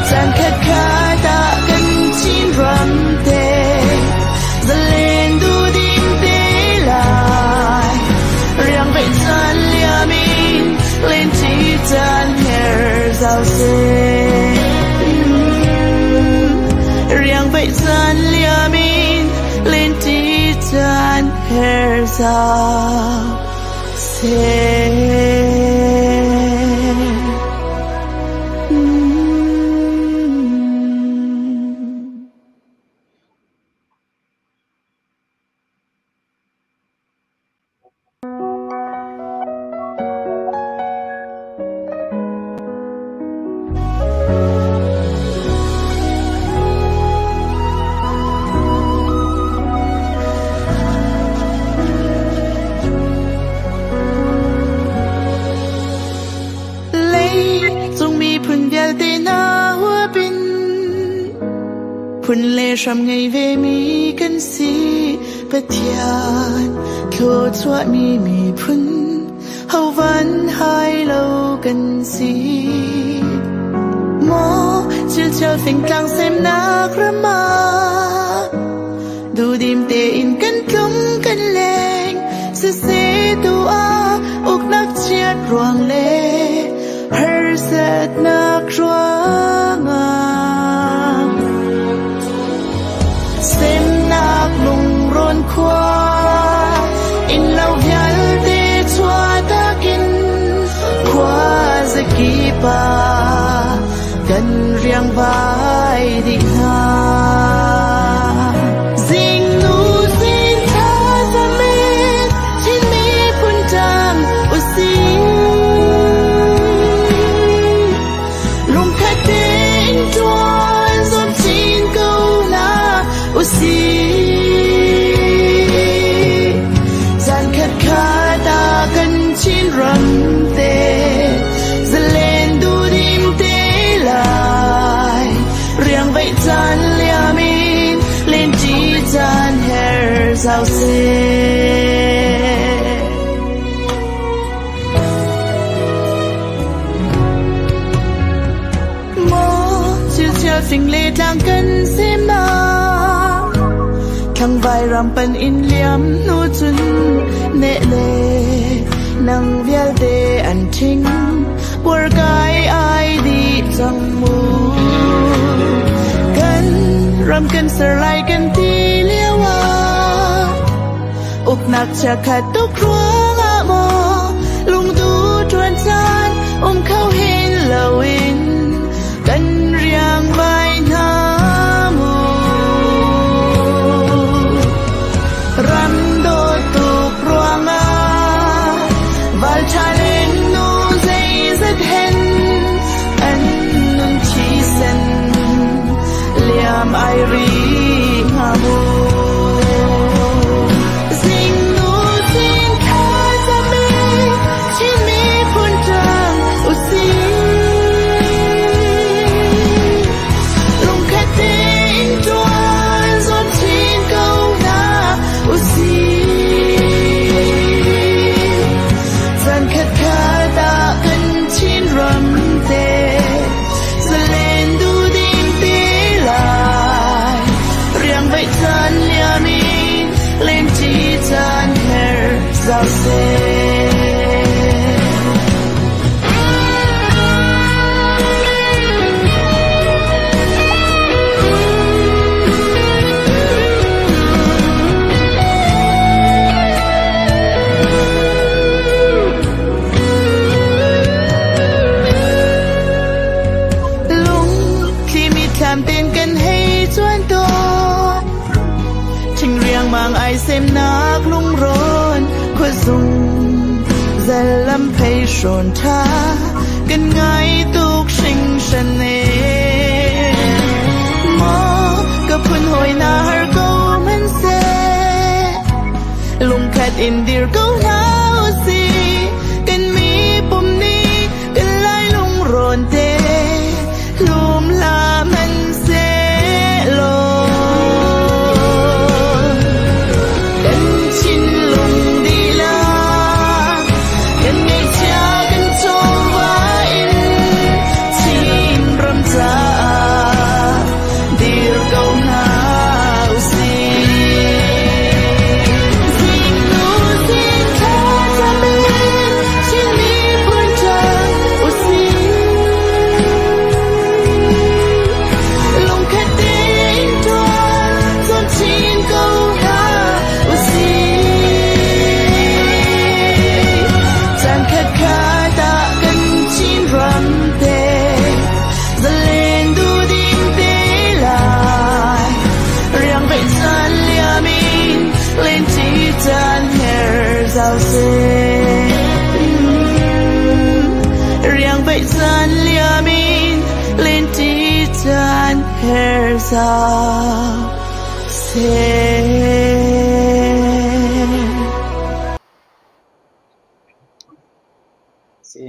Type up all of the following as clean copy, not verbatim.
Caankhatkhat ah kan Chinram te zalen duhdim te lai. Riangveih caan liam in lenṭi caan her zau seh. Riangveih caan liam in lenṭi caan her zau seh. Leicung miphun vialte hna huap in phun le hram ngei vemi kan si. Pathian thluachuahmi miphun hovan hai lo kan si. Maw chilchel fingtlang semnak ram ah duhdim tein kan tlung kan leng. Siseh tu ah uknak chiat ruang le harsatnak ruangah semnak lungrawn khua innlo vialte chuahtak in khua zakip ah kan riangvai dih hna. Zingnu zing thlacam in Chin miphun ṭang usih. Lungkhat tein ṭuan zuam chin ko hna usih. Zan khatkhat ah kan Chinram te zalen duhdim te lai. Riangveih caan liam in lenṭi caan her zau seh. Maw chilchial fing le tlang kan semnak Thangvai ram pan in liam hnu cun neh le nang vialte an ṭhing Puarkai ai dih cang mu. Kan ram kan ser lai kan ti lio ah uknak chiakhat tuk ruangah maw lungdu ṭuan caan um kho hin loin kan riangvai hna mu. Ram dawt tuk ruangah valṭha le nu zeizat hen an nun thisen liam ai ri hnga mu. Zingnu zing thlacam in Chin miphun ṭang usih. Lungkhat tein ṭuan zuam chin ko hna usih. Zankhatkhat ah kan Chinram te zalen duhdim te lai. Riangveih caan liam in lenṭi caan her zau seh. Lungthli mitthlam ten kan hei cuan tawn. Ṭhing riangmang ai semnak lungrawn khuazung zalam phei hrawn ṭha kan ngai tuk hringhran e. Maw ka phun hawi na har ko hmanhseh lungkhat in dir ko hna usih kan mi pum nih kan lai lungrawn te Lum hlah hmanhsehlaw kan thinlung dihlak Her zau seh. Si.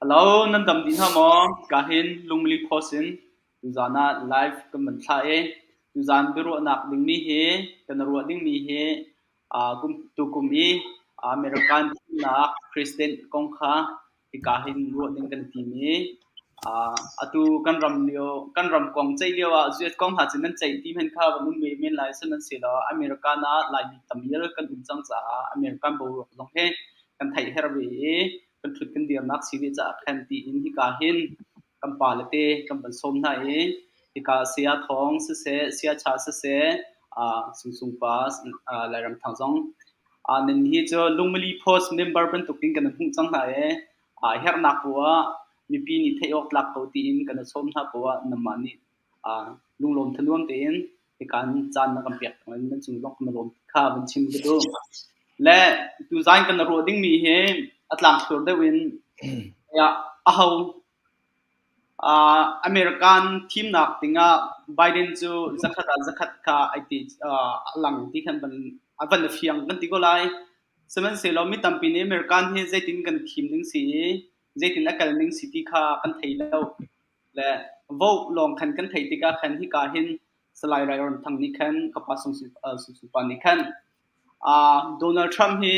Hello, nan dam dih hna maw? Ka hin Lungmili Post in tuzaan ah live kan van thlah i tuzaan biaruahnak dingmi hi kan ruah dingmi hi tukum i American thimnak president kong kha hika hin ruah ding kan tim i atu kan ram lio kan ram kong ceih lio ah US kong hna cu nan ceih ti hmanh kha van um ve men lai. Sihmanhsehlaw American ah Laimi tam ial kan um cang caah American boruak zong hi kan theih herh ve i kan ṭhut kan dirnak si ve caah khan tiin hika hin kan pale te kan van sawm hna i hika Saya Thawng siseh, Saya Cha siseh, Sungsung pa Lairam Thang zong nan hi cu Lungmili Post member bantukin kan hmuh cang hna i herhnak poah mipi nih theih awk tlak ko tiin kan sawm hna poah nanmah nih lunglawm thanuam tein hika caan na kan pek thawngin nan cung zong kan lawm kha van chim ka duh. Le tuzan kan ruah dingmi hi a tlangthlur deuh in aho American thimnak dingah Biden cu zakhat ah zakhat kha ai ti a lang ti khan van a van a fiang kan ti ko lai. Sihmanhsehlaw mi tampi nih American hi zeitin kan thim ding si i zeitin a kal ning si ti kha kan thei lo. Le vote lawng khan kan theih tikah khan hika hin Salai Rai Ron Thang nih khan ka pa Sung Sung Pa nih khan Donald Trump hi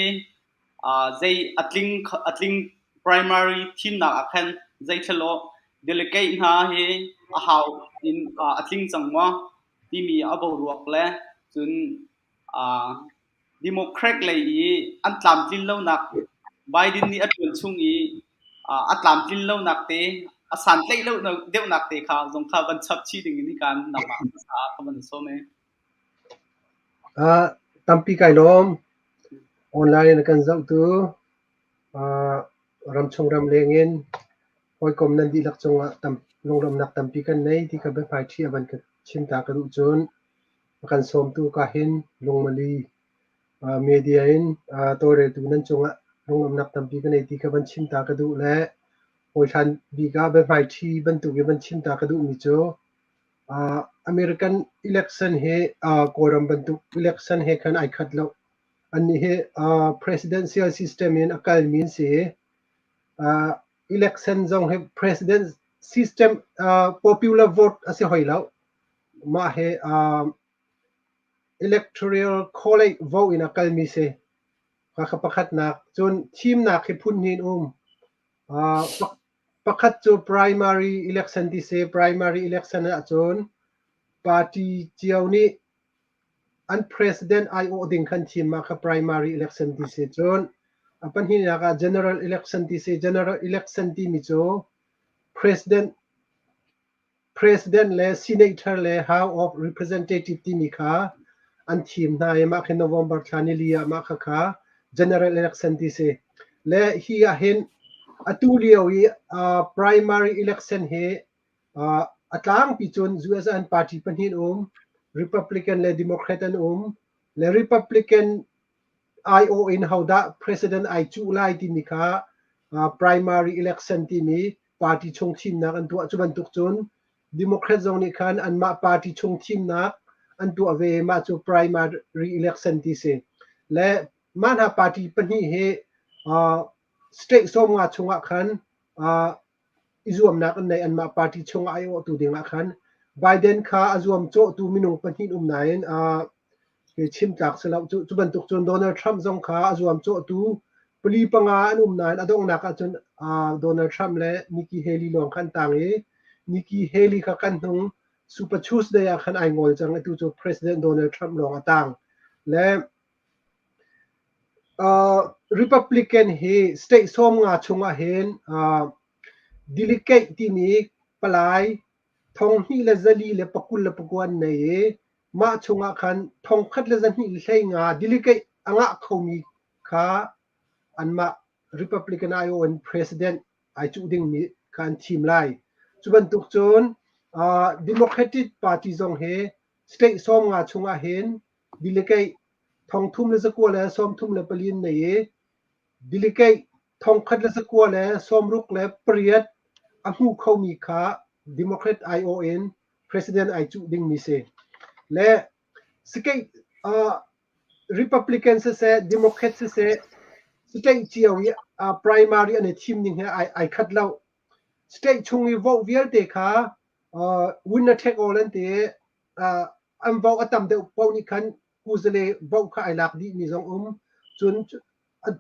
zei a tling primary thimnak ah khan zei thlalaw delegate hna hi a hau in a tling cang maw timi a boruak le cun Democrat lei i an tlamtlin lonak Biden nih a ṭuan chung i a tlamtlin lonak te a santlaih lo deuhnak te kha zong kha van chap chih ding in hika nangmah hmasa ah ka van sawm ee. Tampi kai lawm. Online in a kan zohtu ramchung ramleng in hawikom nan dihlak cungah lunglawmhnak tampi kan nei ti kha biahmaiṭhi a van ka chim ta ka duh cun a kan sawmtu ka hin lungmali media in tawlreltu nan cungah lunglawmhnak tampi ka nei ti kha van chim ta ka duh le hawihlan bik ah biahmaiṭhi bantuk i van chim ta ka duhmi cu American election hi Kawlram bantuk election he khan ai khat lo. Annih hi presidential system in a kalmi an si i election zong hi president system popular vote a si hoi lo. Mah hi electoral college vote in a kalmi si. Khakha pakhatnak. Cun thimnak hi phun hnih in um. Pakhat cu primary election ti si. Primary election ahcun party cio nih an president aiawh ding khan thim mah kha primary election ti si. Cun a pahnihnak ah general election ti si. General election timi cu president le senator le House of Representative timi kha an thim hna i mah khi November thla nili ah mah khakha general election ti si. Le hi ah hin atu lio i primary election hi a tlangpi cun US an party pahnih an um, Republican le Democrat an um. Le Republican aiawh in hodah president ai cuh lai timi kha primary election timi party chung thimnak an tuah. Cu bantuk cun Democrat zong nih khan anmah party chung thimnak an tuah ve. Mah cu primary election ti si. Le mah hna party pahnih hi state 50 chungah khan i zuamnak an nei. Anmah party chung aiawhtu ding ah khan Biden kha a zuamcawhtu minung pahnih um nain chim tlak si lo. Cu bantuk cun Donald Trump zong kha a zuamcawhtu pali panga an um nain a donghnak ahcun Donald Trump le Nikki Haley lawng kha an tang i Nikki Haley kha kan hnung Super Tuesday ah khan ai ngol cang. Atu cu President Donald Trump lawng a tang. Le Republican hi state 50 chungah hin delegate timi palai 2429 an nei i mah chungah khan 1225 delegate a ngah khomi kha anmah Republican aiawh in president ai cuh dingmi kha an thim lai. Cu bantuk cun Democratic Party zong hi state 50 chungah hin delegate 3134 an nei i delegate 1198 a hmu khomi kha. Democrat aiawh in president ai cuh dingmi si. Le state Republican siseh Democrat siseh state cio i primary an i thim ning he ai khat lo. State chung i vote vialte kha winner take all an ti i an vote a tam deuh paoh nih khan kuzale vote kha ai lak dihmi zong um. Cun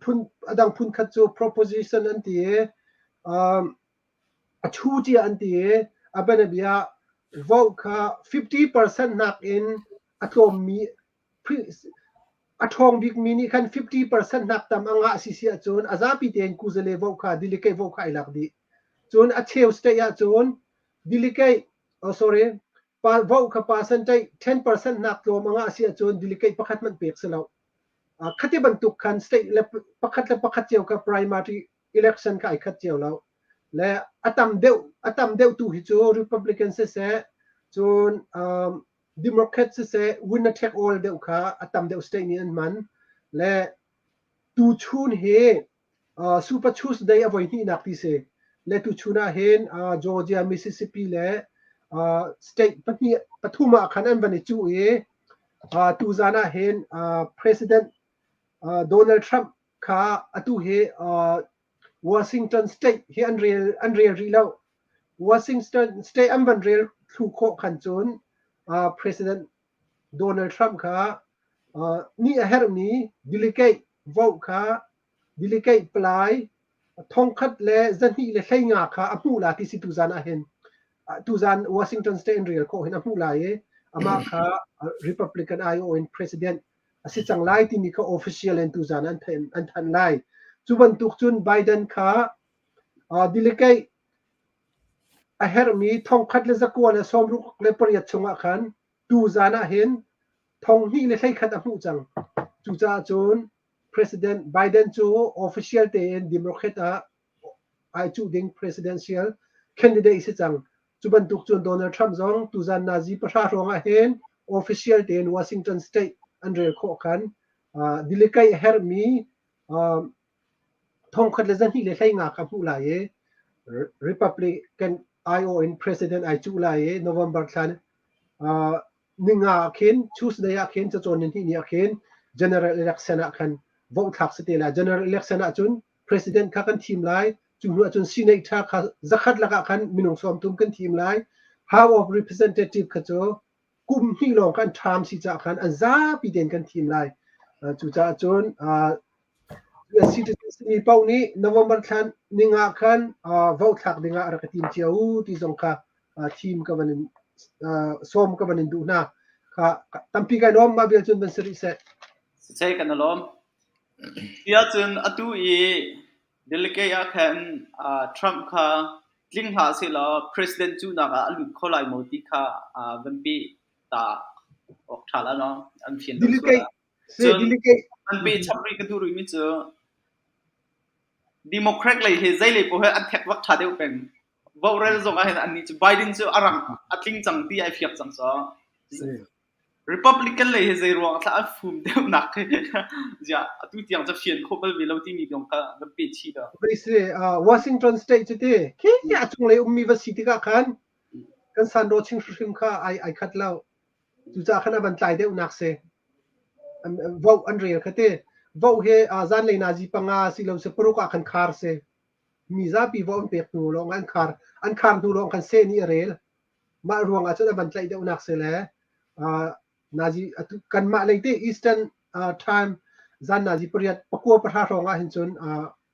phun a dang phun khat cu proposition an ti i a ṭhu tiah an ti i a bianabia vote kha 50% nakin a tlawmmi a ṭhawng bikmi nih khan 50% nak tam a ngah si si ahcun a zapi tein kuzale vote kha delegate vote kha ai lak dih. Cun a cheu state ahcun delegate oh sorry vote kha percentage 10% nak tlawm a ngah si ahcun delegate pakhat hmanh pek si lo. Khati bantuk khan state le pakhat le pakhat cio kha primary election kha ai khat cio lo. Le a tam deuh a tam deuh tu hi cu Republican siseh cun um, Democrat siseh winner take all deuh kha a tam deuh state nih an hman. Le tuchun hi uh, Super Tuesday a voi hnihnak ti si. Le tuchun ah hin uh, Georgia, Mississippi le uh, state pahnih pathum ah khan an van i cuh i uh, tuzan ah hin uh, President uh, Donald Trump kha atu hi uh, Washington State hi an rel an rel rih lo. Washington State an van rel thlu khawh khan cun uh, President Donald Trump kha uh, nih a herhmi delegate vote kha delegate palai thongkhat le 215 kha a hmuh la ti si tuzan ah hin tuzan Washington State in rel khawh hin a hmuh lai i amah kha Republican IO in president a si cang lai timi kha official in tuzan an thanh an thanh lai. Cu bantuk cun Biden kha delegate a herhmi thongkhat le 968 chungah khan tuzan ah hin 2141 a hmuh cang. Cucaah cun President Biden cu official tein Democrat ah ai cuh ding presidential candidate si cang. Cu bantuk cun Donald Trump zong tuzan nazi pahra hrawng ah hin official tein Washington State an rel khawh khan delegate a herhmi 1225 kha hmuh lai i Republican IO in president ai cuh lai i November thla ninga ah khin Tuesday ah khin cacawn ni hnih ni ah khin general election ah khan vote thlak si te lai. General election ah cun president kha kan thim lai. Cu hnu ahcun senator kha zakhat lakah khan minung 30 kan thim lai. House of Representative kha cu kum hnih lawng khan term si caah khan an zapi tein kan thim lai. Cucaah cun US citizen simi paoh nih November thla ninga khan vote thlak dingah rak i tim cio u ti zong kha thim ka van in sawm ka van in duh hna. Kha tampi kai lawm mah vial cun van si rih seh. Siseh kan i lawm. Tiahcun atu i delegate ah khan Trump kha tling hlah sehlaw president cuhnak ah a lut kho lai maw ti kha van peh ta awk ṭha la no an fian lo sual ah. Cun an peh chap rih ka duh rihmi cu Democrat lei hi zei lei paoh hi an thek vak ṭha deuh peng. Vote zong ah hin annih cu Biden cu a rang a tling cang ti ai fiak cang so. Republican lei hi zei ruang ah an fum deuhnak hi ziah atu tiang cu fian khawh bal ve lo timi zong kha kan peh chih lo. Washington State cu ti khi a cunglei ummi va si tikah khan kan sanro ching hrim kha ai ai khat lo. Cucaah khan a van tlai deuhnak si. Vote an rel kha ti. Vote hi zanlei nazi panga si lo si paruk ah khan khar si. Mi zapi vote an pek hnu lawng an khar. An khar hnu lawng khan seh nih a rel. Mah ruangah cun a van tlaih deuhnak si le nazi atu kanmah lei te Eastern time zan nazi pariat pakua pahra hrawng ah hin cun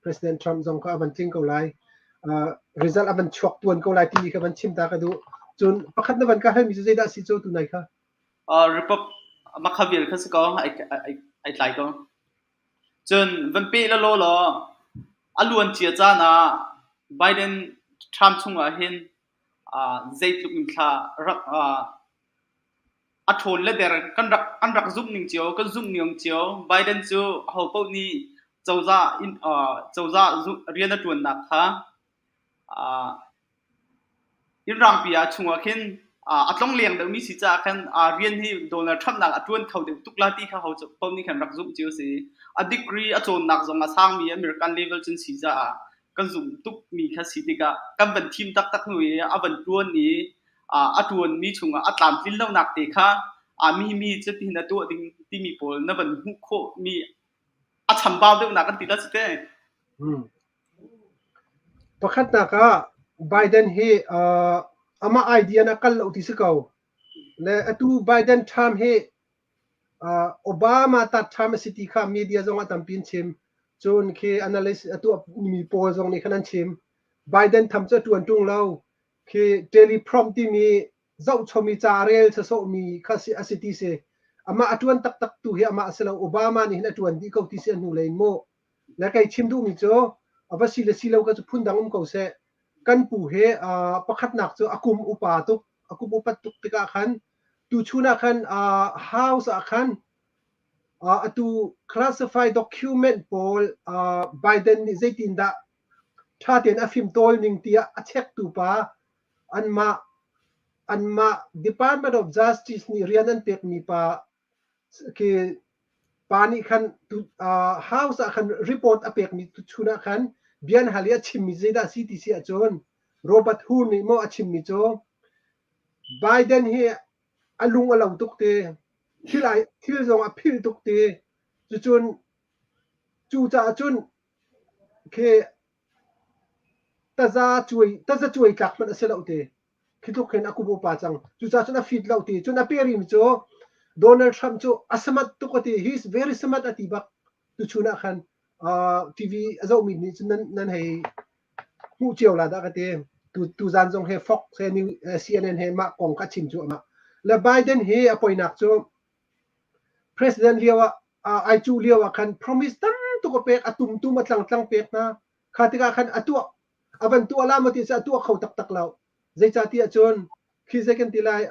President Trump zong kha a van tling ko lai. Result a van chuak tuan ko lai timi kha van chim ta ka duh. Cun pakhat na van ka halmi cu zeidah si cu tu nai kha? Repub makha vial kha si ko ai ai tlai ko. Cun van pe la law law a luan cia caan ah Biden Trump chungah hin zeitluk in thla rak a ṭhawn le der kan rak an rak zumh ning cio kan zumh ning cio Biden cu ahopaoh nih cozah in cozah rian a ṭuannak kha inn rangpi ah chungah khin a tlongleng deuhmi si caah khan rian hi Donald Trump nak a ṭuan kho deuh tuk la ti kha ho paoh nih khan rak zumh cio si. A degree a cawnnak zong a sangmi American level cun si caah. kan zumh tukmi kha si tikah kan van thim taktak hnu i a van ṭuan i a ṭuanmi chungah a tlamtlin lonak te kha mi mi cutin a tuah ding timi pawl na van hmuh khawhmi a chambau deuhnak kan ti la si te. Hmm. Pakhatnak ah Biden hi uh, amah idea na kal lo ti si ko. Le atu Biden term hi Obama tat ṭham a si ti kha media zong ah tampi an chim. Cun khi analyst a tuahmi pawl zong nih khan an chim. Biden tham cu a ṭuan ṭung lo. Khi teleprompt timi zohchomi ca a rel sawsawhmi kha si a si ti si. Amah a ṭuan taktak tu hi amah a si lo. Obama nih hin a ṭuan dih ko ti si a hnulei in mu. Le kei chim duhmi cu a va si le si lo kha cu phundang um ko seh. Kan pu hi pakhatnak cu a kum upa tuk. A kum upat tuk tikah khan Tuchun ah khan uh, House ah khan uh, atu classified document pawl uh, Biden nih zeitindah ṭha tein a fimtawl ning tiah a chektu pa anmah anmah Department of Justice nih rian an pekmi pa khi pa nih khan tu, uh, House ah khan report a pekmi tuchun ah khan bian hal i a chimmi zeidah si ti si ahcun Robert Hur nih maw a chimmi cu Biden hi a lung a lo tuk ti, thil, ai, thil zong a philh tuk ti. Cucun cucaah cun khi taza cuai taza cuai tlak hmanh a si lo ti. Khi tluk khin a kum upa cang. Cucaah cun a fit lo ti. Cun a pe rimi cu Donald Trump cu a smart tuk a ti. He is very smart a ti bak. Tuchun ah khan uh, TV a zohmi nih cun nan, nan hei hmuh cio la dah ka ti. Tu tuzan zong he Fox he New, CNN he mah kong kha chim cu amah. Le Biden hi a poinak cu president lio ah ai cu lio ah khan promise tam tuk a pek a tum tum a tlang tlang pek hna kha tikah khan a tuah a van tuah la maw ti a tuah kho taktak lo zeicahtiah cun khi zei kan ti lai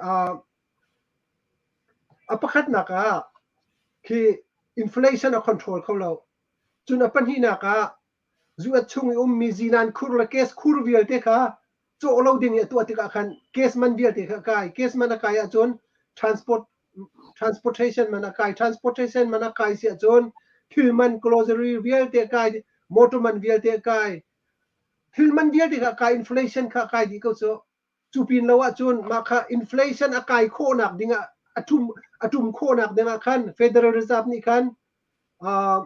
a pakhatnak ah khi inflation a control kho lo cun a pahnihnak ah Zuat chung i ummi zinan khur le gas khur vialte kha cawh lo ding i a tuah tikah khan gas man vialte kha a kai. Gas man a kai ahcun transport transportation man a kai. Transportation man a kai si ahcun thil man grocery vialte a kai, motor man vialte a kai. Thil man vialte kha a kai, inflation kha a kai dih ko cu. Cu pin lo ahcun mah kha inflation a kai khawhnak ding ah a ṭum a ṭum khawhnak ding ah khan Federal Reserve nih khan uh,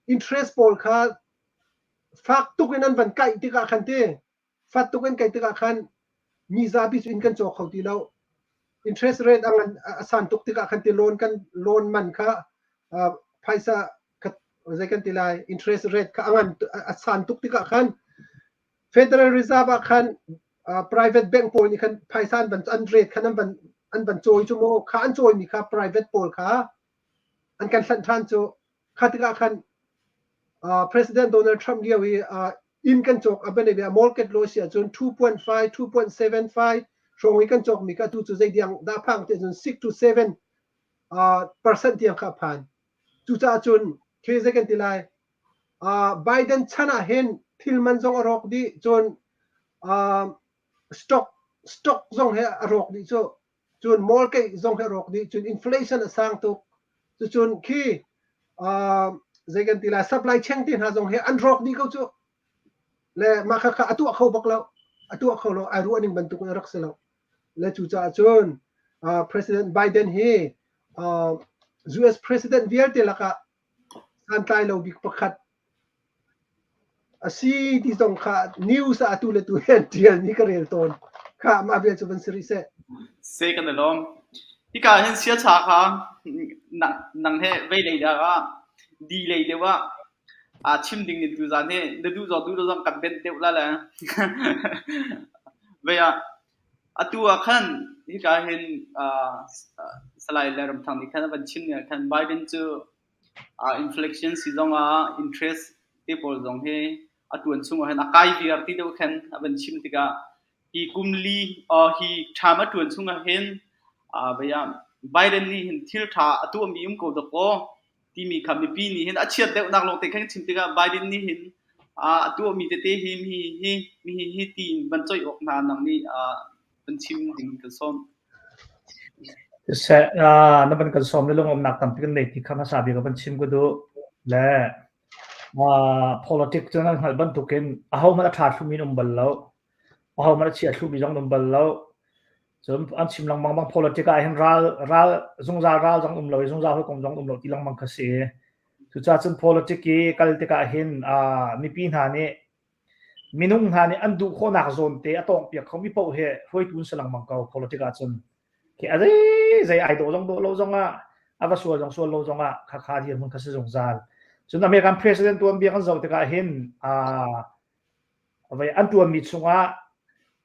interest pawl kha fak tuk in an van kaih tikah khan ti fat tuk in kaih tikah khan mi zapi cu inn kan cawk kho ti lo interest rate a ngan a san tuk tikah khan ti loan kan loan man kha uh, phaisa kha zei kan ti lai interest rate kha a ngan a san tuk tikah khan Federal Reserve ah khan uh, private bank pawl nih khan phaisa an van an rate khan an van an van cawi cu maw kha an cawimi kha private pawl kha an kan hlanh ṭhan cu kha tikah khan uh, President Donald Trump lio i uh, inn kan cawk a bane bia mortgage law si ahcun 2.5 2.75 hrawng i kan cawkmi kha tu cu zeidiang dah phang te cun 6 to 7 uh, percent tiang kha phan cucaah cun khi zei kan ti lai uh, Biden chan ah hin thil man zong a rawk dih cun uh, stock stock zong he a rawk dih cu cun mortgage zong he a rawk dih cun inflation a sang tuk cucun khi uh, zei kan ti lai supply chain te hna zong he an rawk dih ko cu le mah kha kha a tuah kho bak lo a tuah kho lo ai ruah ning bantuk in a rak si lo le cucaah cun uh, President Biden hi uh, US President vialte lakah santlai lo bik pakhat a si ti zong kha news ah atu le tu hian ṭial mi ka rel tawn. Kha mah vial cu van si rih seh. Se kan i lawm. Hika hin siacha kha nang, nang he vei lei dah ah di lei deuh ah aa chim ding in tuzan hi na duh zong duh lo zong kan benh deuh la le. Vei ah atu ah khan hika hin uh, Salai Lairamthang nih khan a van chim ning ah khan Biden cu Inflation si zongah interest te pawl zong hi a ṭuan chungah hin a kai viar ti deuh khan a van chim tikah hi kum li hi ṭham a ṭuan chungah hin Biden nih hin thil ṭha a tuahmi um ko dakaw timi kha mipi nih hin a chiat deuhnak lawngte khan chim tikah Biden nih hin a tuahmi tete hi mi hi mi hi tiin van coih awk hna nang nih van chim ding kan sawm. Siseh, na van kan sawm le lungawmnak tampi kan nei ti kha hmasa bik ah van chim ka duh. Le. Politics cu nan hngalh bantukin ahohmanh a ṭha thlumi an um bal lo. Ahohmanh a chia thlumi zong an um bal lo. Cun an chim lengmang bang politics ah hin ral ral zungzal ral zong um lo i zungzal hawikom zong um lo ti lengmang kha si. Cucaah cun politics i kal tikah hin mipi hna nih minung hna nih an duh khawhnak zawn te a tawngpiak khomi paoh hi hruaitu an si lengmang ko politics ahcun. Khi a zei zei ai dawh zong dawh lo zongah a va sual zong sual lo zongah khakha dirhmun kha si zungzal. Cun American president tuanbia kan zoh tikah hin an tuanmi chungah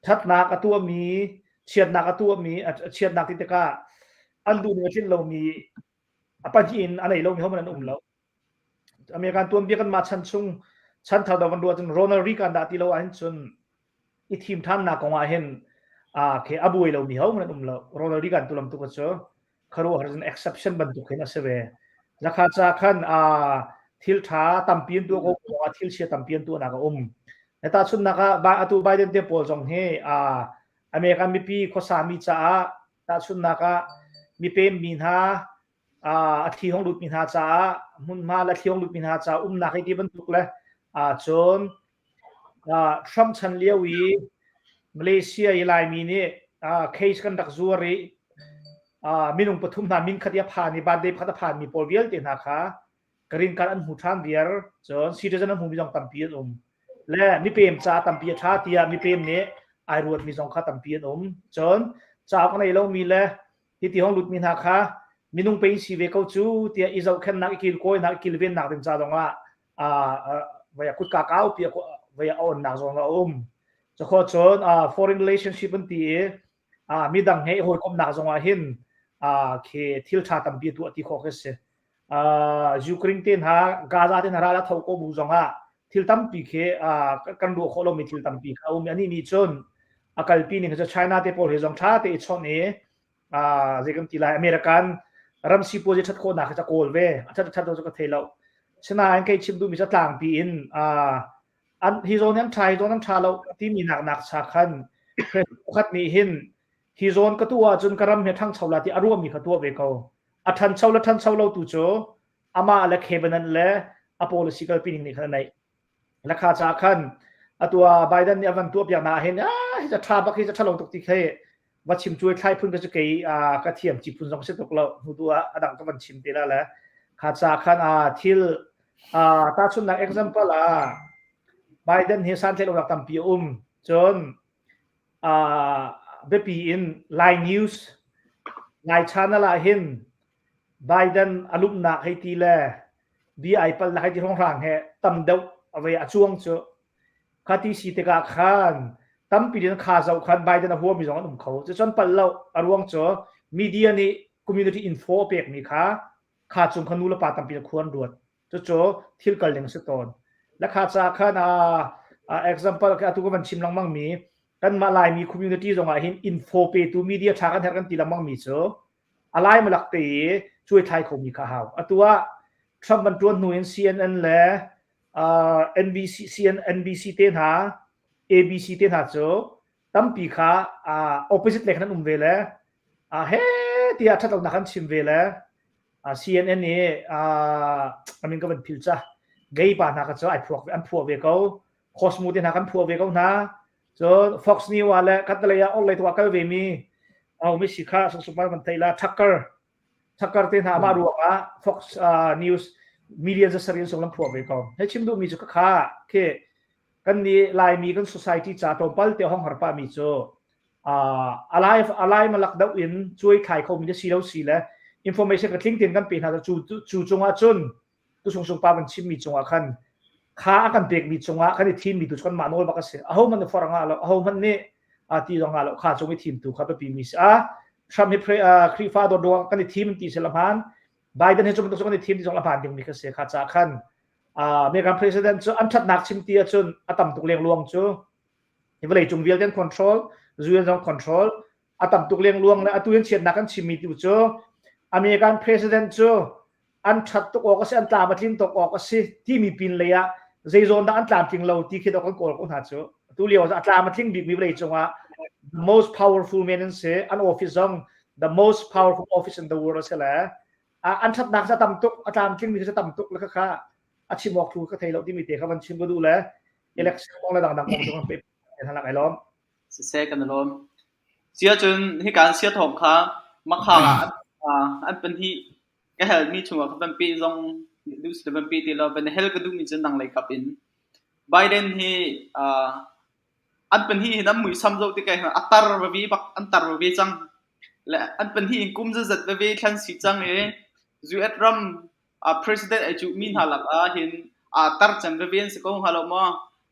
thatnak a tuahmi chiatnak a tuahmi chiatnak ti tikah an duhning a tlinh lomi a pahnih in a nei lomi hohmanh an um lo. American tuanbia kanmah chan chung chanthar do kan ruah cun Ronald Reagan dah ti lo ahhin cun i thim ṭhannak kong ah hin khi a buai lomi hohmanh an um lo. Ronald Reagan tu lam tu kha cu khuaruahhar cun exception bantuk hin a si ve. Zakha ca khan thil ṭha tampi an tuah ko ah thil chia tampi an tuahnak a um. Tahchunhnak ah atu Biden te pawl zong hi American mipi khuasami caah tahchunhnak ah mipem mi hna a thli hong lutmi hna caah hmunhma le thli hong lutmi hna caah umnak hi ti bantuk le cun Trump chan lio i Malaysia i Laimi nih case kan rak zuar i minung pathum hna min khat i a phan i birthday pakhat a phanmi pawl vialte hna kha green card an hmu ṭhan viar cun citizen an hmumi zong tampi an um le mipem ca tampi a ṭha tiah mipem nih ai ruatmi zong kha tampi an um cun cauk a nei lomi le hiti hong lutmi hna kha minung pei si ve ko cu tiah i zohkhenhnak i kilkawinak i kilvennak ding ca zongah vaya kutka kaupi vaya a onnak zong a um cakho cun foreign relationship an ti i midang he hawikomhnak zongah hin khi thil ṭha tampi tuah ti khawh khi si Ukraine te hna Gaza te hna ral a tho ko bu zongah thil tampi khi kan ruah khawh lomi thil tampi kha a um i anih nih cun a kalpi ning cu China te pawl he zong ṭha te i chawnh i zei kan ti lai American ram sipuazi ṭhat khawhnak hi ca kawl ve a ṭhat ṭhat lo cu ka thei lo sinain kei chim duhmi cu tlangpi in an hi zawn an ṭha hi zawn an ṭha lo timi nak nak cha khan pakhat nih hin hi zawn ka tuah ahcun ka ram hi ṭhangcho la ti a ruahmi kha tuah ve ko a ṭhancho le ṭhancho lo tu cu amah le cabinet le a policy kalpi ning nih khan a neih Lakha ca khan atu ah Biden nih a van tuah piak na hin ah hi ca tha bak hi ca thalo tuk ti khi va chim cuai thlai phun ka cu kei ka thiam ci phun zong si tuk lo hnu tu ah adang ka van chim te la le kha ca khan a thil ta chunnak example ah Biden hi san thlai lo tampi a um cun biapi in Lai News Lai channel ah hin Biden a lumnak hei ti le bia ai palnak hei ti hrawnghrang he tam deuh a vei a cuang cu kha ti si tikah khan tampi in kha zoh khan Biden a huami zong an um kho cucun palh lo a ruang cu media nih community info a pekmi kha kha cung kha nu le pa tampi khua an ruat cucu thil kal ning si tawn la kha ca khan a example atu ka van chim lengmang mi kanmah Laimi community zong ah hin info petu media tha kan herh kan ti lengmang mi cu a lai malak te i cuai thlai khomi kha hau. Atu ah Trump van tuan hnu in CNN le uh, NBC, CNN, NBC te hna, ABC te hna cu tampi kha uh, opposite lei khan an um ve le uh, he tiah ṭhatlonak an chim ve le uh, CNN nih uh, amin ka van phil ca gay pa hna kha cu ai phuak an phuak ve ko Cosmo te hna kan phuak ve ko hna Cun Fox News ah le katalei ah orhlei tu ah kal ve mi au mi si kha sung sung van thei la Tucker Tucker te hna mah ruang ah Fox News millions a sarin sung lam phuah ve ko. He chim duh mi cu kha khi kan ni Laimi kan society ca tlawmpal te hong har pa mi cu alai alai malak deuh in cuai thlai kho mi si lo si le information ka tling tin kan pe hna cu cu cungah cun tu sung sung pa kan chimmi cungah khan kha a kan pekmi cungah kan i thimmi tu cu kanmah nawl bak a si aho hmanh nih forh ngah lo aho hmanh nih a ti zong ngah lo kha cung i thim tu kha biapi mi si a Trump hi Khrihfa dawt ruang kan i thim ti si la hmaan Biden hi cu bantuk kan i thim ti zong la hmaan ding mi kha si kha ca khan American president cu an ṭhatnak chim ti ahcun a tam tuk lengluang cu hi vawlei cung vialte an control UN zong control a tam tuk lengluang le atu in chiatnak kan chimmi tu cu American president cu an ṭhat tuk awk a si an tlam a tlin tuk awk a si timi pin lei ah zeizawn dah an tlamtling lo ti khi dok kan kawl ko hna cu tu lio a tlam a tling bikmi vawlei cungah the most powerful man an si an office zong the most powerful office in the world a si le an ṭhatnak cu a tam tuk a tlamtling mi cu a tam tuk le kha. a chim awk thu ka thei lo timi te kha van chim ka duh le election kong le dangdang kong cu pe halak ai lawm. Siseh kan lawm. Sia cun hikan sia thawng kha makha ah an pahnih ka hel mi chungah ka van pe zong duh si van pe te lo van hel ka duh mi cu nang lei kap in Biden hi an pahnih hin an muisam zoh tikah hin a tar veve bak an tar veve cang. Le an pahnih in kum zazat veve thlan si cang i US ram president ai cuhmi hna lakah hin aa tar cem veve an si ko hnga lo maw?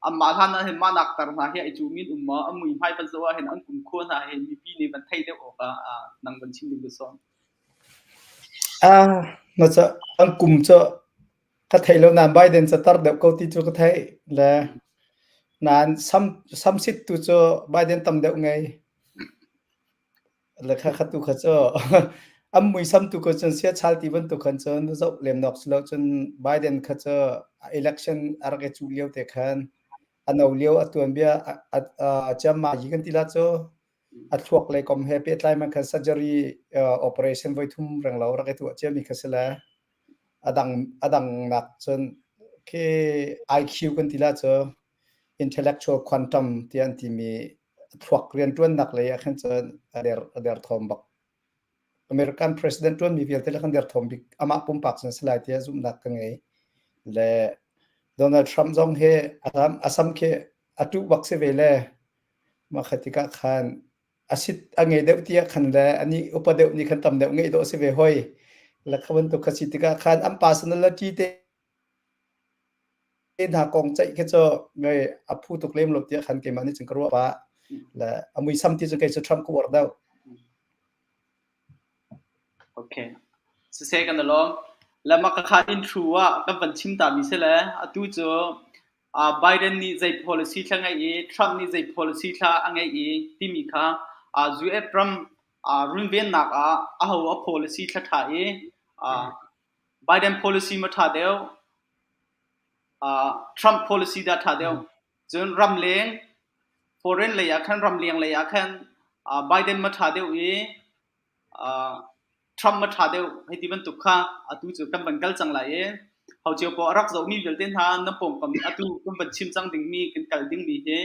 Anmah hlan ah hin mah nak tar hna hi ai cuhmi an um maw? An muihmai van zoh ah hin an kumkhua hna hi mipi nih van theih deuh awk ah nang van chim ding ka sawm. Ah, na ca an kum cu ka thei lo nain Biden ca tar deuh ko ti cu ka theih le nain sam samsit tu cu Biden tam deuh ngei. Le kha kha tu kha cu an muisam tu ko cun siachal ti bantuk khan cun zoh lem nok si lo cun Biden kha cu election a rak i cuh lio te khan a no lio a tuanbia a ciamma yi kan ti la cu a thluak lei kom he pehtlai man khan surgery operation voi thum reng lo rak i tuah ciami kha si le a dang a dang nak cun khi IQ kan ti la cu intellectual quantum ti an timi thluak rianṭuannak lei ah khan cun a der a derthawm bak. American president ṭuanmi vialte le kan derthawm bik amah pumpak cun si lai tiah zumhnak ka ngei. Le Donald Trump zong hi a sam khi a ṭuh bak si ve le mah kha tikah khan a sit a ngei deuh tiah khan le ani upa deuh nih khan tam deuh ngeih dawh si ve hoi. Le kha bantuk kha si tikah khan an personality te hna kong ceih khi cu ngei a phu tuk lem lo tiah khan keimah nih cun ka ruah pah. Le a muisam ti cu kei cu Trump ka uar deuh. Okay. Siseh kan lawm. Le mah ka kha intro ah kan van chim ta mi si le atu cu uh, Biden nih zei policy thla ngeih i Trump nih zei policy thla a ngeih i timi kha uh, US ram uh, runvennak ah aho a policy thla ṭha i uh, Biden policy ma ṭha deuh, uh, Trump policy dah ṭha deuh. Cun ramleng, foreign lei ah khan ramleng lei ah khan uh, Biden ma ṭha deuh i uh, Trump ma ṭha deuh hei ti bantuk kha atu cu kan van kal cang lai i ho cio paoh a rak zohmi vialte hna na pawngkam atu kan van chim cang dingmi kan kal dingmi hi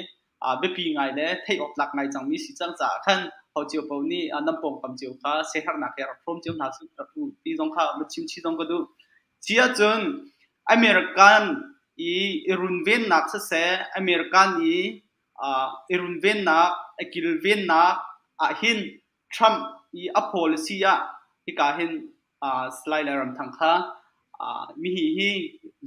biapi ngai le theih awk tlak ngai cangmi si cang caah khan ho cio paoh nih nan pawngkam cio kha siaherhnak he rak hrawm cio hna u ti zong kha va chim chih zong ka duh. Ci ahcun American i i runvennak siseh, American i i runvennak, a kilvennak ahhin Trump i a policy ah hika hin Salai Lairamthang kha mihi hi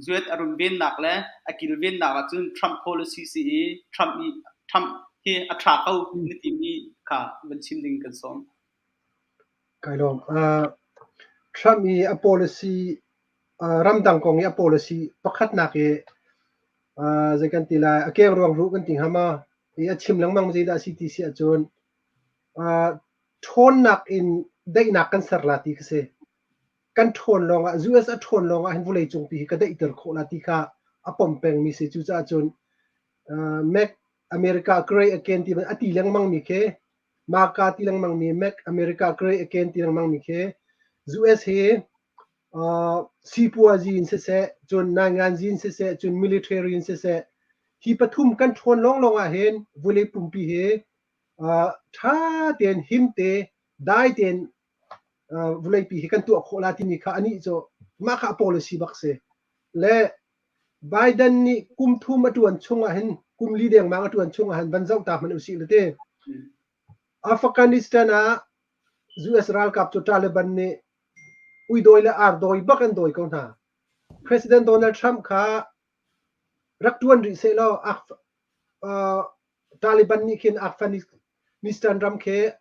zuet a runvennak le a kilvennak ahcun Trump policy si i Trump i Trump hi a ṭha ko na timi kha van chim ding kan sawm. Kai lawm. Uh, Trump i a policy uh, ramdang kong i a policy pakhatnak i uh, zei kan ti lai a keng ruang ruh kan ti hnga ma i a chim lengmang zeidah a si ti si ahcun uh, ṭhawnnak in daihnak kan ser la ti kha si. Kan ṭhawn lawngah US a ṭhawn lawngah hin vawleicung pi hi ka daihter khawh la ti kha a pom pengmi si. Cucaah cun uh, Make America Great Again ti a ti lengmangmi khi MAGA ti lengmangmi Make America Great Again ti lengmangmi khi US hi uh, sipuazi in siseh, cun nainganzi in siseh, cun military in siseh, hi pathum kan ṭhawn lawnglawng ah hin vawlei pumpi hi ṭha tein him te dai tein vawleipi hi kan tuah khawh la timi kha anih cu mah kha a policy bak si. Le Biden nih kum thum a ṭuan chung ah hin kum li dengmang a ṭuan chung ah hin van zoh ta hmanh usih le ti. Afghanistan ah US ralkap cu Taliban nih uidawi le ardawi bak an dawi ko hna. President Donald Trump kha rak ṭuan rih sehlaw Taliban nih khin Afghanistan ram khi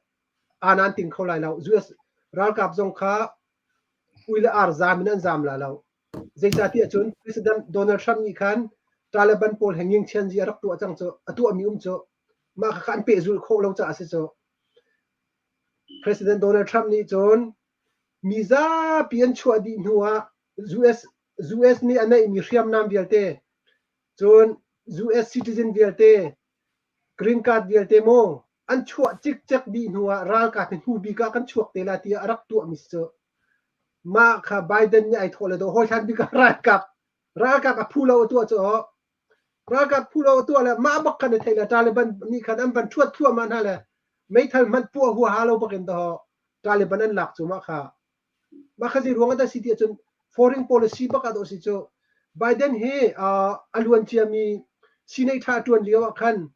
aan an ting kho lai lo. US ralkap zong kha ui le ar zaam in an zaam la lo. Zeicahtiah cun President Donald Trump nih khan Taliban pawl he ngingchianzi a rak tuah cang cu, a tuahmi um cu mah kha an pehzulh khawh lo caah a si cu. President Donald Trump nih cun mi zapi an chuah dih hnu ah US US nih a neihmi hriamnam vialte Cun US citizen vialte, green card vialte maw an chuah cikcek dih hnu ah ralkap hi hnu bik ah kan chuak te la tiah a rak tuahmi si cu. Mah kha Biden nih ai thawh le dawh hawi hlan bik ah ralkap. Ralkap a phu lo a tuah cu ralkap phu lo a tuah le mah bak khan a theih le Taliban nih khan an van ṭhuat thluahmah hna le meithal hmanh puah huaha lo bakin dawh Taliban an lak cu mah kha. Mah kha zei ruang ah dah si ti ahcun foreign policy bak ah dawh si cu Biden hi uh, a luan ciami Senate ṭha a ṭuan lio ah khan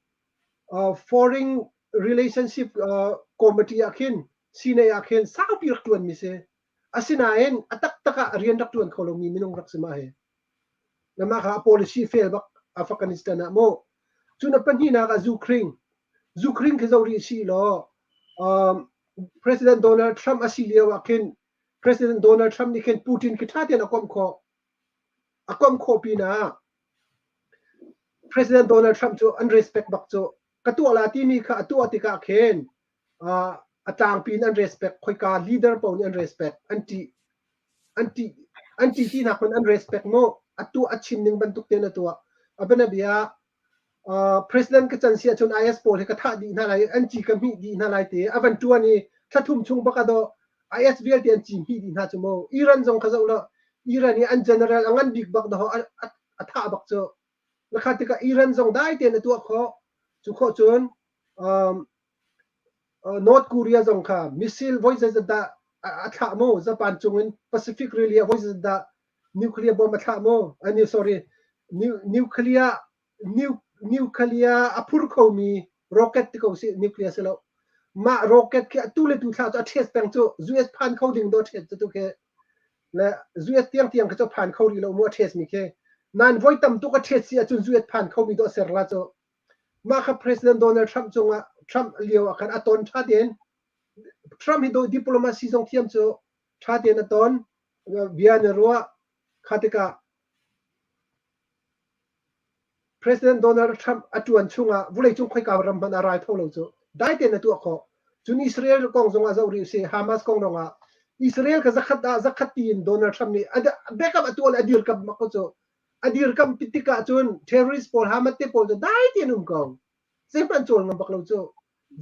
uh, foreign relationship uh, committee ah khin Senate ah khin saupi rak ṭuan mi si. Asinain a taktak ah rian rak ṭuan kho lomi minung rak si mah hi. Na mah kha a policy fail bak Afghanistan ah mu. Cun a pahnihnak ah Ukraine. Ukraine khi zoh rih si law um, President Donald Trump a si lio ah khin President Donald Trump nih khin Putin khi ṭha tein a komh khawh. A komh khawh pinah President Donald Trump cu an respect bak cu. Ka tuah la timi kha a tuah tikah khin uh, a tlangpi in an respect khoika leader paoh nih an respect an ṭih an ṭih an ṭih tinak hmanh an respect mu a tuah a chim ning bantuk tein a tuah a bianabia uh, president ka can si ahcun IS pawl hi ka thah dih hna lai an ci ka hmih dih hna lai te a van ṭuan i thla thum chung bak a dawh IS vialte an ci hmih dih hna cu mu Iran zong kha zoh lo Iran i an general a ngan bik bak dah a, a, a thah bak cu lakha tikah Iran zong dai tein a tuah khawh cu khawh cun um, North Korea zong kha missile voi zeizat dah a thlah mu Japan cungin Pacific Rili ah voi zeizat dah nuclear bomb a thlah mu uh, sorry nuclear nuclear a phur khomi rocket ti ko si nuclear si lo mah rocket khi atu le tu thla cu a test peng cu US phan kho ding do test cu tu khi le US tiang tiang khi cu phan kho rih lo mu a test mi khi nan voi tam tuk a test si ahcun US phan kho mi do ser la cu Mah kha President Donald Trump cungah Trump lio ah khan a ton ṭha tein Trump hi diplomacy zong thiam cu ṭha tein a ton bia na ruah kha tikah President Donald Trump a ṭuan chungah vawleicung khoika ram hmanh ah ral tho lo cu dai tein a tuah khawh. Cun Israel kong zongah zoh rih usih Hamas kong rongah Israel ka zakhat ah zakhat tiin Donald Trump nih a backup a tuah le a dirkamh bak ko cu A dirkamh tikah cun terrorist pawl Hamas te pawl cu dai tein um ko. Zeihmanh cawl ngam bak lo cu.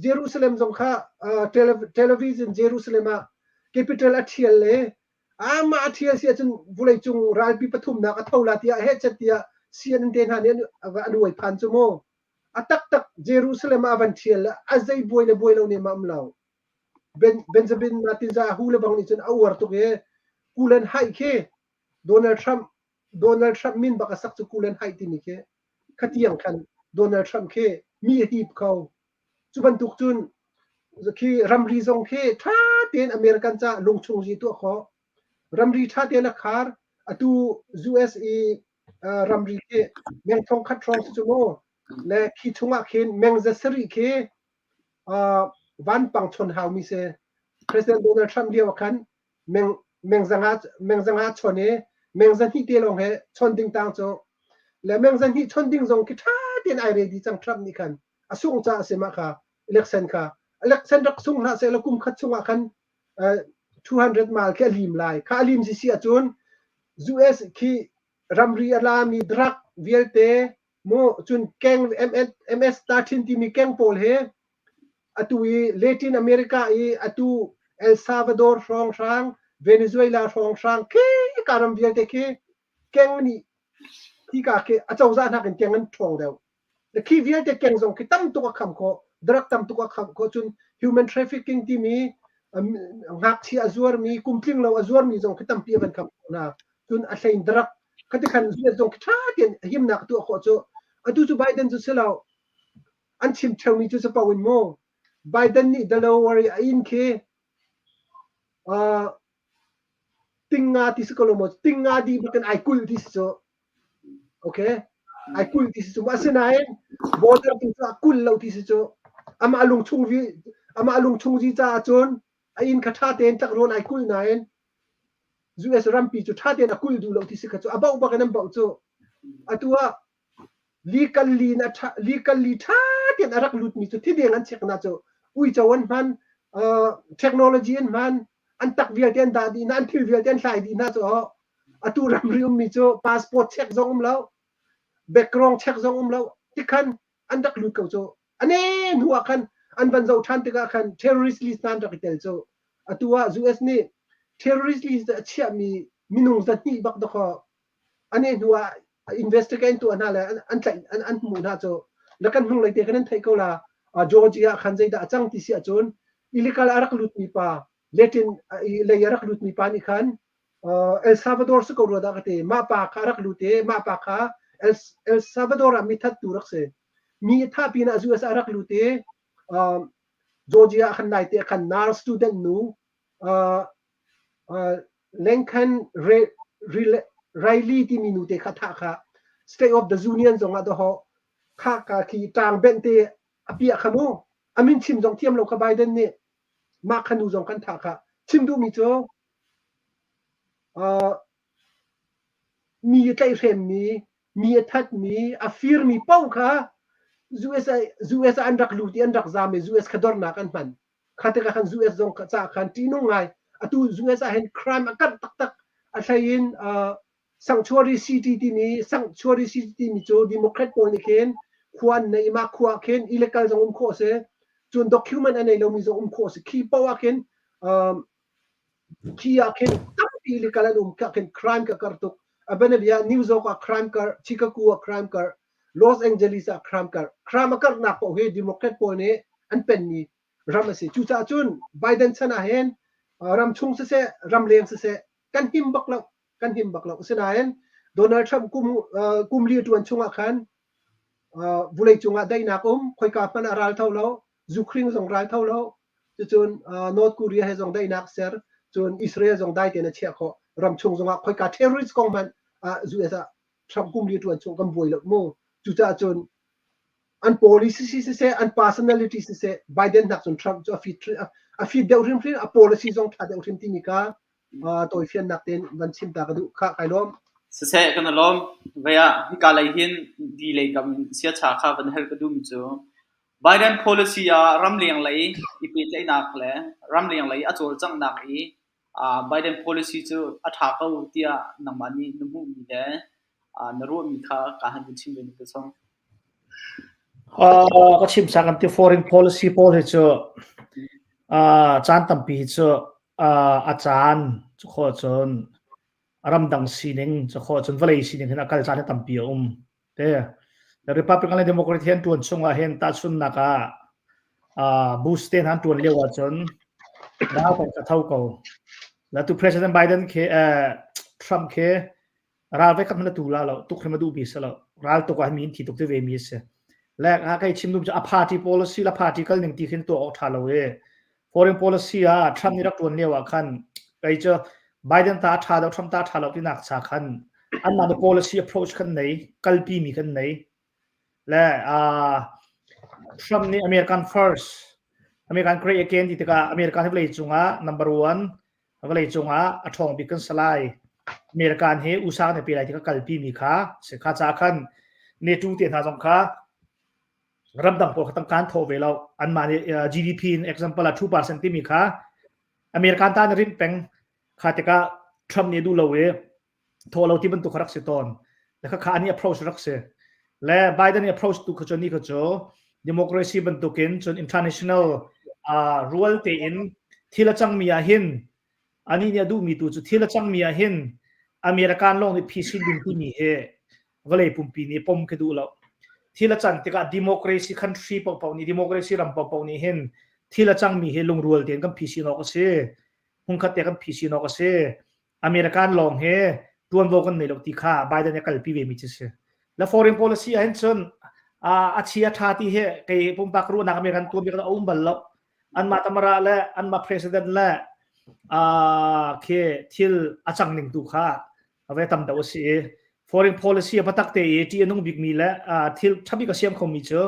Jerusalem zong kha uh, television Jerusalem ah capital a thial le amah a thial si ahcun vawleicung ralpi pathumnak a tho la tiah hehchet tiah CNN te hna nih an uai phan cu mu. A taktak Jerusalem ah a van thial le a zei buai le buai lo ne ma um lo. Ben, Benjamin Netanyahu le bang nih cun a uar tuk i Kulen Hai khi Donald Trump Donald Trump min bak a sak cu Kulen Hai timi khi khatiang khan Donald Trump khi mi a hip kho. Cu bantuk cun khi ramri zong khi ṭha tein American ca lungchung zi tuah khawh. Ramri ṭha tein a khar. Atu US i uh, ramri khi meng thong khat hrawng si cu mu. Le khi chungah khin meng za sarih khi uh, vanpang chon haumi si. President Donald Trump lio ah khan meng meng zanga meng zanga chon i meng zahnih te lawng he chon ding tang cu le meng zahnih chon ding zong khi ṭha tein ai ready cang Trump nih khan a sung ca a si mah kha election kha election rak sung hlah seh law kum khat chungah khan uh, 200 mile khi a lim lai kha a lim si si ahcun US khi ramri a lami drug vialte mu cun keng MS MS 13 timi keng pawl he Atu i Latin America i atu El Salvador hrawnghrang, Venezuela hrawnghrang khika ram vialte khi keng nih khika khi acozah nakin keng an ṭhawng deuh. Le khi vialte keng zong khi tam tuk a kham khawh, drug tam tuk a kham khawh cun human trafficking timi ngakchia a zuarmi, kum tling lo a zuarmi zong khi tampi a van kham khawh hna. Cun a hlein drug khati khan zuat zong khi ṭha tein himnak tuah khawh cu atu cu Biden cu si lo. An chim ṭheomi cu capo in maw Biden nih Delaware i a inn khi uh, tingnga ti si ko lo maw tingnga dih bakin ai kulh ti si cu okay ai kulh ti si cu asinain border tu cu a kulh lo ti si cu amah lungchung vi amah lungchung zi caah cun a inn kha ṭha tein tlakrawn ai kulh nain US rampi cu ṭha tein a kulh duh lo ti si kha cu a bauh bak in an bauh cu atu ah Likal li in a ṭha, likal li ṭha tein a rak lutmi cu thideng an chek hna cu uico an hman, uh, technology an hman, an tak vialte an dah dih hna, an thil vialte an hlai dih hna cu atu ramri ummi cu passport check zong um lo, background check zong um lo, tikhan an rak lut ko cu. Ane hnu ah khan an van zoh ṭhan tikah khan terrorist list hna an rak i tel cu. Atu ah US nih terrorist list a chiahmi minung zahnih bak dakaw. Ane hnu ah investigate tuah hna le an tlaih an an hmuh hna cu na kan hnung lei te khan an theih ko la. Georgia ah khan zeidah a cang ti si ahcun illegal a rak lutmi pa Latin lei a rak lutmi pa nih khan El Salvador si ko rua dah ka ti. Mah pa kha a rak lut i mah pa kha El, El Salvador ah mi thattu rak si. Mi a thah pinah US ah a rak lut i Georgia ah khan naite ah khan nurse student nu Lincoln Riley timi nu te kha thah kha State of the Union zong ah dawhawh kha ka khi ṭang benh te a piah kha mu. A min chim zong thiam lo kha Biden nih mah kha nu zong kan thah kha. Chim duhmi cu mi a tlaihhremmi, mi a thatmi, a firmi paoh kha US US ah an rak lut i an rak zaam i US kha dornak an hman. Kha tikah khan US zong caah khan ṭihnung ngai. Atu US ah hin crime a karh taktak. A hlei in Sanctuary City timi Sanctuary City timi cu Democrat pawl nih khin khua an nei i mah khua ah khin illegal zong um khawh a si. Cun document a nei lomi zong um khawh a si. Khi paoh ah khin Khi ah khin tampi illegal an um khi ah khin crime ka karh tuk. A bianabia New York ah crime karh, Chicago ah crime karh, Los Angeles ah crime karh. Crime a karhnak paoh hi Democrat pawl nih an penmi ram a si. Cucaah cun Biden chan ah hin ramchung siseh, ramleng siseh kan him bak lo. Kan him bak lo. Asinain Donald Trump kum kum li ṭuan chungah khan vawleicung ah daihnak um, khoika hmanh ah ral tho lo, Ukraine zong ral tho lo, cucun North Korea he zong daihnak ser, cun Israel zong dai tein a chiah khawh. Ramchung zongah khoika terrorist kong hmanh ah US ah Trump kum li ṭuan chung kan buai lo mu. Cucaah cun an policy siseh, an personality siseh, Biden hnak cun Trump cu a fit a fit deuh hrimhrim, a policy zong ṭha deuh hrim timi kha tawifiannak tein van chim ta ka duh. Khah, kai lawm. Siseh, kan i lawm. Vei ah hika lei hin di lei kam in siacha kha van hal ka duhmi cu Biden policy ah ramleng lei i pehtlaihnak le ramleng lei a cawlcanghnak i Biden policy cu a ṭha ko tiah nangmah nih na hmuhmi le na ruahmi kha ka han vun chim ve ka song. Ka chim sa kan ti foreign policy pawl hi cu caan tampi hi cu a caan cu khawh cun ramdang sining cu khawh cun vawlei sining hin a kal caan hi tampi a um. Te Republican le Democrat hi an ṭuan chungah hin tahchunhnak ah uh, Bush te hna an ṭuan lio ahcun ral kan ka tho ko. La tu President Biden khi uh, Trump khi ral ve khat hmanh a tu la lo tuk hrim a duh mi si lo ral tuk ah mi in thi tuk te ve mi si le a kai chim dum cu a party policy la party kal ning ti khin tuah awk tha lo e foreign policy ah Trump nih rak tuan lio ah khan kei cu Biden ta tha lo Trump ta tha lo tinak cha khan anmah nih policy approach kan nei kalpi mi kan nei le uh, Trump nih American first American great again ti tikah American hi vawlei cungah number one vawlei cungah a ṭhawng bik kan si lai American hi USA kan i pe lai ti kha kalpi mi kha si kha ca khan NATO te hna zong kha ramdang pawl kha tangka an thawh ve lo anmah nih GDP in example ah 2% timi kha American ta nih rinh peng kha tikah Trump nih duh lo i thawh lo ti bantuk kha rak si tawn le kha kha ani approach rak si le Biden nih approach tu kha cu ni kha cu democracy bantukin cun international uh, rual tein thil a cangmi ah hin Anih nih a duhmi tu cu thil a cangmi ah hin American lawng nih phisin ding timi hi vawlei pumpi nih pom khi duh lo. Thil a can tikah democracy country paohpaoh nih democracy ram paohpaoh nih hin thil a cangmi hi lungrual tein kan phisin awk a si. Hmunkhat te kan phisin awk a si. American lawng hi tuanvo kan nei lo ti kha Biden nih a kalpi ve mi cu si. Le foreign policy ah hin cun a chia tha ti hi kei pumpak ruahnak American tuan bik a um bal lo. Anmah tamara le anmah president le uh, khi thil a cang ning tu kha a ve tam deuh a si i foreign policy a patak te i ṭih a nung bikmi le uh, thil ṭhabik a siam khomi cu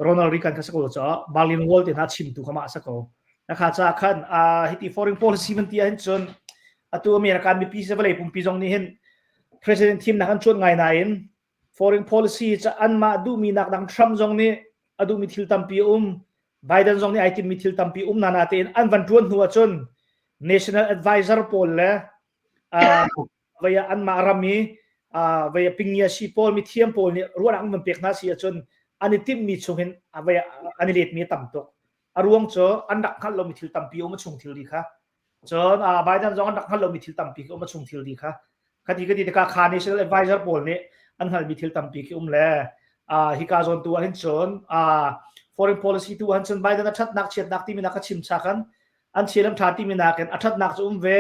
Ronald Reagan kha si ko caah Berlin Wall te hna chimtu kha mah a si ko. Na kha ca khan uh, hiti foreign policy man ti ahhin cun atu American mipi se vawlei pumpi zong nih hin president thimnak an cuan ngai nain foreign policy ca anmah duhmi nak dang Trump zong nih a duhmi thil tampi a um Biden zong nih ai timmi thil tampi um na natein an van ṭuan hnu ahcun national advisor pawl le uh, vei ah anmah ram i uh, vei ah pingiasi pawl mithiam pawl nih ruahnak an van pek hna si ahcun an i timhmi chungin vei ah an i letmi a tam tuk a ruang cu an rak hngalh lomi thil tampi um a chung thilri kha cun uh, Biden zong an rak hngalh lomi thil tampi um a chung thilri kha. Ka ti ka ti tikah kha national advisor pawl nih an hngalmi thil tampi khi um le hika zawn tu ah hin cun foreign policy tu ah hin cun Biden a ṭhatnak chiatnak timi nak ka chim cha kan an chia lam ṭha timi nakin a ṭhatnak cu um ve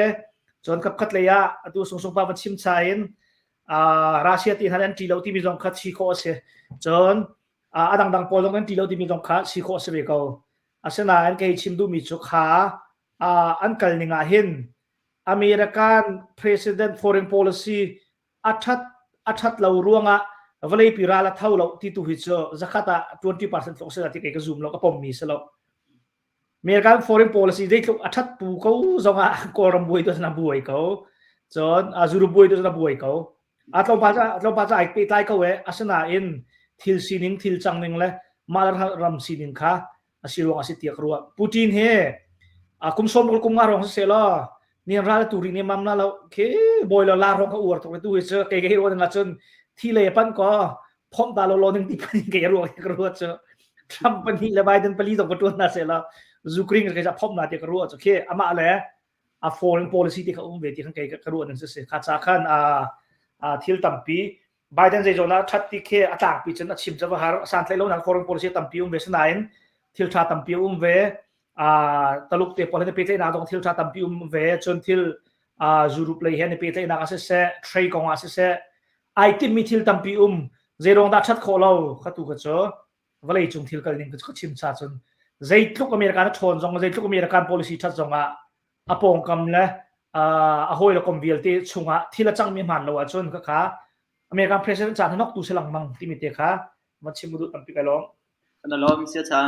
cun kapkhat lei ah atu sungsung pa va chim cha in Russia ti hna an ṭi lo timi zong kha chi khawh a si cun a dangdang pawl zong an ṭi lo timi zong kha chi khawh a si ve ko asinain kei chim duhmi cu kha an kal ning ah hin American president foreign policy a ṭhat a ṭhat lo ruangah vawleipi ral a tho lo ti tu hi cu zakhat ah 20% tluk si ti kei ka zum lo ka pommi si lo. American foreign policy zeitluk a ṭhat pu ko zongah Kawlram buai tu na buai ko. Cun Azuru buai tu na buai ko. A tlawmpal tlawmpal ca ai pehtlai ko e asinain thil sining thil cang ning le mah ram sining kha a si ruang a si tiah ka ruah. Putin hi a kum som kum nga rong se law nian ral tu ri ne mam na lo khi boi lo la rong ka uar tuk tu hi chu ke ke ruang nga chun thi le pan ko phom ta lo lo ning ti pan ke ruang ka ruat chu Trump pan hi le Biden pali zong ka tuan na se la Ukraine ke ja phom na te ka ruat chu khi ama le a foreign policy ti kha um ve ti khan ke ka ruat nan se kha cha khan a thil tampi Biden zeizawn ah ṭhat ti khi a tlangpi cun a chim cu va har. Santlaih lonak foreign policy tampi um ve sinain thil ṭha tampi um ve. Taluk te pawl he pehtlaihnak zong thil ṭha tampi um ve. Cun thil Europe lei he ni pehtlaihnak ah siseh, trade kong ah siseh, ai timmi thil tampi um. Zeiruang dah ṭhat khawh lo kha tu kha cu vawlei cung thil kal ning ka chim cha cun zeitluk American a ṭhawn zong zeitluk American policy ṭhat zong ah a pawngkam le a hawi le kom vialte chungah thil a cangmi hmaan lo ahcun khakha American president caan hanok tu si lengmang timi te kha van chim duh tampi kai lawm. Kan lawm sia cha.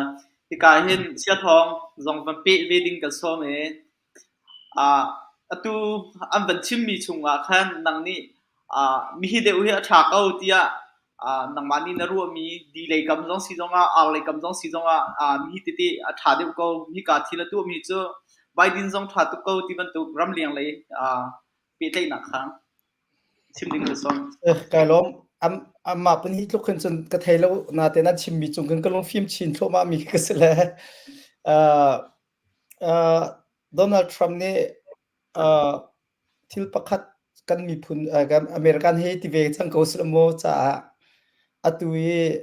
Hika hin sia thawng zong van peh ve ding kan sawm e. Atu an van chimmi chungah khan nang nih mihi deuh hi a ṭha ko tiah nangmah nih na ruahmi di lei kam zong si zongah ar lei kam zong si zongah mihi tete a ṭha deuh ko hika thil a tuahmi cu Biden zong ṭha tuk ko ti bantuk ramleng lei pehtlaihnak kha chim ding ka sawm. Kai lawm. Amah pun hi tluk khin cun ka thei lo natein an chimmi cung khin ka lungfim chin thluahmah mi ka si le Donald Trump nih thil pakhat kan miphun American hi ti ve cang ko sila maw caah atu i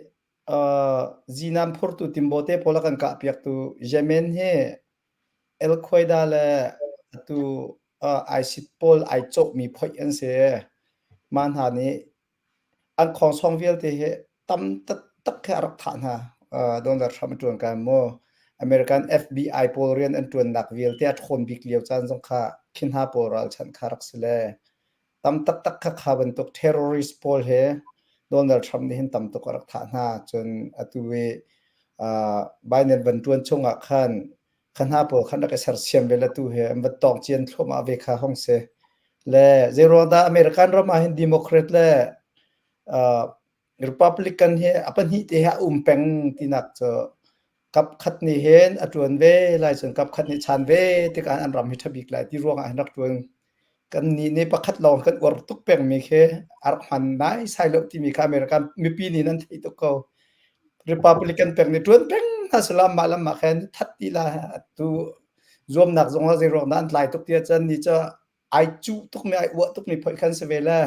zinam phurtu timbo te pawl a kan kah piaktu Yemen hi Al Qaeda le atu ISIS pawl ai cawhmi phoih an si. Mah hna nih An khawngsawng vialte hi tam taktak khi a rak thah hna. Donald Trump a ṭuan kai maw? American FBI pawl rian an ṭuannak vialte a ṭhawn bik lio caan zong kha khi hna pawl ralchanh kha rak si le tam taktak kha kha bantuk terrorist pawl he Donald Trump nih hin tam tuk a rak thah hna. Cun atu i Biden van ṭuan chungah khan kha hna pawl khan rak i sersiam ve le tu he an va tawng cian thluahmah ve kha hong si. Le zeiruang dah American ram ah hin Democrat le uh, Republican hi a pahnih te hi a um peng tinak cu kap khat nih hin a ṭuan ve lai cun kap khat nih chan ve tikah an ram hi ṭha bik lai ti ruangah hin rak ṭuan kan nih nih pakhat lawng kan uar tuk pengmi khi a rak hman nai sai lo timi kha American mipi nih nan theih tuk ko. Republican peng nih ṭuan peng hna sila mah le mah khan that ti la tu zuamnak zong ah zeiruang dah an tlai tuk tiah cun ni cu ai cuh tukmi ai uah tukmi phoih khan si ve le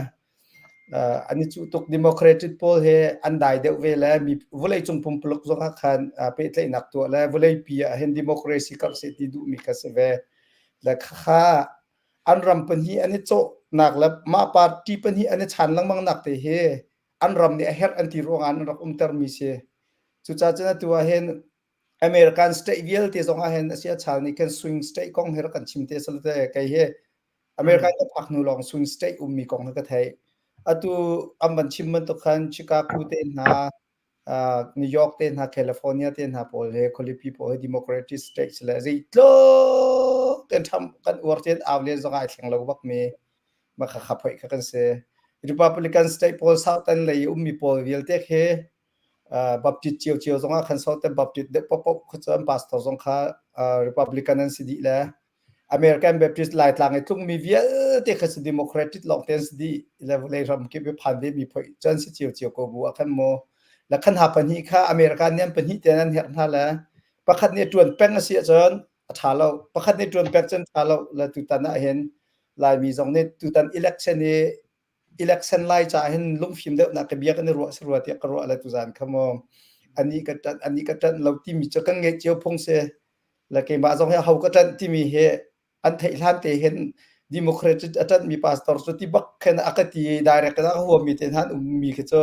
an i cuh tuk Democratic pawl he an dai deuh ve le mi vawleicung pumpuluk zong ah khan pehtlaihnak tuah le vawleipi ah hin democracy karh seh ti duhmi kha si ve le khakha an ram pahnih an i cawhnak le mah party pahnih an i chan lengmang nak te hi an ram nih a herh an ti ruangah an rak umtermi si. Cucaah cun atu ah hin American state vialte zong ah hin a sia chal nih khin swing state kong hi rak kan chim te salate kei hi American ka phak hnu lawng swing state ummi kong hi ka theih. Atu an van chim bantuk khan Chicago te hna New York te hna, California te hna pawl he khualipi pawl he democratic states le zeitluk kan tham kan uar ten au len zong ai thleng lo bak mi ma kha kha phoi kha kan si. Republican state pawl southern lei ummi pawl vialte khi Baptist cio cio zong ah khan Southern Baptist deuh paohpaoh kha cun pastor zong kha Republican an si dih le American Baptist Laitlang i tlungmi vialte kha si Democratic lawng te an si dih le vawlei ram kip i phan ve mi phoi cun si cio cio ko bu ah khan mu le khan ha pahnih kha America nih an pahnih te an herh hna le pakhat nih ṭuan peng a si ahcun a ṭha lo pakhat nih ṭuan peng cun ṭha lo le tutan ah hin Laimi zong nih tutan election i Election lai caah hin lungfim deuhnak ka bia kan i ruah si rua tiah ka ruah le tuzan kha maw ani ka ṭanh ani ka ṭanh lo timi cu kan ngeih cio phung si. Le keimah zong hi ho ka ṭanh timi hi an theih hlan te hin Democratic a ṭanhmi pastor cu ti bak khin a ka ti direct in a ka huammi te hna an ummi khi cu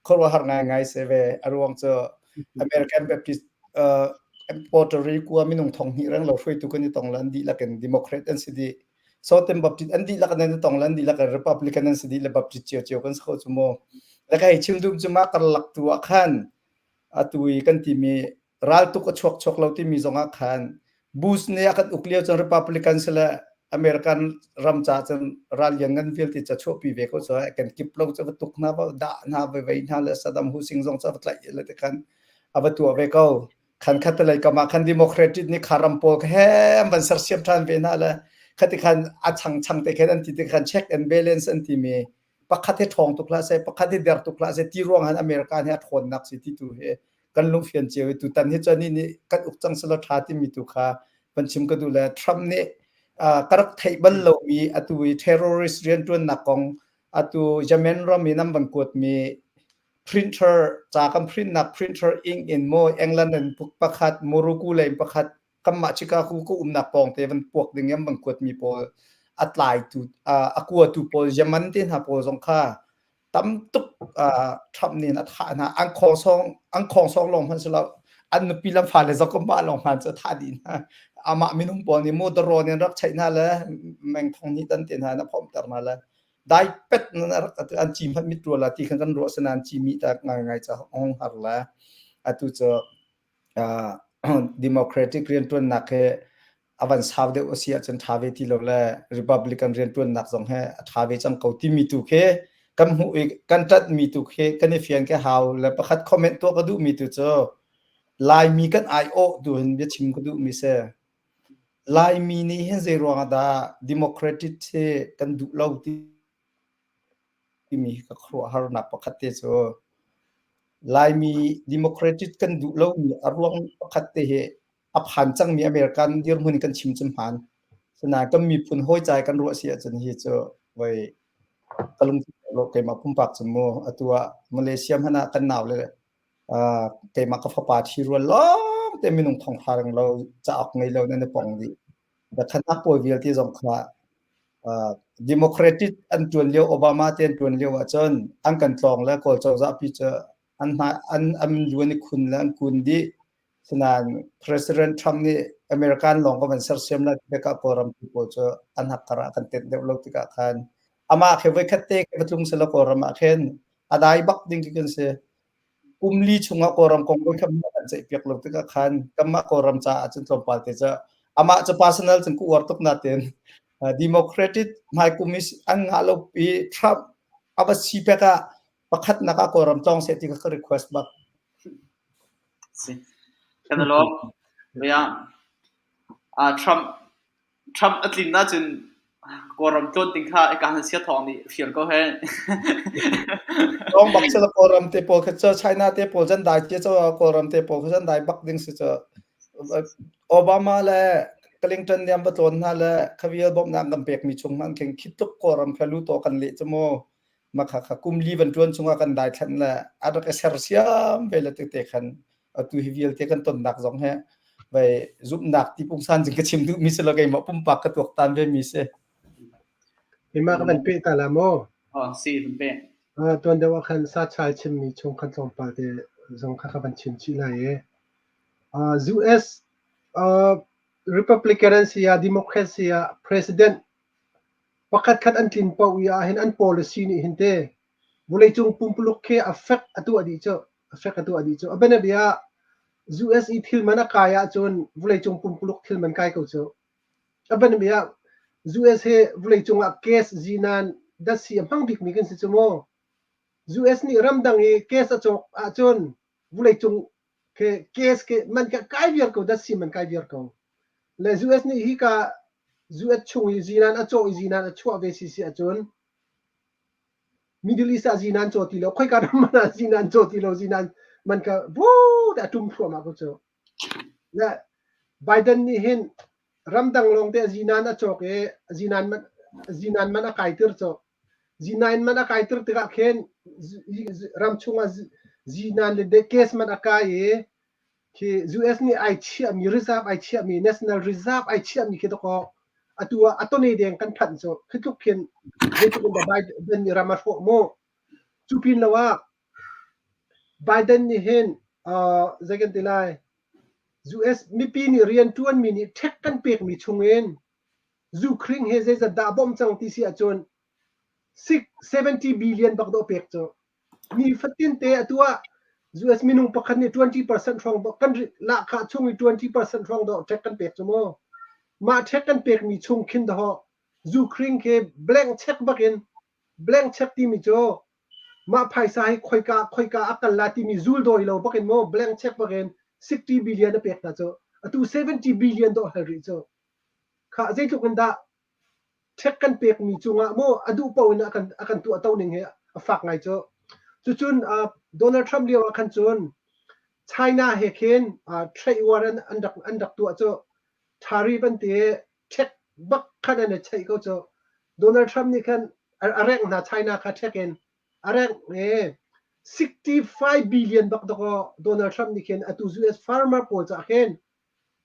khuaruahhar ngaingai si ve. A ruang cu American Baptist uh, Puerto Rico minung thong hnih reng lo hruaitu kan i tong le an dihlak in Democrat an si dih. Southern Baptist an dihlak in an i tong le an dihlak in Republican an si dih le Baptist cio kan si kho cu mu. Le ka hei chim duh cu mah karlak tu ah khan atu i kan timi raltuk a chuak chuak lo timi zong ah khan Bush nih a kan uk lio cun Republican si le American ram ca cun ral lian ngan vialte ca chuahpi ve ko cu kan kip lo cu va tuk hna va dah hna va vei hna le Saddam Hussein zong cu va tlaih le te khan a va tuah ve ko khan khat lei kam ah khan Democratic nih kha ram pawl kha hem van sersiam ṭhan ve hna le khati khan a chang chang te khan an ti te khan check and balance an timi pakhat hi ṭhawng tuk hlah seh pakhat hi der tuk hlah seh ti ruang han America hi a ṭhawnnak si ti tu hi kan lungfian cio i tutan hi cun nih kan uk cang selaw ṭha timi tu kha van chim ka duh le Trump nih ka rak theih bal lomi atu i terrorist rianṭuannak kong atu Yemen ram in an van kuatmi printer ca kan printnak printer ink in maw England in pakhat Morocco lei in pakhat kanmah Chicago ka umnak pawng te van puak ding in van kuatmi pawl a tlaitu a kuatu pawl Yemen te hna pawl zong kha tam tuk Trump nih a thah hna an khawng song an khawng song lawng hmanh si lo an nupi lam fale zong mah lawng hman cu thah dih hna amah minung pawl nih mu drone in rak cheih hna le meng thong hnih tan te hna na phomter hna le dai pet nan rak an ci hmanh mit rual la ti khan kan ruah sanan ci mi ta ngai ngai cha hong har la atu cu Democratic rianṭuannak he a van sau deuh a si ahcun ṭha ve ti lo le Republican rianṭuannak zong he a ṭha ve cang ko timi tu khi kan hmuh i kan ṭanhmi tu khi kan i fian ke hau le pakhat comment tuah ka duhmi tu cu Laimi kan aiawh tu hin biachim ka duhmi si. Laimi nih hin zei ruangah dah Democratic hi kan duh lo ti timi ka khuaruahharnak pakhat te cu Laimi democratic kan duh lomi a ruang pakhat te hi a phan cangmi American dirhmun in kan chim cu hmaan. Sinain kan miphun hawi cai kan ruah si ahcun hi cu voi ka lungthin lo keimah pumpak cu mu atu ah Malaysia hmanh ah kan nau le uh, keimah ka fapa thi rual lawng te minung thong hra reng lo cauk ngei lo nan i pong dih. Khanak pawl vialte zong kha Democratic an ṭuan lio Obama te an ṭuan lio ahcun an kan tlawng le Kawl cozah pi cu an hna an an lu an i khun le an kun dih. Sinain President Trump nih American lawng ka van sersiam lai tikah Kawlram pi pawl cu an hakkar ah kan tenh deuh lo tikah khan amah khi voikhat te va tlung selaw Kawlram ah khin a dai bak ding khi kan si. Kum li chungah Kawlram kong voikhat hmanh kan ceihpiak lo tikah khan kanmah Kawlram caah cun tlawmpal te cu amah cu personal cun ka uar tuk natin Democratic hmaikum i an ngah lo i Trump a va si pek ah pakhatnak ah Kawlram tlawng seh ti kha ka request bak. Si. Kan i lawm. Trump Trump a tlin ahcun Kawlram tlawn ding kha ika han sia thawng nih hrial ko he. Tawng bak sila Kawlram te pawl kha cu China te pawl zan dai tia cho Kawlram te pawl kha zan dai bak ding si cu Obama le Clinton niam va tlawn hna le khavial bawmhnak kan pek mi chung hman kheng khi tluk Kawlram kha lu to kan leh chu mu makha kha kum li van tuan chungah kan dai thlan le a rak i sersiam ve le te te khan atu hi vialte kan tonnak zong he vai zumhnak ti pungsan jing ka chim duh mi si lo keimah pumpak ka tuaktan ve mi si. Keimah ka van pe ta la maw? Oh, si van pe. Uh, tuan deuh ah khan sa chai chim mi chung khan tlawmpal te zong kha ka van chim chih lai e. Uh, US uh, Republican an si ah Democrat si ah President pakhat khat an tlin paoh i ah hin an policy nih hin te vawleicung pumpuluk khi a fek a tuah dih cu a fek a tuah dih cu. A bianabia ah US i thil man a kai ahcun vawleicung pumpuluk thil man kai ko cu. A bianabia ah US hi vawleicung ah gas zinan datsi a hmang bikmi kan si cu mu. US nih ramdang i gas a cawk ahcun vawleicung ke gas ke man ka kai viar ko datsi man kai viar ko. Le US nih hika US chung i zinan a cawh i zinan a chuah ve si si ahcun Middle East ah zinan caw ti lo, khoika ram man ah zinan caw ti lo, zinan man ka bu te a tum thluahmah ko cu. Le Biden nih hin ramdang lawng te zinan a cawk i zinan man zinan man a kai tir cu. G9 man a kai tir tikah khin ram chungah G9 le gas man a kai i khi US nih ai chiahmi reserve ai chiahmi national reserve ai chiahmi khi dakaw atu ah a tone deng kan phanh cu khi tluk khin zeitluk in dah Biden nih ram a hrawh mu. Cu pin lo ah Biden nih hin uh, zei kan ti lai US mipi nih rianṭuanmi nih ṭhek kan pekmi chungin Zukhring he zeizat dah a bawmh cang ti si ahcun 70 billion bak dawh pek cu. Ni fatin te atu ah US minung pakhat nih 20% hrawng dawh kan lahkhah chung i 20% hrawng dawh ṭhek kan pek cu mu. Mah ṭhek kan pekmi chung khin dawh zukhring khi blank check bak in blank check timi cu mah phaisa hi khoika khoika a kal la timi zul dawi lo bak in mu blank check bak in 60 billion a pek hna cu. Atu 70 billion dawh hal rih cu. Khah zeitluk in dah ṭhek kan pekmi cungah maw a duh paoh in a kan a kan tuahto ning hi a fak ngai cu. Cucun uh, Donald Trump lio ah khan cun China he khin uh, trade war an, an rak an rak tuah cu tariff an ti ṭhek bak khan an i cheih ko cu. Donald Trump nih khan a, a rengh hna China kha ṭhek in a rengh e 65 billion bak dakaw Donald Trump nih khin atu US farmer pawl cah khin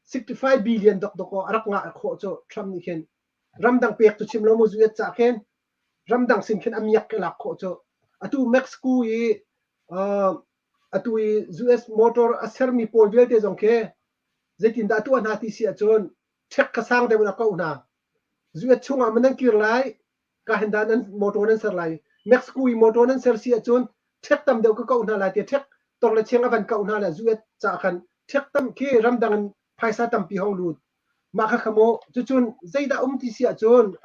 65 billion dok aw a rak ngah khawh cu Trump nih khin ramdang pek cu chim lo mu US cah khin ramdang sin khin a miak ke lak khawh cu atu Mexico i uh, atu i US motor a sermi pawl vialte zong khi zeitindah tuah hna ti si ahcun ṭhek kha sang deuh in a koh hna US chungah man nan kir lai ka hin dah nan motor nan ser lai Mexico i motor nan ser si ahcun ṭhek tam deuh ka koh hna lai ti ṭhek tor le cheng a van koh hna le US ca khan ṭhek tam khi ramdang in phaisa tampi hong lut mah kha kha mu cucun zeidah um ti si ahcun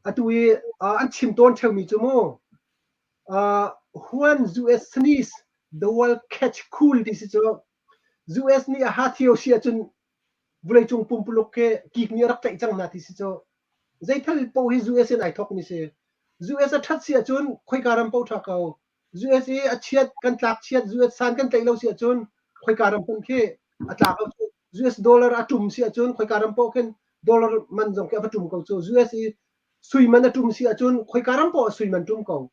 atu i an chim tawn ṭheumi cu mu when US sneeze the world catch cool ti si cu US nih a ha thio si ahcun vawleicung pumpuluk khi kik nih a rak tlaih cang hna ti si cu zeithal paoh hi US in ai thawk mi si US a ṭhat si ahcun khoika ram paoh ṭha ko US i a chiat kan tlak chiat US san kan tlaih lo si ahcun khoika ram hmanh khi a tla ko cu US dollar a ṭum si ahcun khoika ram paoh khin dollar man zong khi a va ṭum ko cu US i sui man a ṭum si ahcun khoika ram paoh ah sui man ṭum ko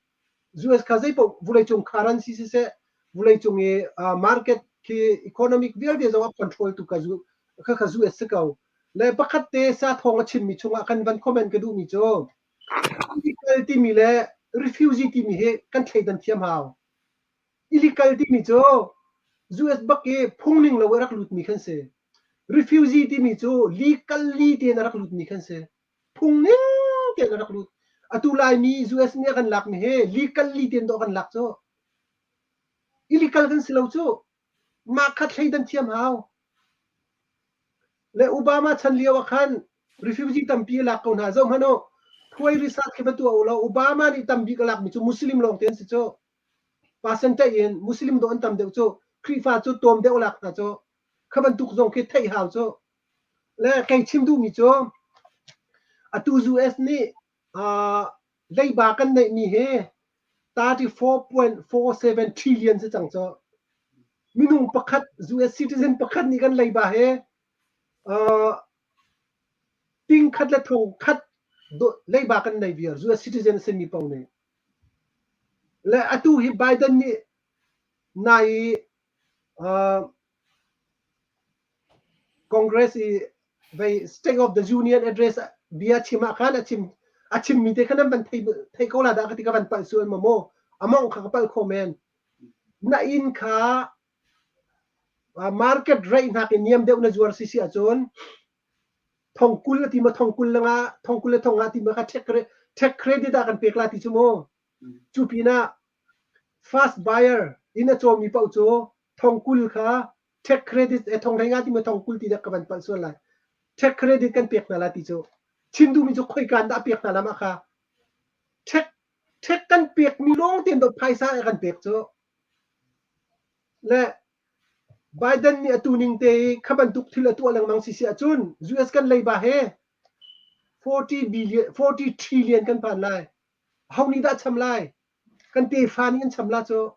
US kha zeipaoh vawleicung currency siseh vawleicung i market khi economic vialte zong a control tu ka kha kha US si ko. Le pakhat te sa thawng a chimmi chungah kan van comment ka duhmi cu illegal timi le refugee timi hi kan thleidan thiam hau. Illegal timi cu US bak i phungning lo i rak lutmi khan si. Refugee timi cu legally tein a rak lutmi khan si. Phung ning tein a rak lut. Atu Laimi US nih a kan lakmi hi legally tein dawh kan lak cu. Illegal kan si lo cu. Mah kha thleidan thiam hau. Le Obama chan lio ah khan refugee tampi a lak ko hna. Zoh hmanh u. Phuai research khi va tuah u law Obama nih tambik a lakmi cu Muslim lawng te an si cu. Percentage in Muslim dawh an tam deuh cu. Khrihfa cu tlawm deuh a lak hna cu. Kha bantuk zong khi theih hau cu. Le kei chim duhmi cu atu US nih uh, leiba kan neihmi hi 34.47 trillion si cang cu. Minung pakhat US citizen pakhat nih kan leiba hi uh, ting khat le thong khat leiba kan nei viar US citizen simi paoh nih. Le atu hi Biden nih nai uh, Congress i vei State of the Union address bia chim ah khan a chim a chimmi te khan an van thei thei ko la dah ka ti ka van palh sual ma maw among kha ka palh kho men na inn kha market rate hnak in niam deuh na zuar si si ahcun thong kul ti ma thong kul langa thong kul le thong nga ti ma kha tax credit ah kan pek la ti chu mu cu pinah first buyer in a cawmi paoh cu thong kul kha tax credit e thong hlei nga ti ma thong kul ti dak ka van palh sual lai tax credit kan pek hna la ti cu chim duhmi cu khoika dah pek hna la mah kha tax tax kan pek mi lawng ten do phaisa e kan pek cu le Biden nih atu ning te i kha bantuk thil a tuah lengmang si si ahcun US kan leiba he 40 billion 40 trillion kan phan lai ho nih dah cham lai kan tefa nih an cham la cu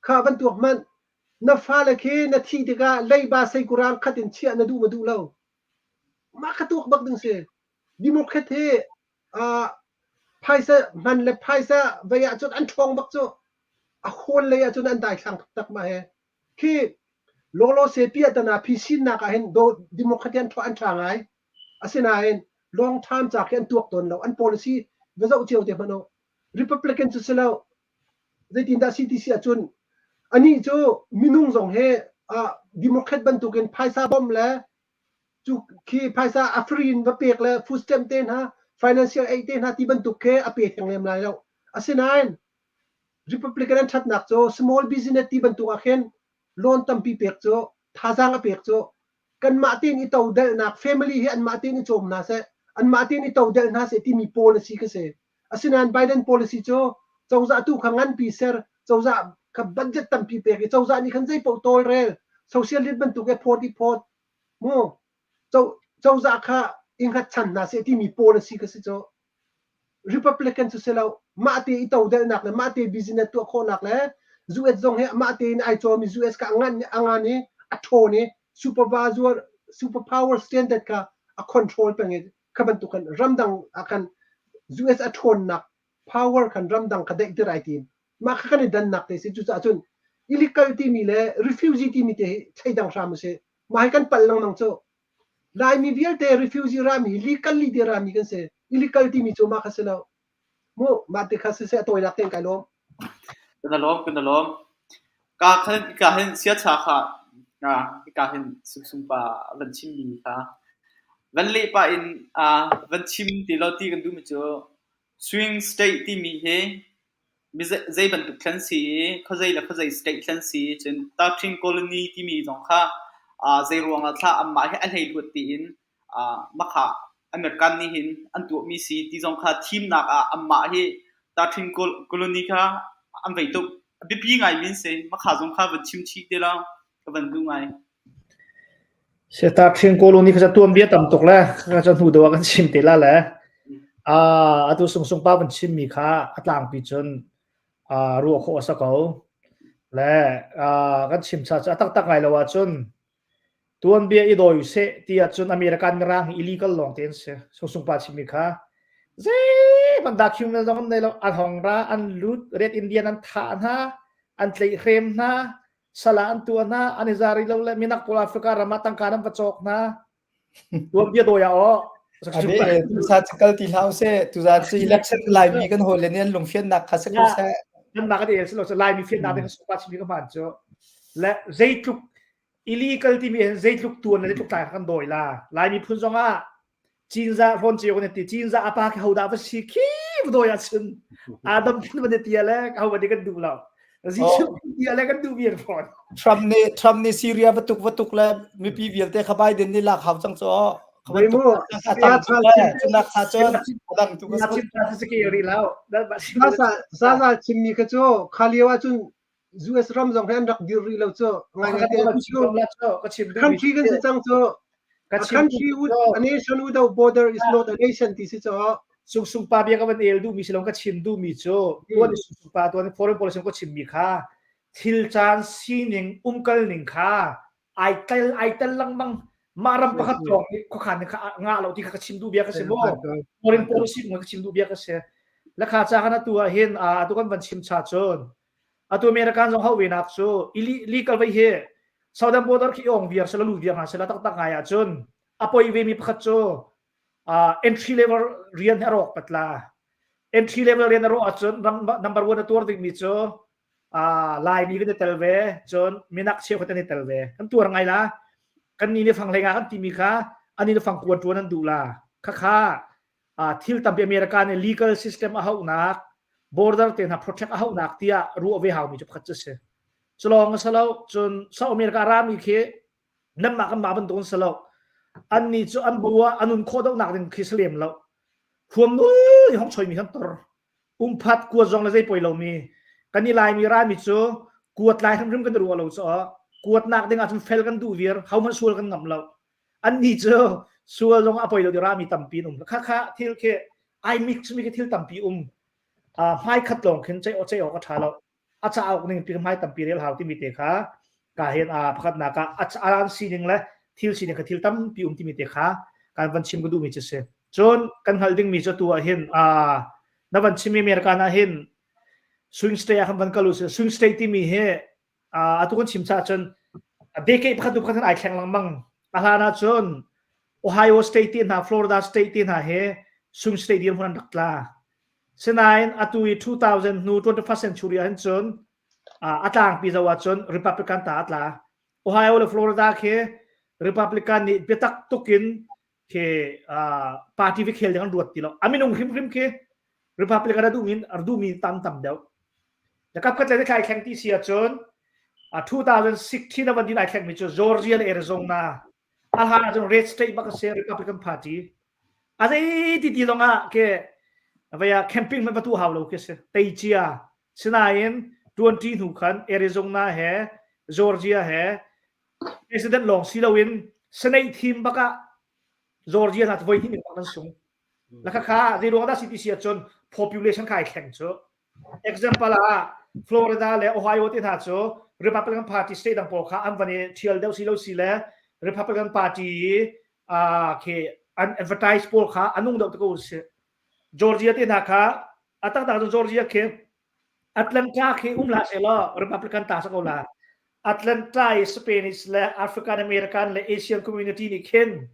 Kha van tuak hmanh. Na fale khi na thih tikah leiba seikurang khat in chiah na duh ma duh lo. Mah kha tuak bak ding si. Democrat hi uh, Phaisa hman le phaisa vei ahcun an ṭhawng bak cu. A hawl lei ahcun an daithlang taktak mah hi. Khi lawlawse piahtana phisinnak ah hin Democrat an an ṭha ngai. Asinain long term ca khi an tuak tawn lo. An policy va zoh cio te hmanh u. Republican cu si lo. Zeitindah CTC ahcun anih cu minung zong he uh, Democrat bantukin phaisa bawmh le cu khi phaisa a free in va pek le food stamp te hna financial aid te hna ti bantuk khi a pe theng lem lai lo. Asinain Republican an ṭhatnak cu small business ti bantuk ah khin loan tampi pek cu thazaang a pek cu kanmah tein i todelhnak family hi anmah tein i cawm hna seh anmah tein i todelh hna seh timi policy kha si. Asinain Biden policy cu cozah tu kha nganpi ser cozah kha budget tampi pek i cozah nih khan zei paoh tawlrel socialist bantuk i phawt i phawt mu cozah kha i hngatchan hna seh timi policy kha si cu. Republican cu si lo mah te i todelhnak le mah te business tuah khawhnak le US zong hi mah tein ai cawm i US kha a ngan a ngan i a ṭhawn i supervisor superpower standard kha a control peng i kha bantuk khan ramdang ah khan US a ṭhawnnak power khan ramdang kha daihter ai tim mah kha kan i dannak te si cucaah cun illegal timi le refugee timi te hi thleidang hram usih mah hi kan palh lengmang cu Laimi vialte refugee rami legally ti rami kan si. Illegal timi cu mah kha si lo. Mu mah ti kha siseh a tawinak tein kai lawm. Kan lawm kan lawm. Ka khan ka hin siacha kha ka hin sungsung pa van chim mi kha van leh pa in van chim ti lo ti kan duh mi cu swing state timi hi Mi zei bantuk thlen si i khuazei le khuazei state thlen si cun Tarṭin Colony timi zong kha zei ruangah thla anmah hi a hleihluat tiin makha American nih hin an tuahmi si ti zong kha thimnak ah anmah hi Tarṭin Colony kha an vei tuk. A biapi ngaimi an si. Makha zong kha van chim chih te law ka van duh ngai. Tarṭin Colony kha tuanbia tam tuk le kha hnu deuh ah kan chim te la le. Atu Sungsung pa van chimmi kha a tlangpi cun ruah khawh a si ko. Le kan chim cha cu a taktak ngai lo ahcun tuanbia i dawi seh ti ahcun American mirang hi illegal lawng te an si. Sungsung pa chimmi kha zeihmanh document zong an nei lo. An hong ra, an lut, Red Indian an thah hna, an tlaihhrem hna, sal ah an tuah hna an i za rih lo le minak pawl Africa ram ah tangka nan va cawk hna tuanbia dawi ah aw Tusa cu kal ti hlah usih tuzan cu election Laimi kan hawi le nih an lungfiannak kha si ko seh nan nak an si lo Laimi fiannak ding supa chimi ka hman cu le zeitluk illegal timi hin zeitluk tuan le zeitluk tlai kan dawi la Laimi phun zong ah Cinzah hrawn cio kan ti Cinzah a pa khi hodah va si khi dawi ahcun Adam thin van ti le ho van kan duh lo Jesuh ti le kan duh viar fawn Trump nih Trump nih Syria va tuk va tuk le mipi vialte kha Biden nih lak hau cang cu Cunak kha cun adang tu ka Zaza chimmi kha cu kha lio ahcun US ram zong hi an rak dir rih lo cu ngai te country kan si cang cu a country with a nation without border is not a nation ti si cu sung sung pa bia ka van el duh mi si lo ka chim duh mi cu tuan sung sung pa tuan foreign policy ko chim mi kha thil caan sining umkal ning kha ai tel ai tel lengmang mah ram pakhat lawng nih khuakhan ning kha ngah lo ti kha ka chim duh bia ka si mu foreign policy ka chim duh bia ka si lakha cha kan atu ah hin atu kan van chim cha cun Atu American zong hau ve nak cu illegal vei hi Southern border khi ong viar sela lu viar hna sela taktak ngai ahcun a poi ve mi pakhat cu entry level rian hi a rawk patla entry level rian a rawh ahcun number one a tuar ding mi cu Laimi kan i tel ve cun minak cheukhat an i tel ve kan tuar ngai la kan ni nih fang hlei nga kan timi kha ani nih fang kuan tuan an duh la khakha thil tampi America nih legal system a hauhnak border te hna protect a hauhnak tiah ruah ve haumi cu pakhat cu si. Culawng a si lo cun South America rami khi nanmah kan mah bantuk an si lo. Annih cu an bu ah an un khawh dohnak ding khi si lem lo. Huam nui hong choimi kan tor. Umphat kuat zong le zei poi lomi. Kan i Laimi rami cu kuat lai hrimhrim kan i ruah lo cu kuatnak ding ahcun fel kan duh viar ho hmanh sual kan ngamh lo. Annih cu sual zong a poi lo ti rami tampi an um. Khakha thil khi ai mix mi khi thil tampi um. Hmai khat lawng khin ceih ceih awk a ṭha lo. A cauk ning pi hmai tampi rel hau timi te kha ka hen a pakhatnak ah a an sining le thil sining kha thil tampi um timi te kha kan van chim ka duhmi cu si. Cun kan hngalh dingmi cu tu ah hin. Na van chim America na hin swing state ah khan van kal u sih. Swing state timi hi atu kan chim cha cun decade pakhat tu pakhat ai thleng lengmang. A hlan ah cun Ohio state ti hna Florida state ti hna hi swing state dirhmun an rak tla. Sinain atu i 2000 hnu 21st century ah hin cun a tlangpi zo ahcun Republican ta a tla. Ohio le Florida khi Republican nih biatak tukin khi party vi khel ding an ruat ti lo. A minung hrimhrim khi Republican a duhmi a duhmi tam tam deuh. Le kap khat le thlai thleng ti si ahcun 2016 a van din ai thleng mi cu Georgia le Arizona a hlan ahcun red state bak a si Republican Party. A zei ti ti zong ah ke vaya camping man va tu hau lo khi si. Tei cia Sinain 20 hnu khan Arizona he Georgia he president lawng si loin Senate thim bak ah Georgia hna voi hnih bak nan sung. La kha kha zei ruang dah si ti si ahcun population kha ai thleng cu. Example ah Florida le Ohio te hna cu Republican Party state dang pawl kha an van i thial deuh si lo si le Republican Party uh, khi an advertise pawl kha anung deuh te ko si. Georgia te hna kha a taktak cun Georgia khi Atlanta khi um hlah sehlaw Republican ta sa ko la. Atlanta i Spanish le African American le Asian community nih khin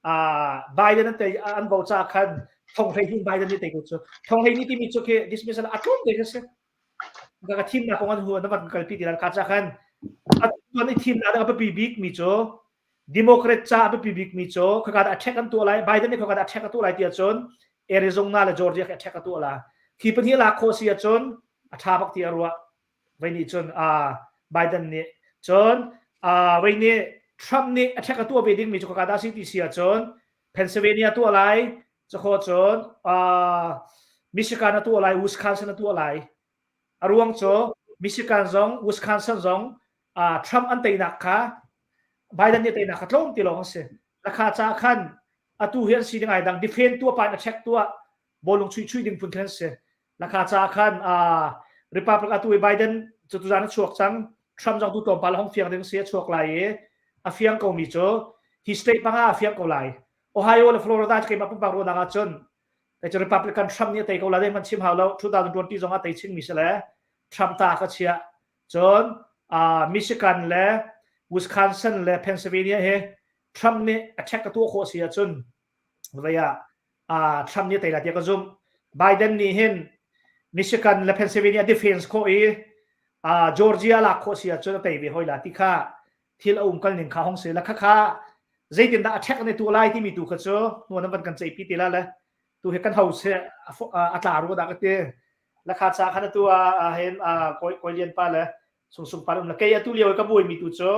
uh, Biden an tei an vo ca khan thong hlei hin Biden nih tei ko cu. Thong hlei ni timi cu khi dismissal a tlawm te khi si. Ka thimnak kong an hu an van kalpi ti ka ca khan atuan i thimnak a biapi bik mi cu Democrat ca a biapi bik mi cu khaka dah attack an tuah lai Biden nih khaka dah attack a tuah lai ti ahcun Arizona le Georgia khi attack a tuah la. Khi pahnih lak khawh si ahcun a ṭha bak ti a ruah. Vei nih cun uh, Biden nih cun uh, vei nih Trump nih attack a tuah ve ding mi cu khaka dah si ti si ahcun Pennsylvania tuah lai cakhaw cun uh, Michigan a tuah lai Wisconsin a tuah lai A ruang cu Michigan zong Wisconsin zong uh, Trump an teinak kha Biden nih teinak kha tlawm ti lawng a si. Lakha ca khan atu hi an si ding ai dang defend tuah pa in a check tuah bawlung chui chui ding phun khan si. Lakha ca khan uh, Republic atu i Biden cu tuzan a chuak cang Trump zong tu tlawmpal hong fiang ding si a chuak lai i a fiang ko mi cu hi state panga a fiang ko lai. Ohio le Florida cu keimah pumpak ruahnak ahcun Kei cu Republican Trump nih a tei ko la dei man chim hau lo 2020 zong a tei chingmi si le Trump ta ka chiah cun uh, Michigan le Wisconsin le Pennsylvania hi Trump nih attack ka tuah khawh si ahcun vei ah uh, Trump nih a tei la tiah ka zumh Biden nih hin Michigan le Pennsylvania defense khawh i uh, Georgia lak khawh si ahcun a tei ve hoi la ti kha thil a um kal ning kha hong si la kha kha zeitindah a ṭhek an i tuah lai timi tu kha cu hnuan an van kan ceihpi ti la le tu hi kan ho se a tla ru dah ka ti la kha cha khan atu a hen koi koi lian pa le sung sung pa um la kei atu lio ka buai mi tu cu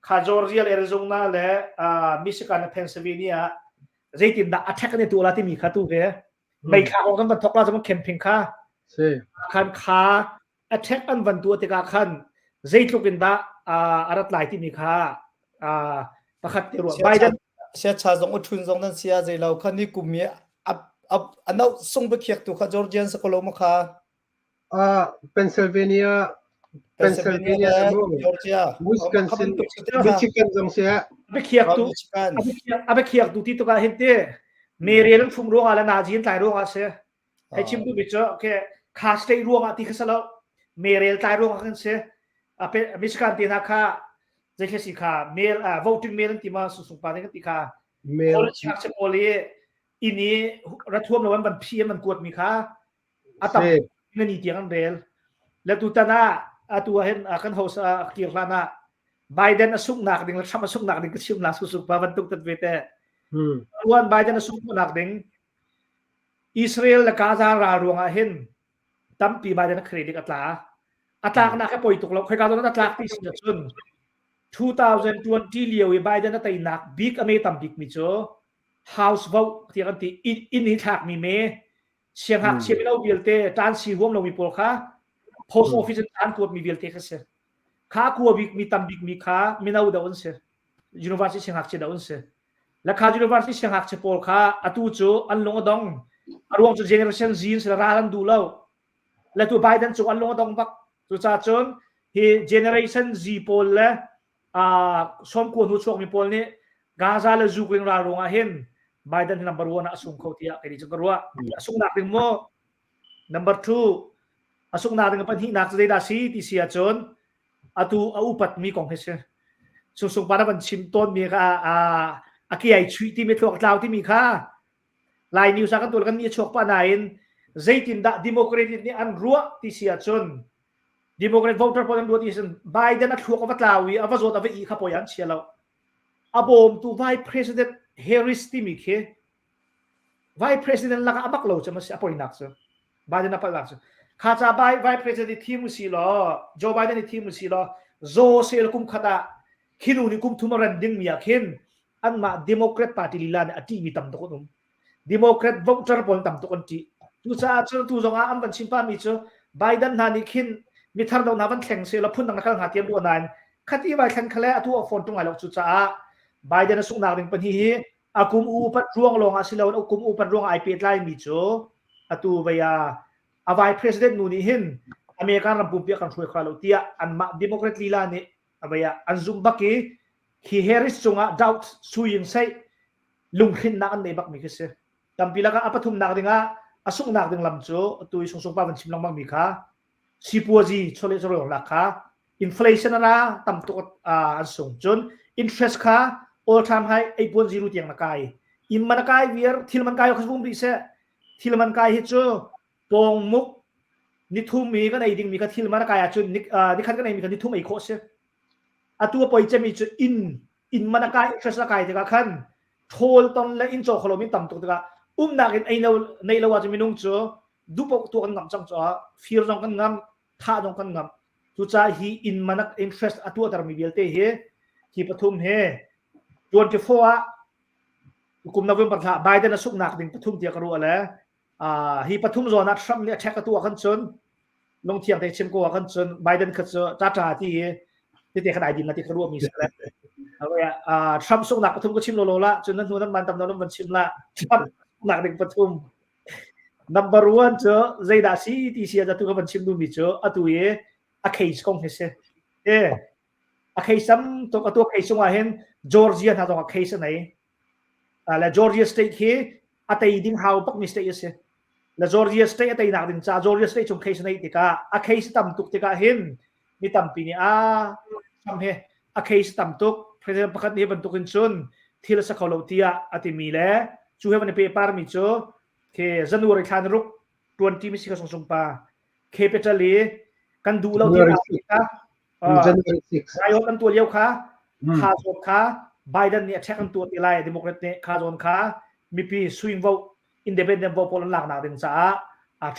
kha Georgia le Arizona le Michigan le Pennsylvania zeitindah a ṭhek an i tuah la timi kha tu he mei thla kong kan van thok la cu camping kha khan kha attack an van tuah tikah khan zeitluk in dah a rat lai timi kha pakhat te ruah Biden siacha zong u thun zong nan sia zei lo kha ni kum mi a no sung bikhiak tu kha Georgian sa ko lo ma kha uh, Pennsylvania Pennsylvania Georgia Wisconsin Michigan zong sia bikhiak tu a bikhiak tu ti tu ka hin te Mary an phung ruangah le Nazi an tlai ruangah si Hei chim duhmi cu okay, kha state ruangah ti kha si lo. Merel tlai ruangah kan si. Michigan te hna kha zei si kha mail uh, voting mail an ti ma sungsung pa kan ti kha college ngakchia pawl i inn i rathuam lo an van phi an van kuat mi kha a tam ngani tiang an rel le tutan ah atu ah hin kan host a kir hlan ah Biden a sunghnak ding le Trump a sunghnak ding ka chim la susuk pa bantuk tat ve te tuan Biden a sunghnak ding Israel le Gaza ral ruangah hin tampi Biden a credit a tla. A tlaknak hi poi tuk lo. Khoika zawn a tlak ti si ahcun 2020 lio i Biden a teinak bik a me tam bik mi cu House vote tiah kan ti inn i thlakmi me siangngakchia mino vialte ṭansi huam lomi pawl kha post office in an kuatmi vialte kha si. Kha kua bik mi tam bik mi kha mino deuh an si. University siangngakchia deuh an si. Lakha University siangngakchia pawl kha atu cu an lung a dong. A ruang cu Generation Z in ral an duh lo. Le tu Biden cung an lung a dong bak. Cucaah cun hi Generation Z pawl le uh, sawmkua hnu chuakmi pawl nih Gaza le Ukraine ral ruangah hin Biden hi number one ah a sung kho tiah kei nih cun ka ruah. A sungnak ding maw? Number 2 a sunghnak ding a pahnihnak cu zeidah si ti si ahcun atu a upatmi kong hi si. Sungsung pa na van chim tawnmi kha a a ke ai chuih timi thluak tlau timi kha Lai news ah kan tuah kan ni a chuak pah nain zeitindah Democratic nih an ruah ti si ahcun Democrat voter pawl an ruah ti ahcun Biden a thluak a va tlau i a va zawt a va i kha poi an chia lo. A bawmtu Vice President Harris timi khi Vice President lakah a bak lo cem a si a poinak cu. Biden a palhnak cu. Kha ca Vice President i thim usi law Joe Biden i thim usi law zaw sel kum khat ah khi nu nih kum thum a ren dingmi ah khin anmah Democrat party lila nih a ṭihmi tam tuk an um. Democrat voter pawl tam tuk an ṭih. Cucaah cun tu zong ah an van chim pahmi cu Biden hna nih khin mithar do hna van thleng seh law phun dang na kal hnga tiam ruah nain khati vai thlen khale atu a phone ṭung ai lo cucaah Biden a sunghnak ding pahnih hi a kum upat ruang lawng ah si loin a kum upat ruang ai pehtlai mi cu atu vei ah a vice president nu nih hin American ram pumpi a kan hruai kho lo tiah anmah Democrat lila nih a vei ah an zumh bak i hi Harris cungah doubt suing sei lunghrinnak an nei bakmi khi si. Tampi lakah a pathumnak dingah a sunghnak ding lam cu atu i sungsung pa van chim lengmang mi kha sipuazi chawleh chawlehnak kha inflation a ra tam tuk an sung cun interest kha all time high 8.0 tiang na kai inn man a kai viar thil man kai kha vum rih seh thil man kai hi cu pawngmuk nithum i kan ei dingmi kha thil man a kai ahcun nikhat kan ei mi kha nithum ei khawh si atu a poi cemi cu inn inn man a kai interest a kai tikah khan ṭhawl ton le inn caw kholo min tam tuk tikah umnak in ei lo nei lo ahcun minung cu duhpoh tuah kan ngam cang caah fir zong kan ngam thah zong kan ngam cucaah hi inn man interest a tuahtermi vialte hi hi pathum he 24 ah kum November thla Biden a suknak ding pathum tiah ka ruah le hi pathum zawn ah Trump nih a check a tuah kan cun lungthiang te chim ko ah kan cun Biden kha cu tata ti i tete khan ai din la ti ka ruah mi si le Trump sungnak pathum ka chim lo lo la cun nan hnu nan man tam nan van chim la Trump nak ding pathum number one cu zeidah si ti si ah tu ka van chim duhmi cu atu i a case kong hi si e a case tam tuk atu a case chungah hin Georgia hna zong a case a nei le Georgia state hi a tei ding hau bakmi state a si. Le Georgia state a teinak ding ca Georgia state chung case neih tikah a case tam tuk tikah hin mi tampi nih a Trump he a case tam tuk president pakhat nih bantukin cun thil a sa kho lo tiah a timi le cu he van i pehpar mi cu ke January thla ni ruk 20 mi si kha sung sung pa capital i kan duh lo tiah January 6. Riot an tuah lio kha kha zawn kha Biden nih a check an tuah ti lai Democrat nih kha zawn kha mipi swing vote independent vote pawl an laknak ding caah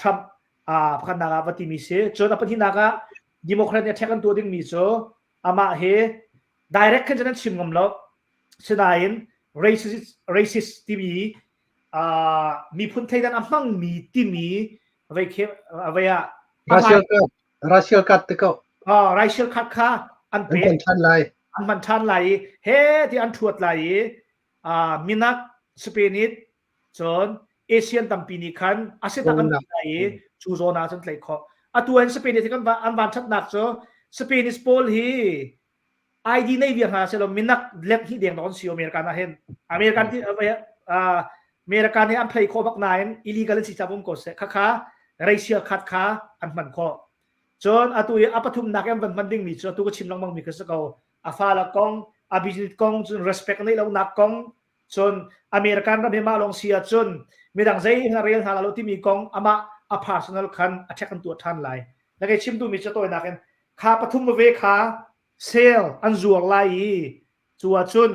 Trump pakhatnak ah va timi si cun a pahnihnak ah Democrat nih a check an tuah dingmi cu amah he direct khin cun an chim ngam lo sinain racist racist timi miphun thleidan a hmangmi timi vei khe vei ah racial racial card te ko ah racial card kha an pe an than lai an man than lai i he ti an thuat lai i minak Spain cun Asian tampi nih khan a si tak an ti lai i cu zawn ah cun tlaih khawh atu an Spain hi kan an van thatnak cu Spanish pawl hi ID nei viar hna selaw minak let hi deng don si American ah hin American ti American hi an play khawh bak nain illegal an si ca um ko seh khakha racial card kha an hman khawh cun atu i a pathum nak an van hman ding mi cu atu ka chim lengmang mi kha si ko a fa la kong a business kong cun respect nei lo nak kong cun American ram hi mah lawng si ahcun midang zei hna rel hna lo timi kong amah a personal khan a check an tuah than lai na kei chim duhmi cu tawinak in kha pathum ve kha sale an zuar lai i cu ahcun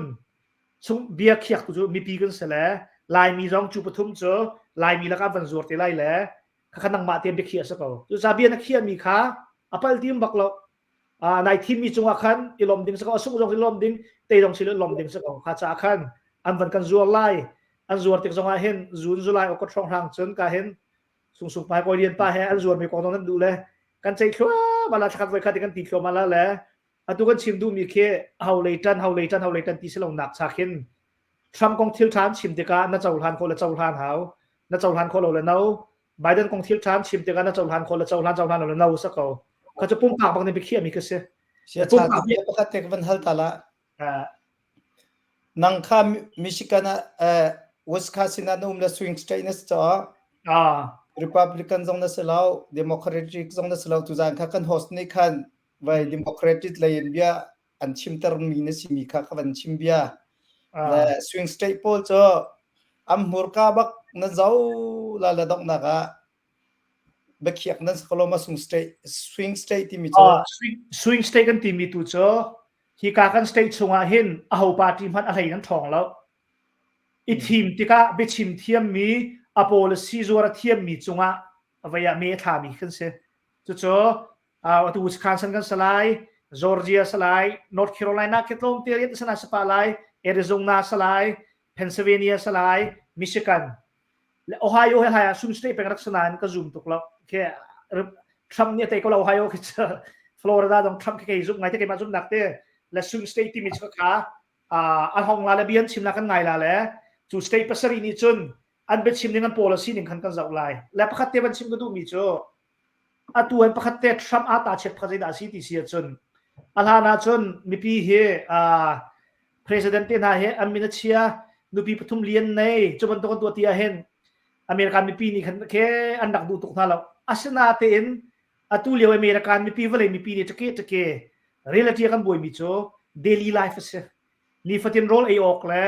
chung bia khiak tu cu mipi kan si le Laimi zong cu pathum cu Laimi lakah van zuar te lai le khakha nangmah te bia khiah si ko cu ca bia na khiahmi kha a pal tim bak lo nai thimmi cungah khan i lawm ding si ko a sung zong i lawm ding te zong si lawm ding si ko kha ca khan an van kan zuar lai an zuar tik zongah hin zun zulai okot hrawng hrang cun ka hin sungsung pai kawi lian pa he an zuar mi kong nan duh le kan ceih thluahmah la thlakhat voi khat kan ti thluahmah la le atu kan chim duhmi khi ho lei tan ho lei tan ho lei tan ti si lo nak cha khin Trump kong thil ṭha an chim tikah na cohlan khawh le cohlan hau na cohlan khawh lo le no Biden kong thil ṭha an chim tikah na cohlan khawh le cohlan cohlan lo le no sa ko kha cu pumpak bak nih biakhiah mi ka si Sia cha ti pakhat te ka van hal ta la Nang kha Michigan ah Wisconsin ah na um le swing state na si caah. Ah. Republican zong na si lo, Democratic zong na si lo. Tuzaan kha kan host nih khan vai Democratic lei in bia an chimter mi na si mi kha ka van chim bia. Le swing state pawl cu am hmurka bak na zo la le donghnak ah biakhiak nan si ko ma swing state swing state timi cu swing, swing state kan timi tu cu hika kan state chungah hin aho party hmanh a hlei nan ṭhawng lo. I thim tikah biachim thiammi a policy zuar a thiammi cungah vei ah me a thlami kan si. Cucu atu Wisconsin kan si lai, Georgia si lai, North Carolina khi tlawmte rian sana si pah lai, Arizona si lai, Pennsylvania si lai, Michigan. Le Ohio he hai ah swing state peng rak si nain ka zoom tuk lo. Khi Trump nih a tei ko lo Ohio khi Florida dong Trump khi kei zumh ngai te keimah zumhnak te le swing state timi cu kha a hong la le bia an chim la kan ngai la le cu state pasarih nih cun an biachim ning an policy ning khan kan zoh lai le pakhat te van chim ka duhmi cu atu an pakhat te Trump a ta chiat pakhat zeidah a si ti si ahcun a hlan ahcun mipi hi president te hna hi an min a chia nupi pathum lian nei cu bantuk an tuah ti ahhin American mipi nih khan ke an rak duh tuk hna lo asinatein atu lio American mipi vawlei mipi nih ṭake ṭake reality kan buaimi cu daily life a si nifatin rawl ei awk le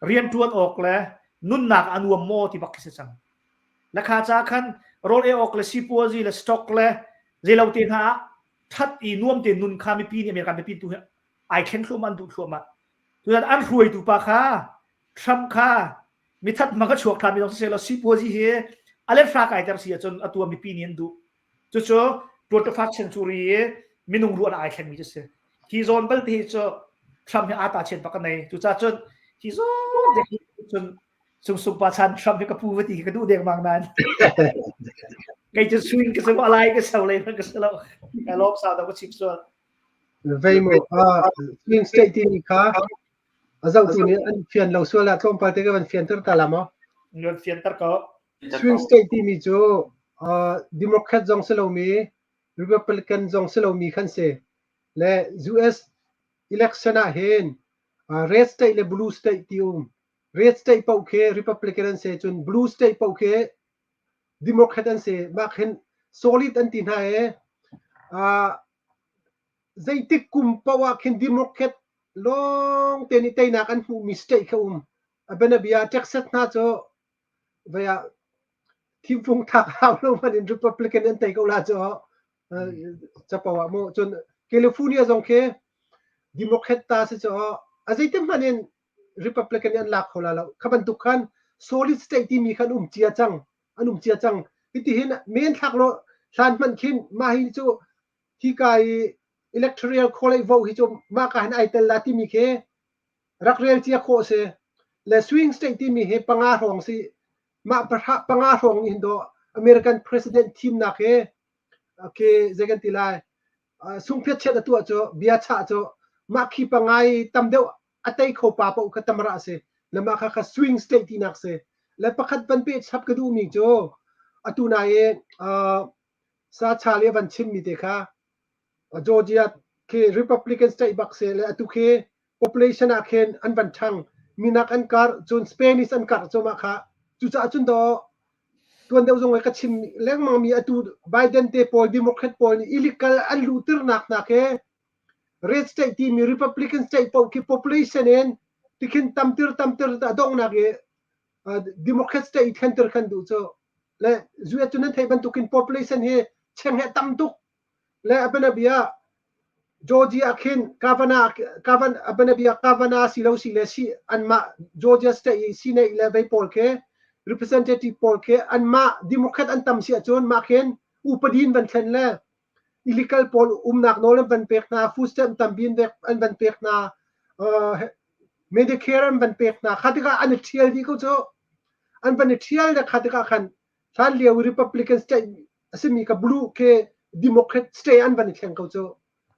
rian ṭuan awk le nunnak a nuam maw ti bak khi si cang lakha ca khan rawl ei awk le sipuazi le stock le zeilo te hna ah ṭhat i nuam te nun kha mipi nih American mipi tu hi ai thleng thluahmah an duh thluahmah tutan an hruaitu pa kha Trump kha mithat hmang a chuak ṭhan mi zong siseh law sipuazi hi a let hra kai ter si ahcun atu mipi nih an duh Cucu 21st century i minung ruahnak ai thlengmi cu si. Hi zawn balte hi cu Trump hi aa ta chiat bak a nei. Cucaah cun hi zawn dek hi cun sungsung pa chan Trump hi ka pu va ti hi ka duh dengmang nain. Kei cu swing ka si alai ka so lei ka si lo. Ka lawm sau da ka chim sual. Vei mu swing state timi kha a zohtu nih an fian lo sual ah tlawmpal te ka van fianter ta la maw? Van fianter ko. Swing state timi cu Democrat zong si lomi, Republican zong si lomi khan si. Le US election ah hin red state le blue state ti um. Red state paoh khi Republican an si cun blue state paoh khi Democrat an si. Mah khin solid an ti hna i zeitik kum paoh ah khin Democrat lawng te nih teinak an hmuhmi state kha um. A bianabia Texas hna cu Vei ah thimfung thlak hau lo hmanh in Republican an tei ko la cu capo ah mu cun California zong khi Democrat ta si cu a zeitin hmanh in Republican an lak kho la lo kha bantuk khan solid state timi khan um cia cang an um cia cang hiti hin men thlak lo hlan hmanh khin mah hi cu hika i electoral college vote hi cu mah ka hin ai tel la timi khi rak rel cia khawh a si. Le swing state timi hi panga hrawng si. Mah panga hrawng nih hin dawh American president thimnak hi okay zei kan ti lai sungphiat chiat a tuah cu bia chah cu mah khi panga i tam deuh a tei kho pa paoh kha tamra a si. Le mah kha kha swing state tinak si. Le pakhat van peh chap ka duhmi cu atu nai i sa cha le van chimmi te kha Georgia khi Republican state bak si le atu khi population ah khin an van ṭhang minak an karh cun Spanish an karh cu mah kha cucaah cun daw tuan deuh zong ka chim lengmang mi atu Biden te pawl Democrat pawl nih illegal an luhtirnak hna khi red state timi Republican state paoh khi population in tikhin tamtir tamtir a donghnak i Democrat state i thlenter khan duh cu le US cu nan theih bantukin population hi cheng he tam tuk Le a bianabia Georgia khin Kavanaugh Kavan a bianabia Kavanaugh si lo si le si anmah Georgia state i Senate le vei pawl khi representative pawl khi anmah Democrat an tam si ahcun mah khin upadi in van thlen le illegal pawl umnak nawl an van pek hna food stamp tampi an van pek hna uh, Medicare an van pek hna kha tikah an i ṭhial dih ko cu an van i ṭhial le kha tikah khan hlan lio Republican state a simi ka blue khi Democrat state an van i thleng ko cu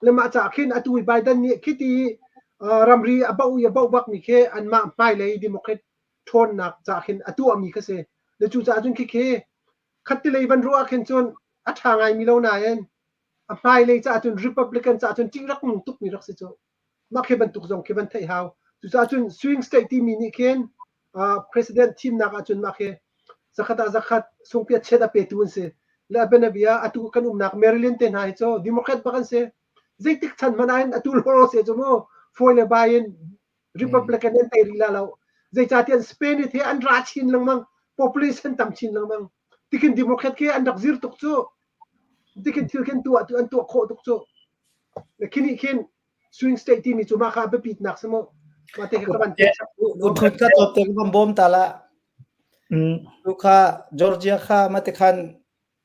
le mah caah khin atu i Biden nih khiti ramri a bauh i a bauh bakmi khi anmah hmailei Democrat ṭhawnnak caah khin a tuahmi kha si le cucaah cun khikhi khattilei van ruah khin cun a ṭha ngaimi lo nain a hmailei caah cun Republican caah cun ṭih rak nung tukmi rak si cu mah khi bantuk zong khi van theih hau cucaah cun swing state timi nih khin president thimnak ahcun mah khi. Zakhat ah zakhat sungpiat chiat a petu an si. Le a bianabia atu kan umnak Maryland te hna hi cu Democrat bak an si. Zeitik chan hmanh ah hin atu lawlaw se cu mu fawi le bai in Republican an tei rih la lo. Zeicahtiah Spain he an ra chin lengmang, population tam chin lengmang. Tikin Democrat khi an rak zir tuk cu. Tikin thil khin tuah tu an tuah khawh tuk cu. Le khini khin swing state timi cu mah kha biapitnak si mu. Mah te ka van chap. Uthut ka top te ka bom ta la. Tu kha Georgia kha mate khan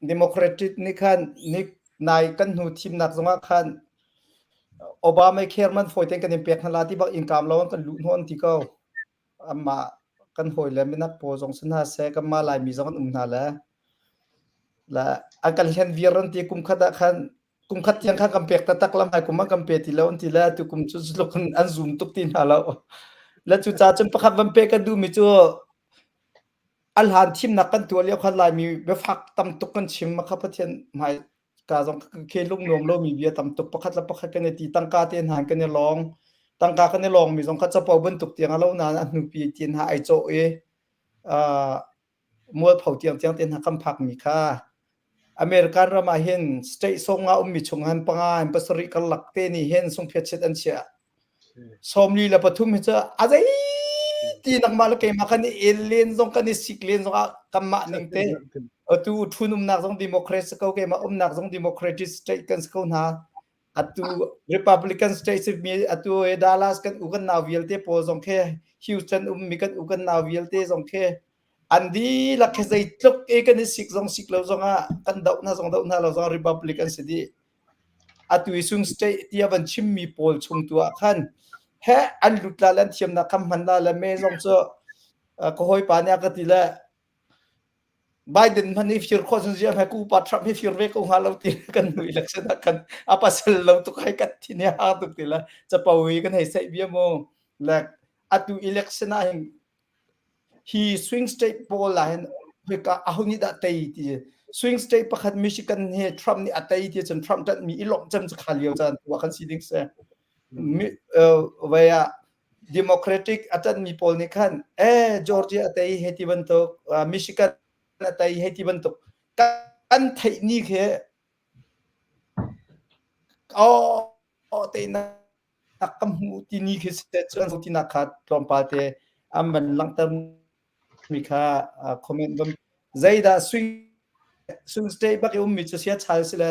Democratic nih khan nik nai kan hnu thimnak zongah khan Obamacare man fawi tein kan in pek hna la ti bak in kaam lo an kan luh hnawh an ti ko. Amah kan hawile minak pawl zong si hna seh kanmah Laimi zong an um hna le le an kan hlen viar an ti kum khat ah khan kum khat tiang khan kan pek taktak la hmai kum ah kan pe ti lo an ti le tu kum cu tluk in an zoom tuk ti hna lo. Le cucaah cun pakhat van pek kan duhmi cu A hlan thimnak kan tuah lio khan Laimi biafak tam tuk kan chim. Kha Pathian hmai ka zong khi lungnuam lomi bia tam tuk pakhat le pakhat kan i ti. Tangka te hna kan i lawng. Tangka kan i lawngmi zong kha capo bantuk tiang a lo nain a hnupi ti hna ai cawh i uh, mualpho tiang tiang te hna kan phakmi kha American ram ah hin state sawmnga ummi chung han panga in pasarih karlak te nih hin sungphiatchet an chiah. 43 hi cu a zei ti nangmah le keimah kan i el len zong kan i sik len zong ah kanmah ning te atu thun umnak zong democrat si ko keimah umnak zong democratic state kan si ko hna atu republican state si mi atu Dallas kan u kan nau vialte pawl zong khe Houston ummi kan u kan nau vialte zong khe an dihlak he zeitluk e kan i sik zong sik lo zong ah kan doh hna zong doh hna lo zong republican si dih Atu i Sung State ti a van chimmi pawl chung tu ah khan heh an lut la le an thiamnak kha hman la le me zong cu ka hawipa nih a ka ti le Biden hmanh hi fir khawh cun ziah hme ku pa Trump hi fir ve ko hnga lo ti kan nu election ah khan a pasal lo tuk hai kan thin hi ha tuk ti le capo hi kan hei seih bia mu le atu election ah hin Hi swing state pawl ah hin hika aho nih dah tei ti swing state pakhat Michigan hi Trump nih a tei ti cun Trump ṭanhmi i lawmh cem cu kha lio caan tu ah kan si ding si. Vai ah Democratic a ṭanhmi pawl nih khan eh Georgia a tei hei ti bantuk Michigan a tei hei ti bantuk kan theih ni khi oh teinak ka hmuh tini khi seh cun tinak kha tlawmpal te an van langhter mi kha comment van zeidah swing swing state bak i ummi cu sia chal si le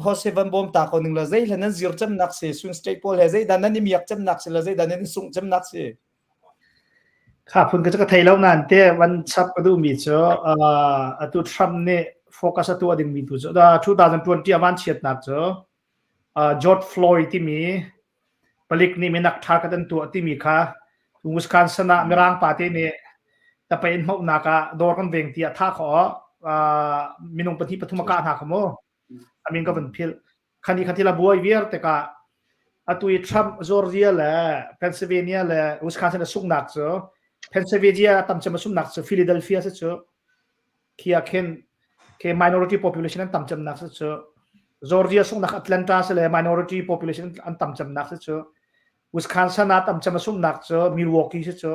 Jose van bawm ta ko ning la zei hlan nan zir cemnak si swing state pawl he zeidah nan i miak cemnak si le zeidah nan i sungh cemnak si Kha phun ka cu ka thei lo nain te van chap ka duhmi cu atu Trump nih focus a tuah dingmi tu cu 2020 a van chiatnak cu George Floyd timi palik nih minak ṭha kan an tuah timi kha Wisconsin ah Mirang pa te nih tapei in hmohnak ah dawr kan veng tiah thah khawh minung pahnih pathum a kah hna kha mu a min ka van philh khani kha thil a buai viar tikah atu i Trump Georgia le Pennsylvania le Wisconsin a sunghnak cu Pennsylvania tam cem a sunghnak cu Philadelphia si cu Khi ah khin khi minority population an tam cemnak si cu Georgia sungnak Atlanta si le minority population an tam cemnak si cu Wisconsin ah tam cem a sungnak cu Milwaukee si cu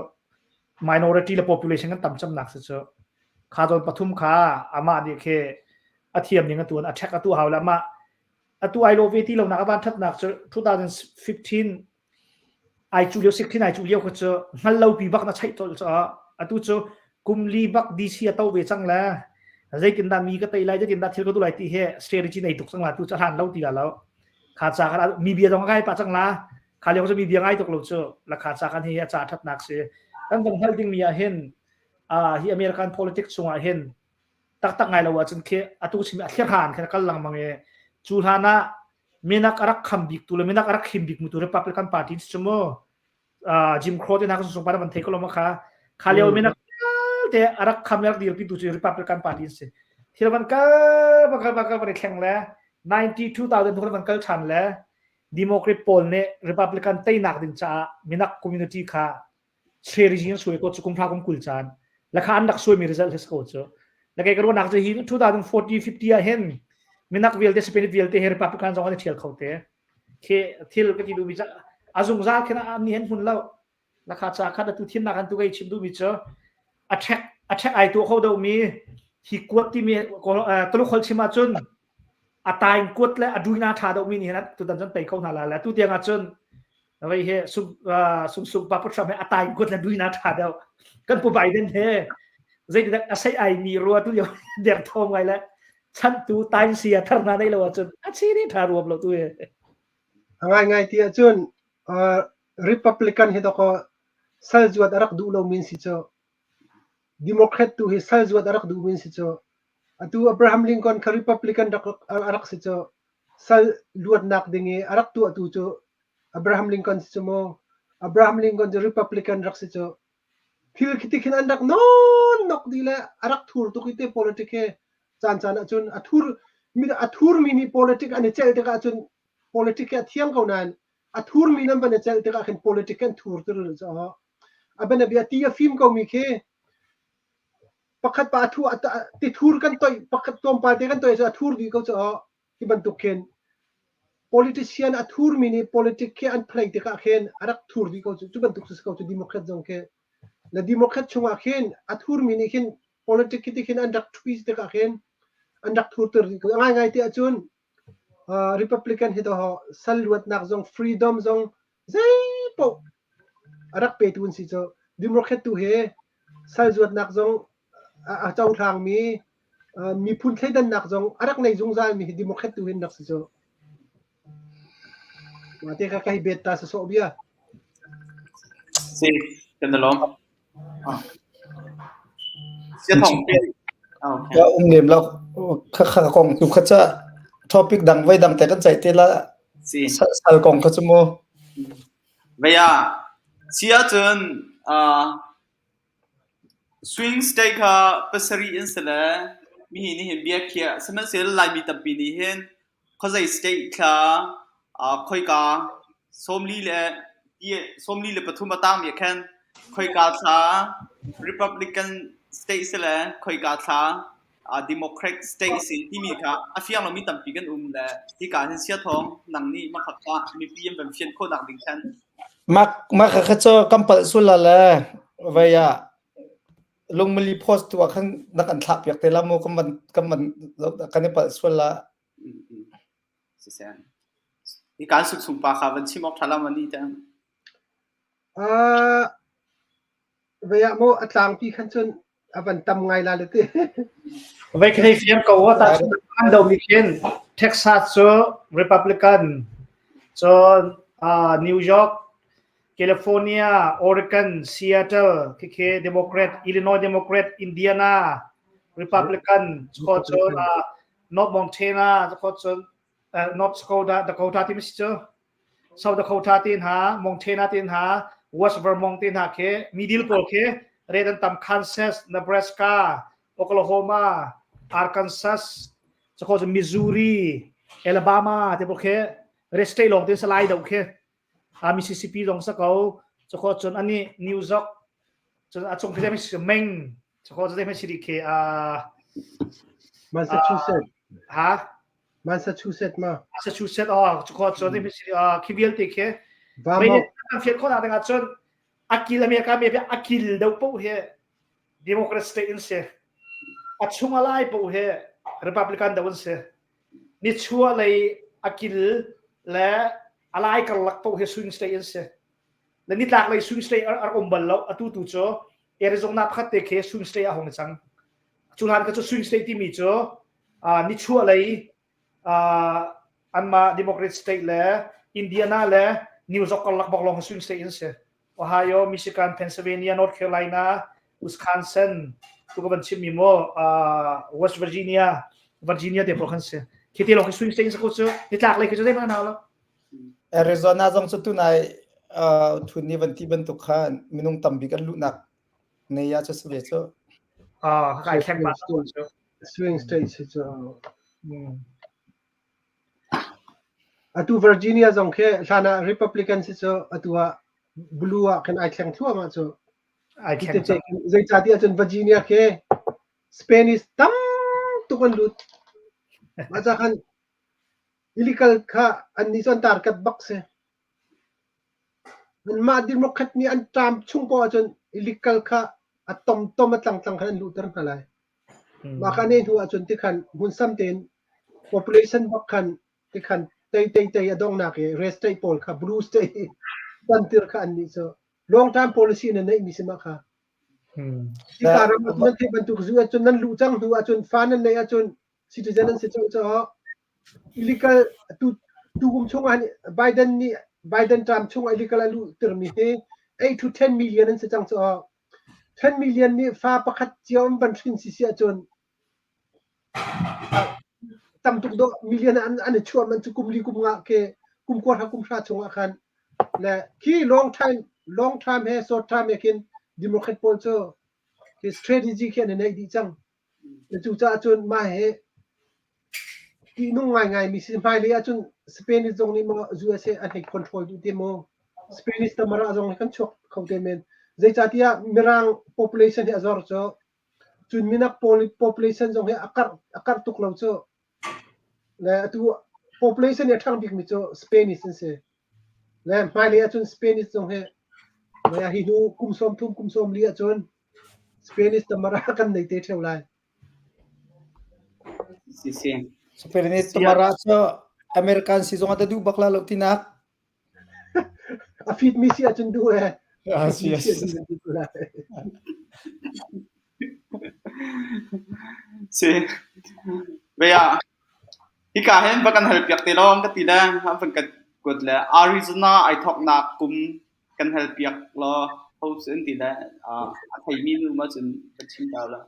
minority le population an tam cemnak si cu kha zawn pathum kha amah nih khi a thiam ning a tuan a check a tu hau le amah atu ai lo ve ti lo nak a van thatnak cu 2015 Ai cu lio sikṭhin ai cu lio kha cu hngal lo pi bak na chaih colh caah atu cu kum li bak DC a to ve cang le zeitindah mi ka tei lai zeitindah thil ka tu lai ti hi strategy nei tuk cang la tu cu hlan lo ti la lo kha ca kan mi bia zong ngai pa cang la kha lio cu mi bia ngai tuk lo cu la kha ca kan hi a ca thatnak si kan van hngal ding mi ah hin hi American politics chungah hin taktak ngai lo ahcun khi atu chim a thlir han khin kal lengmang i cu hlan ah minak a rak kham bik tu le minak a rak him bik mu tu Republican Party cu mu Jim Crow te na kan sung pa van thei ko lo ma kha kha lio minak te a rak kham rak dirpi tu cu Republican Party si thil van kal van kal van kal van thleng le 92,000 van kal than le Democrat pawl nih Republican teinak ding caah minak community kha strategy an suai ko cu kum hra kum 20 caan lakha an rak suaimi result hi ko cu la kei ka ruahnak cu hi 2040 50 ah hin minak vialte Spanish vialte he Republican zong an i thial kho te khi thil ka ti duhmi cu a zungzal khin an ni han hmun lo lakha ca khat atu thimnak an tu kai chim duhmi cu a check. A ṭhek ai tuah kho deuhmi hi kuat timi Tuluk holh chim ahcun a taing kuat le a duina ṭha deuhmi nih hin tutan cun tei kho hna la le tu tiang ahcun vei he sung sung pa Trump he a taing kuat le duina ṭha deuh kan pu Biden he zeitindah a sei ai mi rua tu lio der thom ngai le chantu tain sia thar na nei lo ahcun a chi ni ṭha ruam lo tu he A ngaingai ti ahcun Republican hi dawkaw sal zuat a rak duh lomi an si cu. Democrat tu hi sal zuat a rak duhmi an si cu. Atu Abraham Lincoln kha Republican rak a rak si cu. Sal luatnak ding i a rak tuahtu cu Abraham Lincoln si cu mu. Abraham Lincoln cu Republican rak si cu. Thil khi ti khin an rak nawn nok dih le a rak thur tuk i te politic hi caan caan ahcun a thur a thurmi nih politic an i celh tikah cun politic hi a thiang ko nain a thurmi nan van i celh tikah khin politic an thur tir caah a bianabia ti a fim komi khi pakhat pa a thu ti thur kan toih pakhat tlawmpal te kan toih cu a thur dih ko caah hi bantuk khin politician a thurmi nih politic khi an play tikah khin a rak thur dih ko cu cu bantuk cu si ko cu democrat zong khi le democrat chungah khin a thurmi nih khin politic khi ti khin an rak twist tikah khin an rak thurter dih ko a ngaingai ti ahcun Republican hi to sal luatnak zong freedom zong zeipaoh a rak petu an si cu Democrat tu hi sal zuatnak zong a cohlangmi miphun thleidannak zong a rak nei zungzalmi hi Democrat tu hin rak si cu. Mah te kha ka hi bet ta sawsawh bia. Si, kan lawm. Ka um lem lo. Kha kha kong tu kha ca topic dang voi dang te kan ceih te la. Sal kong kha cu mu. Vaya si ahcun swing state kha pasarih in si le mihi nih hin bia khiah sihmanhsehlaw Laimi tampi nih hin Khuazei state thla khoika 43 a tangmi ah khan khoika thla Republican state si le khoika thla Democrat state si timi kha a fiang lomi tampi kan um le hika hin siathawng nang nih makhat ah mipi an van fian khawhnak ding khan. Mah kha cu kan palh sul le vei ah lungmali post tu ah khan na kan thlah piak te la mu kan van kan van kan i palh sual la. Siseh. Hi kaan suk chung pa kha van chim awk ṭha lo ma ni te. Uh, vei ah maw a tlangpi khan cun a van tam ngai la le ti. Vei ka thei fiang ko ta an do mi khin Texas cu Republican cun uh, New York California, Oregon, Seattle, khikhi Democrat, Illinois Democrat, Indiana, Republican, cun uh, North Montana, cun uh, North Dakota, Dakota ti si cu South Dakota ti hna, Montana ti hna, West Vermont ti hna khi middle pawl khi red an tam Kansas, Nebraska, Oklahoma, Arkansas, cun Missouri, Alabama te pawl khi red state lawng tin salai do khi A Mississippi zong sa ko. Cakho cun ani New York cun a chung khi si Meng cakho cun si ri khi a Massachusetts. Ha? Massachusetts ma. Massachusetts oh cakho cun si khi vialte khi. Vermont. Kan fian khawh nak ding ah cun akil America me akil deuh poh hi Democrat state in si. A chung a lai poh hi Republican deuh an si. Nichuah lei a kil le a lai karlak paoh hi swing state an si. Le nitlak lei swing state a rak um bal lo. Atu tu cu Arizona pakhat te khi swing state ah hong i cang. Cu hlan ka cu swing state timi cu nichuah lei anmah Democrat state le Indiana le New York karlak bak lawng hi swing state an si. Ohio, Michigan, Pennsylvania, North Carolina, Wisconsin, tu ka van chimmi mu West Virginia, Virginia te pawl khan si. Khi te lawng khi swing state sa cu nitlak lei khi cu zeihmanh hau lo. Arizona zong cu tunai thun ni van ti bantuk khan minung tambik an luhnak nei ah cu si ve cu. Ah, kai thleng ma cu. Swing state si cu. Atu Virginia zong khi hlan ah Republican si cu atu ah blue ah khin ai thleng thluahmah cu. Ai thleng cang. Zeicahtiah ahcun Virginia khi Spanish tam tuk an lut. Mah ca khan illegal kha annih cu an target bak si. Anmah Democrat nih an ṭam chung poah ahcun illegal kha. A tomtom a tlangtlang khan an luhter hna lai. Mah kha ne hnu ahcun tikhan hmunsam tein population bak khan tikhan tei tei tei a donghnak i red state pawl kha blue state tantir kha an nih cu long term policy na neih mi si mah kha. Hika ram ah nan theih bantuk zu ahcun nan luh cang hnu ahcun fa nan neih ahcun citizen an si cang caah illegal tu tu kum chung ah Biden nih Biden term chung ah illegal a luh tirmi hi 8 to 10 million an si cang caah 10 million nih fa pakhat cio an van hrin si si ahcun tam tuk dawh million an an i chuah man cu kum li kum nga ke kum kuar ha kum hra chung ah khan le khi long time long time he short time he khin Democrat pawl cu khi strategy khi an i neih dih cang. Cucaah cun mah hi ṭihnung ngaingaimi si. Hmailei ahcun Spanish zong nih maw USA an hei control duh te maw? Spanish tamara zong hi kan chuak kho te men. Zeicahtiah Mirang population hi a zor cu. Cun minak population zong hi a karh a karh tuk lo cu. Le atu population hi a ṭhang bikmi cu Spanish an si. Le hmailei ahcun Spanish zong hi hi hnu kum 30 kum 40 ahcun Spanish tamara kan nei te ṭheo lai. Si si. Spanish tamara cu American si zong ah duh bak la lo tinak. A fit mi si ahcun duh eh. Ah, si, si. Si. Bia hika hin va kan hal piak te lawng ka ti le an van kan kuat le Arizona ai thoknak kum kan hal piak law host an ti le a theimi nu ma cun kan chim ta la.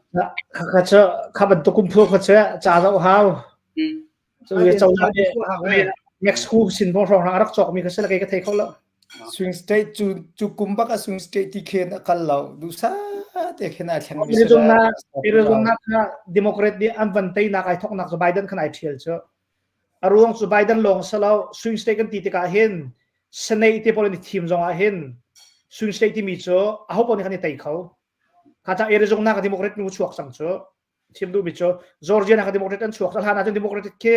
Kha cu kha bantuk kum phu kha cu ca zoh hau. Cu cozah nih Mexico sin bong hrawng a rak cawkmi kha si la kei ka thei kho lo. Swing state cu cu kum bak a swing state ti khen a kal lo duhsa te khen ai thleng mi Arizona Arizona kha Democrat nih an van teinak ai thoknak cu Biden khan ai thial cu. A ruang cu Biden lawng si lo swing state kan ti tikah hin Senate te pawl an i thim zong ah hin swing state timi cu aho paoh nih khan i tei kho. Kha ca Arizona ka Democrat nu chuak cang cu. Chim duhmi cu Georgia nak Democrat an chuak. Hlan ahcun Democratic khi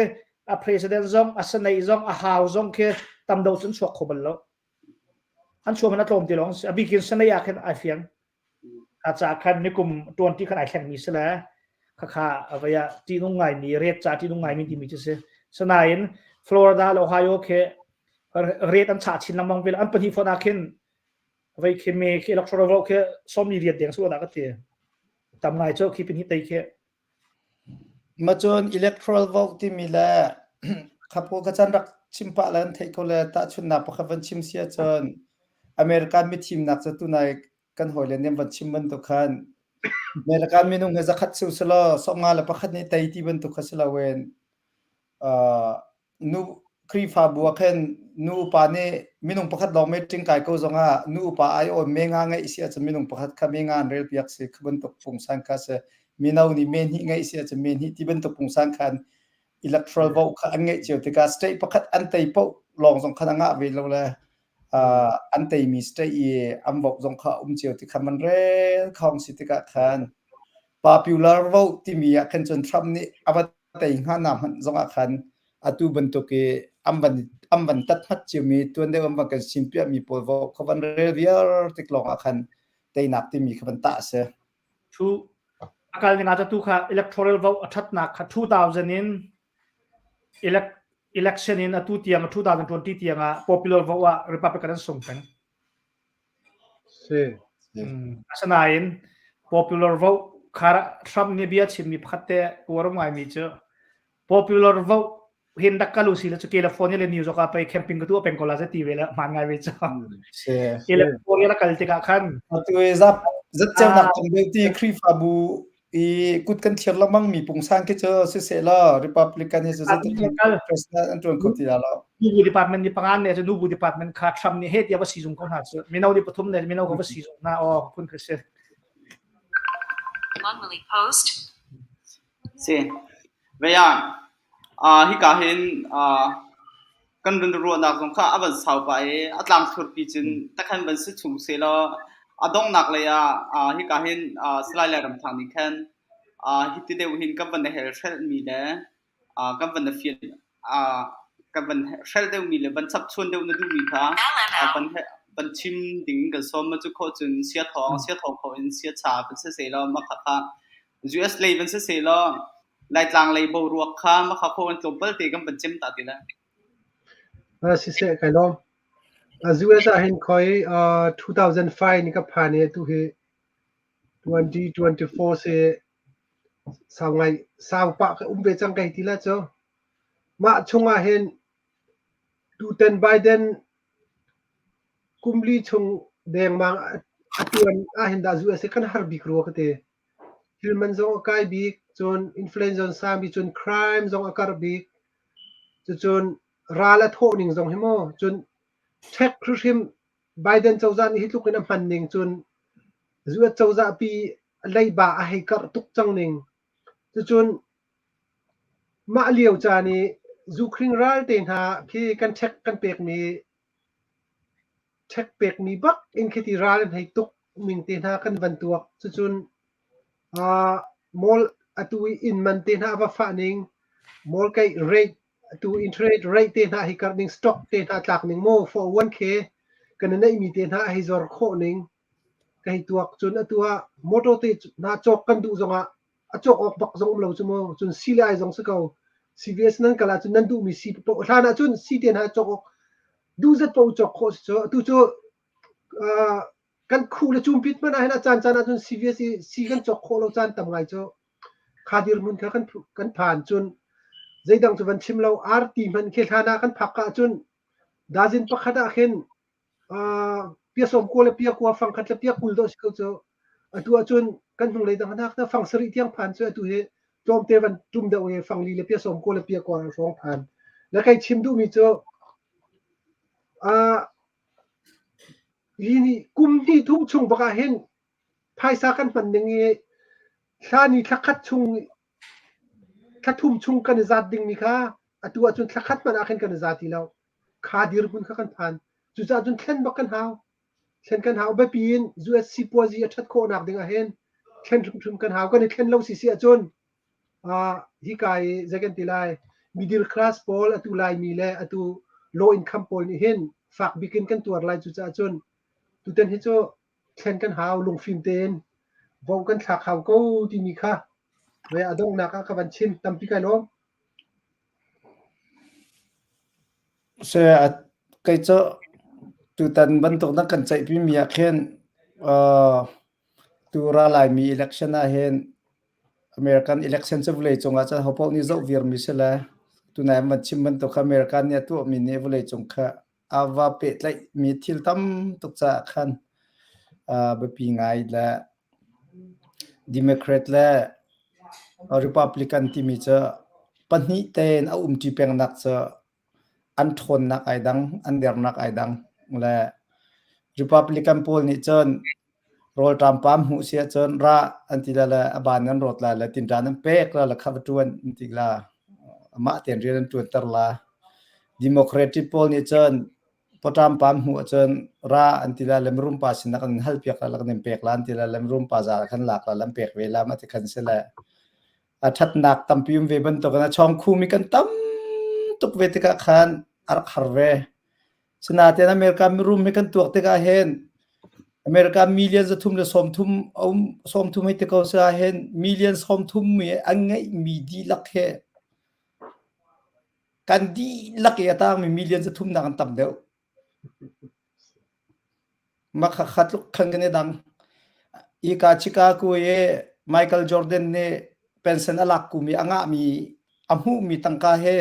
a president zong a Senate zong a House zong khi tam do cun chuak kho bal lo. An chuah man a tlawm ti lawng si. A bikin Senate ah khin ai fiang. Kha ca khan nikum 20 khan ai thlengmi si le khakha avaya ṭihnung ngaimi ret ca ṭihnung ngaimi timi cu si. Sinain Florida le Ohio khi ret an chah chin lengmang ve an pahnih fawn ah khin vei khi me khi electoral vote khi sawmli riat deng su da ka ti. Tam ngai cu khi pin hi tei khi. Ma cun electoral vote timi le khapu ka can rak chim pah le an theih ko le tahchunhnak pakhat van chim si ahcun American mithimnak cu tunai kan hawile nih an van chim bantuk khan American minung hi zakhat si usulaw 51 nih tei ti bantuk kha si loin uh, nu Khrihfabu ah khin nu upa nih minung pakhat lawng meeting kai ko zongah nu upa ai awn me nga ngeih si ahcun minung pakhat kha me nga an rel piak si kha bantuk pungsan kha si mino nih me hnih ngeih si ahcun me hnih ti bantuk pungsan khan electoral vote kha an ngeih cio tikah state pakhat an tei paoh lawng zong khan a ngah ve lo le uh, an teimi state i an vote zong kha um cio tikha man rel khawng si tikah khan popular vote timi ah khan cun Trump nih a va tei hnga na hmanh zong ah khan atu bantuk i an van an van tat hmat ciomi tuan deuh an van kan sim piahmi pawl vote kha van rel viar tik lawng ah khan teinak timi kha van tah a si. Thu akal ning ah tu kha electoral vote a thatnak kha 2000 in elect election in atu tiang 2020 tiang ah popular vote ah Republican an sung peng. Si. Asinain popular vote kha Trump nih bia chimmi pakhat te uar ngaimi cu popular vote hin dak kalu si le cu California le New York ah pei camping ka tu peng ko la ti ve le hmaan ngai ve cu. California la kal tikah khan atu i zap zatceunak tam deuh ti Khrihfabu i kut kan thir lengmang mi pungsan khi cu siseh law Republican hi cu zeitin president an ṭuan kho ti la lo. Nubu department ni pangan ne cu nubu department kha Trump nih he tia va sizung ko hna cu mino ni pathum ne mino ko va sizung hna aw phun kha si. Post. Si. Vea uh, hika hin uh, kan run ruahnak zong kha a van sau pah i a tlangthlurpi cun takhan van si chung sehlaw a donghnak lei ah hika hin Salai Lairamthang nih khan hiti deuh hin kan van hel hrelhmi le kan van fian kan van hrelh deuhmi le van chapchuan deuh na duhmi kha van. van chim ding kan sawm ma cu khawh cun sia thawng sia thawng kho in sia cha van si se law ma kha kha US lei van si se law Laitlang lei boruak kha ma kha kho an tlawmpal te kan van chim ta ti la. Siseh kai lawm. US ah hin khoi 2005 ni ka phan i atu hi 2024 si sau ngai sau pah ka um ve cang kai ti la cu. Mah chung ah hin tutan Biden kumli chung dengmang a tuan ahhin dah US hi kan har bik rua ka ti. Thil man zong a kai bik, cun inflation sang bik, cun crime zong a karh bik. Cucun ral a thawh ning zong hi maw, cun tax hrimhrim Biden cozah nih hi tluk in a hman ning cun US cozah pi leiba a hei karh tuk cang ning. Cucun mah lio caan i zukhring ral te hna khi kan tax kan pekmi tax pekmi bak in khiti ral an hei tuk ning te hna kan van tuak. Cucun mall atu i inn man te hna a va fah ning, mall keih rate atu interest rate te hna hi karh ning, stock te hna tlak ning maw 401k kan i neihmi te hna a hei zor khawh ning ka hei tuak. Cun atu ah motor te hna cawk kan duh zongah a cawk awk bak zong um lo cu mu. Cun si le ai zong si ko. CVS nan kal ahcun nan duhmi si paoh hlan ahcun si te hna cawk awk duh zat paoh cawk khawh si cu. Atu cu uh, kan khu le cumpit hmanh ah hin a caan caan ahcun CVS i si kan cawk khawh lo caan tam ngai cu kha dirhmun kha kan kan phan cun zeidang cu van chim lo arti hmanh khi hlan ah kan phak ka ahcun dazin pakhat ah khin pia sawm kua le pia kua fang khat le pia 20 dawh si ko cu. Atu ahcun kan hnunglei dang hnak na fang sarih tiang phan cu atu hi tlawmte van tum deuh i fang li le pia sawm kua le pia kua hrawng phan. Na kai chim duhmi cu uh, hi ni kum hnih thum chung bak ah hin phaisa kan hman ning i thla ni thla khat chung thla thum chung kan i zat dingmi kha atu ahcun thla khat hmanh ah khin kan i za ti lo. Kha dirhmun kha kan phan. Cucaah cun thlen bak kan hau. Thlen kan hau. Biapi in US sipuazi a ṭhat khawhnak ding ah hin thlen hrimhrim kan hau. Kan i thlen lo sisi ahcun uh, hika i zei kan ti lai middle class pawl atu Laimi le atu low income pawl nih hin fak bik in kan tuar lai cucaah cun tutan hi cu thlen kan hau lungfim tein vo kan thlak hau ko timi kha ve a donghnak ah ka van chim tampi kai lawm. Kei cu tutan bantuk na kan ceihpimi ah khin uh, tu ra laimi election ah hin American election cu vawleicung ah cun hopaoh nih zoh virmi si le tunai an van chim bantuk kha American nih a tuahmi nih vawleicung kha a va pehtlaihmi thil tam tuk caah khan uh, biapi ngai le Democrat le Republican timi cu pahnih tein a umṭi pengnak cu an ṭhawnnak ai dang, an dernak ai dang. Le Republican pawl nih cun rawlṭam pam hmuh si ahcun ra an ti la le a ban an rawt la le tinṭan an pek la le kha va ṭuan an ti la. Amah tein rian an ṭuanter la. Democratic pawl nih cun pawṭam pam hmuh ahcun ra an ti la le mirum pa sinah kan hal piak la le kan in pek la an ti la le mirum pa za khan lak la lam pek ve la ma ti khan si le a ṭhatnak tampi um ve bantukin a chawng khumi kan tam tuk ve tikah khan a rak har ve. Sinain America mirum hi kan tuak tikah hin America million 300 le 30 um 30 hei ti ko si ah hin million 30 mi an ngeihmi dihlak he kan dihlak i a tangmi million 300 nak an tam deuh. Mah khakha tluk khan kan i dang. Hika Chicago i Michael Jordan nih pension a lak kum i a ngahmi a hmuhmi tangka he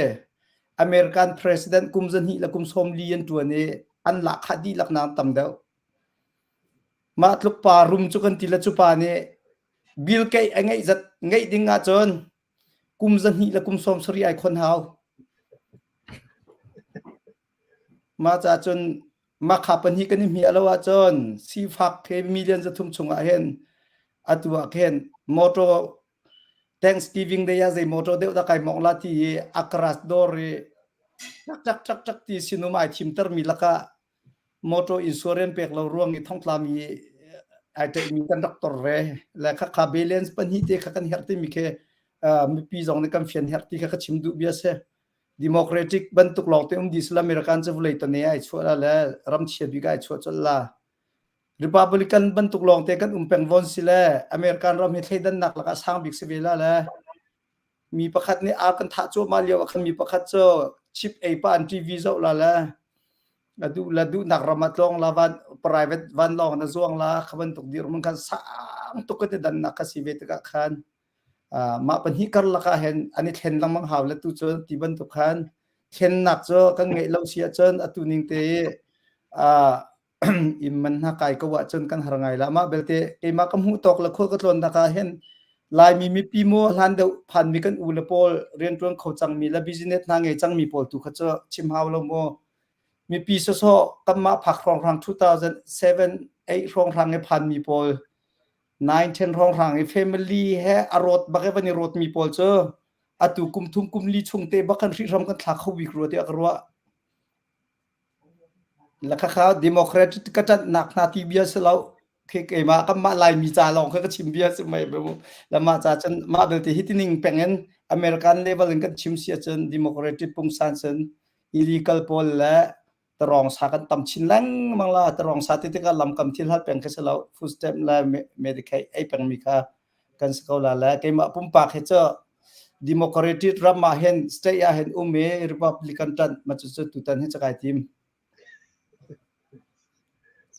American president kum zahnih le kum 40 an ṭuan i an lahkhah dihlak nak tam deuh. Mah tluk pa rum cu kan ti le cu pa nih Bill Gates a ngeih zat ngeih ding ahcun kum zahnih le kum 70 ai khon hau. Mah caah cun mahka pahnih kan i hmiah lo ahcun sifak he million 300 chungah hin atu ah khin motor Thanksgiving Day ah zei motor deuh dah kai mawngh la ti i a garage door i tak tak tak tak ti sinum ai thimtermi lakah motor insurance pek lo ruang i thongtlami ai ṭaihmi kan rak tor ve le khakha balance pahnih te kha kan herh timi khi mipi zong nih kan fian herh ti kha ka chim duh bia si. Democratic bantuk lawng te um dih sila American cu vawlei tane ai chuah la le ram chia bik ai chuah colh la. Republican bantuk lawng te kan um peng von si le American ram hi thleidannak lakah sang bik si ve la le mi pakhat nih ar kan thah cuahmah lio ah khan mi pakhat cu chip ei pa an TV zoh la le a duh la duhnak ram ah tlawng la van private vanlawng na zuang la kha bantuk dirhmun khan sang tuk kan i dannak kha si ve tikah khan mah pahnih karlak ah hin an i thlen lengmang hau le tu cu ti bantuk khan thlennak cu kan ngeih lo si ahcun atu ning te i inn man hna kai ko ahcun kan har ngai la. Mah belte keimah ka hmuh tawk le khua ka tlawnnak ah hin Laimi mipi maw hlan deuh phanmi kan u le pawl rianṭuan kho cangmi le business hna ngei cangmi pawl tu kha cu chim hau lo maw. Mipi sawsawh kanmah phak hrawnghrang 2007 8 hrawnghrang i phanmi pawl 9 10 hrawnghrang i family he a rawt bak i van i rawtmi pawl cu atu kum thum kum li chung te bak kan hrihhram kan thla kho bik rua tiah ka ruah. La khakha democratic ka ṭanhnak hna ti bia si lo. Khi keimah kanmah Laimi ca lawng kha ka chim bia si mei bu. La mah ca cun mah belte hi tining peng in American level in kan chim si ahcun democratic pungsan cun illegal pawl le tarong sa kan tam chin lengmang la. Tarong sa ti tikah lamkam thil hal peng khi si lo. Food stamp le Medicaid ei pengmi kha kan si ko la le keimah pumpak hi cu Democratic ram ah hin state ah hin um i Republican ṭanh ma cucu tutan hi cakai tim.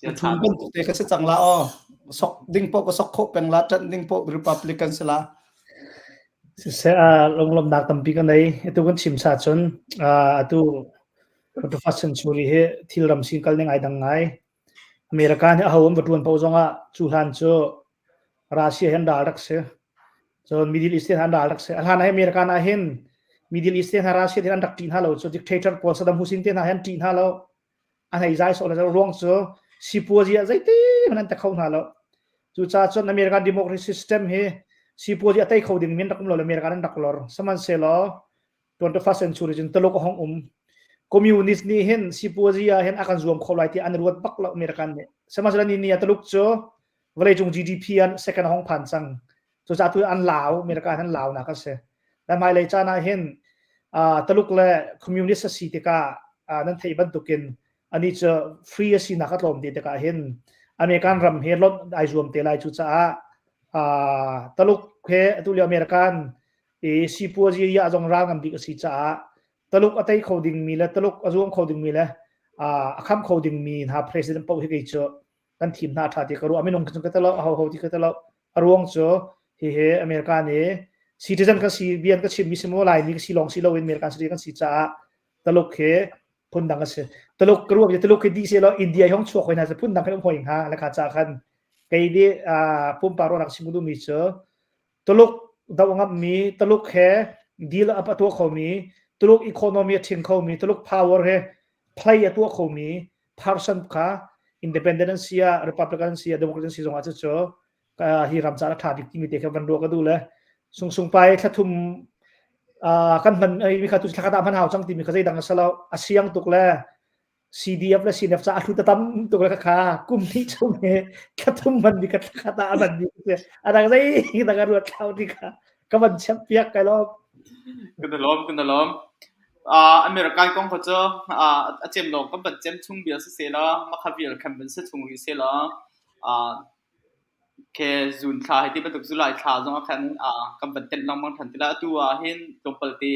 Thum bantuk te ka si cang la aw. Sok ding poh ka sok khawh peng la ṭanh ding poh Republican si la. Siseh lunglawmhnak tampi ka nei. Atu kan chim sa cun atu 21st century hi thil ram sin kal ning ai dang ngai. America nih aho an va ṭuan paoh zongah cu hlan cu Russia hi an ral rak si. Cun Middle East hi an ral rak si. A hlan ah American ah hin Middle East hna Russia te an rak ṭih hna lo cu dictator pawl Saddam Hussein te hna hi an ṭih hna lo. An hei zai sawh le ruang cu sipuazi ah zeiti hmanh an te kho hna lo. Cucaah cun American democracy system hi sipuazi a tei kho ding min rak um lo American an rak lor. Sihmanhsehlaw 21st century cun Tuluk a hong um. Communist nih hin sipuazi ah hin a kan zuam kho lai ti an ruat bak lo American nih. Sihmanhsehlaw ni ni ah Tuluk cu vawleicung GDP an second hong phan cang. Cucaah tu an lau, America an lau nak a si. Na hmailei caan ah hin Tuluk le communist a si tikah nan theih bantukin ani cu free a sinak a tlawm te tikah hin American ram he lonh ai zuam te lai cucaah Tuluk he atu lio American i sipuazi ah zong ral ngan bik a si caah Taluk a tei kho dingmi le Taluk a zuam kho dingmi le a kham kho dingmi hna president paoh hi kei cu kan thim hna ṭha ti ka ruah minung cu ka telo a ho ho ti ka telo a ruang cu hihi America nih citizen kan si bian ka chimmi si maw Laimi ka si lawng si loin American citizen kan si caah Taluk hi phundang a si Taluk ka ruah Taluk hi dih se law India hong chuak hoi hna se phundang kan um hoi hnga le kha ca khan kei nih pumpak ruahnak chim duhmi cu Tuluk doh ngammi, Tuluk he deal a tuah khomi, Tuluk economy a ṭhing khomi, Tuluk power he play a tuah khomi person kha independent an si ah, Republican an si ah, Democrat an si zongah cucu hi ram caah a ṭha bik timi te kha van ruah ka duh le sungsung pai thlathum kan hman mi kha tu thlakhat ah hman hau cang timi kha zeidang a si lo a siang tuk le CDF le CNF ca a hlu tam tuk le kha kum hnih chung he thlathum man bi ka thlakhat ah a man bi a dang zei dang a ruat thlau ti kha ka van chep piak kai lom kan lom kan lom American kong kha cu a cem lawng kan ban cem chung bia si se la makha vial khan ban se chung ri se la Ke zun thla hei ti bantuk July thla zong ah khan kan van tenh lengmang ṭhan ti lai. Atu ah hin tlawmpal te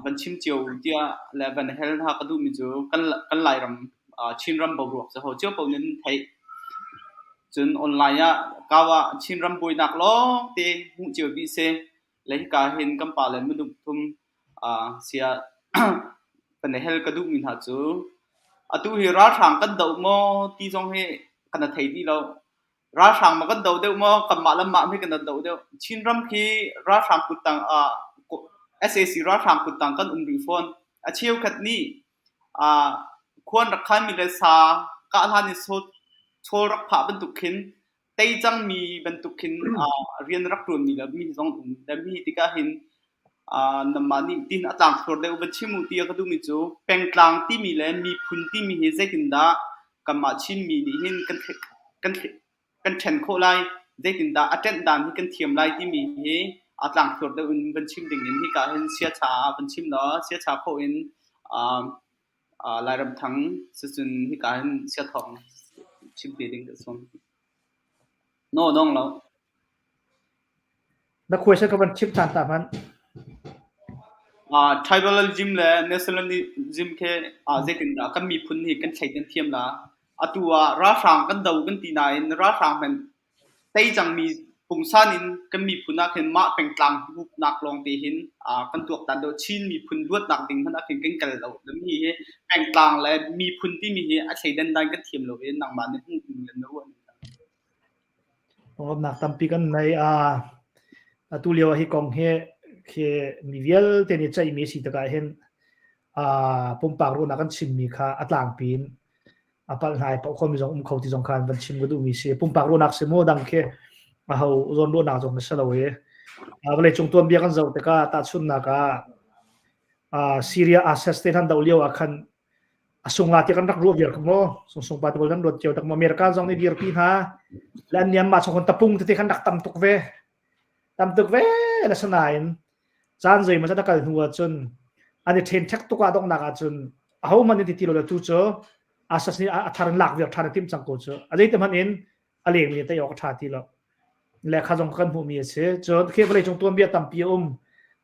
van chim cio tiah le van hel hna ka duhmi cu kan kan Lairam Chinram boruak cu ho cio paoh nih nan theih. Cun online ah kau ah Chinram buainak lawng te hmuh cio dih si. Le hika hin kan pa le minung thum sia kan i hel ka duhmi hna cu atu hi ralhrang kan doh maw ti zong hi kan i thei dih lo. Ralhrang maw kan doh deuh maw kanmah le mah hi kan doh deuh. Chinram khi ralhrang kuttang ah sac ralhrang kuttang kan um rih fawn. A cheukhat nih khuan rak khanmi le sa kah hlan i chawl rak phah bantuk khin tei cangmi bantuk khin rian rak ṭuanmi le mi zong um. Le mi tikah hin nanmah nih tin a tlangthlur deuh va chim u ti a ka duhmi cu pengtlang timi le miphun timi hi zeitindah kanmah Chinmi nih hin kan kan kan ṭhen khawh lai, zeitindah a ṭenh dan hi kan thiam lai timi hi. A tlangthlur deuh in van chim ding in hika hin siacha van chim law siacha phoh in Lairam Thang sicun hika hin siathawng chim te ding ka sawm. No dong lo. Na question ka van chim ṭhan ta hmanh. Uh, tribalism le nationalism khi uh, zeitindah kan miphun hi kan thleidan thiam la. Atu ah ralhrang kan do kan ti nain ralhrang hmanh tei cangmi pungsan in kan miphun ah khin mah pengtlang hupnak lawng te hin uh, kan tuaktan deuh Chin miphun luatnak ding hmanh ah khin kan kal lo. Mi hi pengtlang le miphun timi hi a thleidan dan kan thiam lo i nangmah nih hmuh ning le na ruah ning. Lawmhnak tampi kan nei. Uh, atu lio ah hi kong hi khi mi vialte nih ceihmi a si tikah hin uh, pumpak ruahnak kan chimmi kha a tlangpi in a palh hna i palh khomi zong um kho ti zong khan van chim ka duhmi si. Pumpak ruahnak si mu dang khi aho zawn ruahnak zong na si lo i vawleicung tuanbia kan zoh tikah tahchunhnak ah uh, Syria ISIS te han doh lio ah khan A sung ah tiah kan rak ruah viar ko maw? Sungsung pa te pawl kan ruat cio tak maw? America zong nih dirpi hna. Le an niam mah chung khan tapung tete khan rak tam tuk ve. Tam tuk ve le sanain caan zeimaw zat a kal hnu ahcun an i ṭhen ṭhek tuk ah donghnak ahcun aho hmanh nih ti ti lo le tu cu asas nih a thar in lak viar ṭhan a timh cang ko cu. A zeiti hmanh in a lengmi tei awk a ṭha ti lo. Le kha zong kan hmuhmi a si. Cun khi vawleicung tuanbia tampi a um.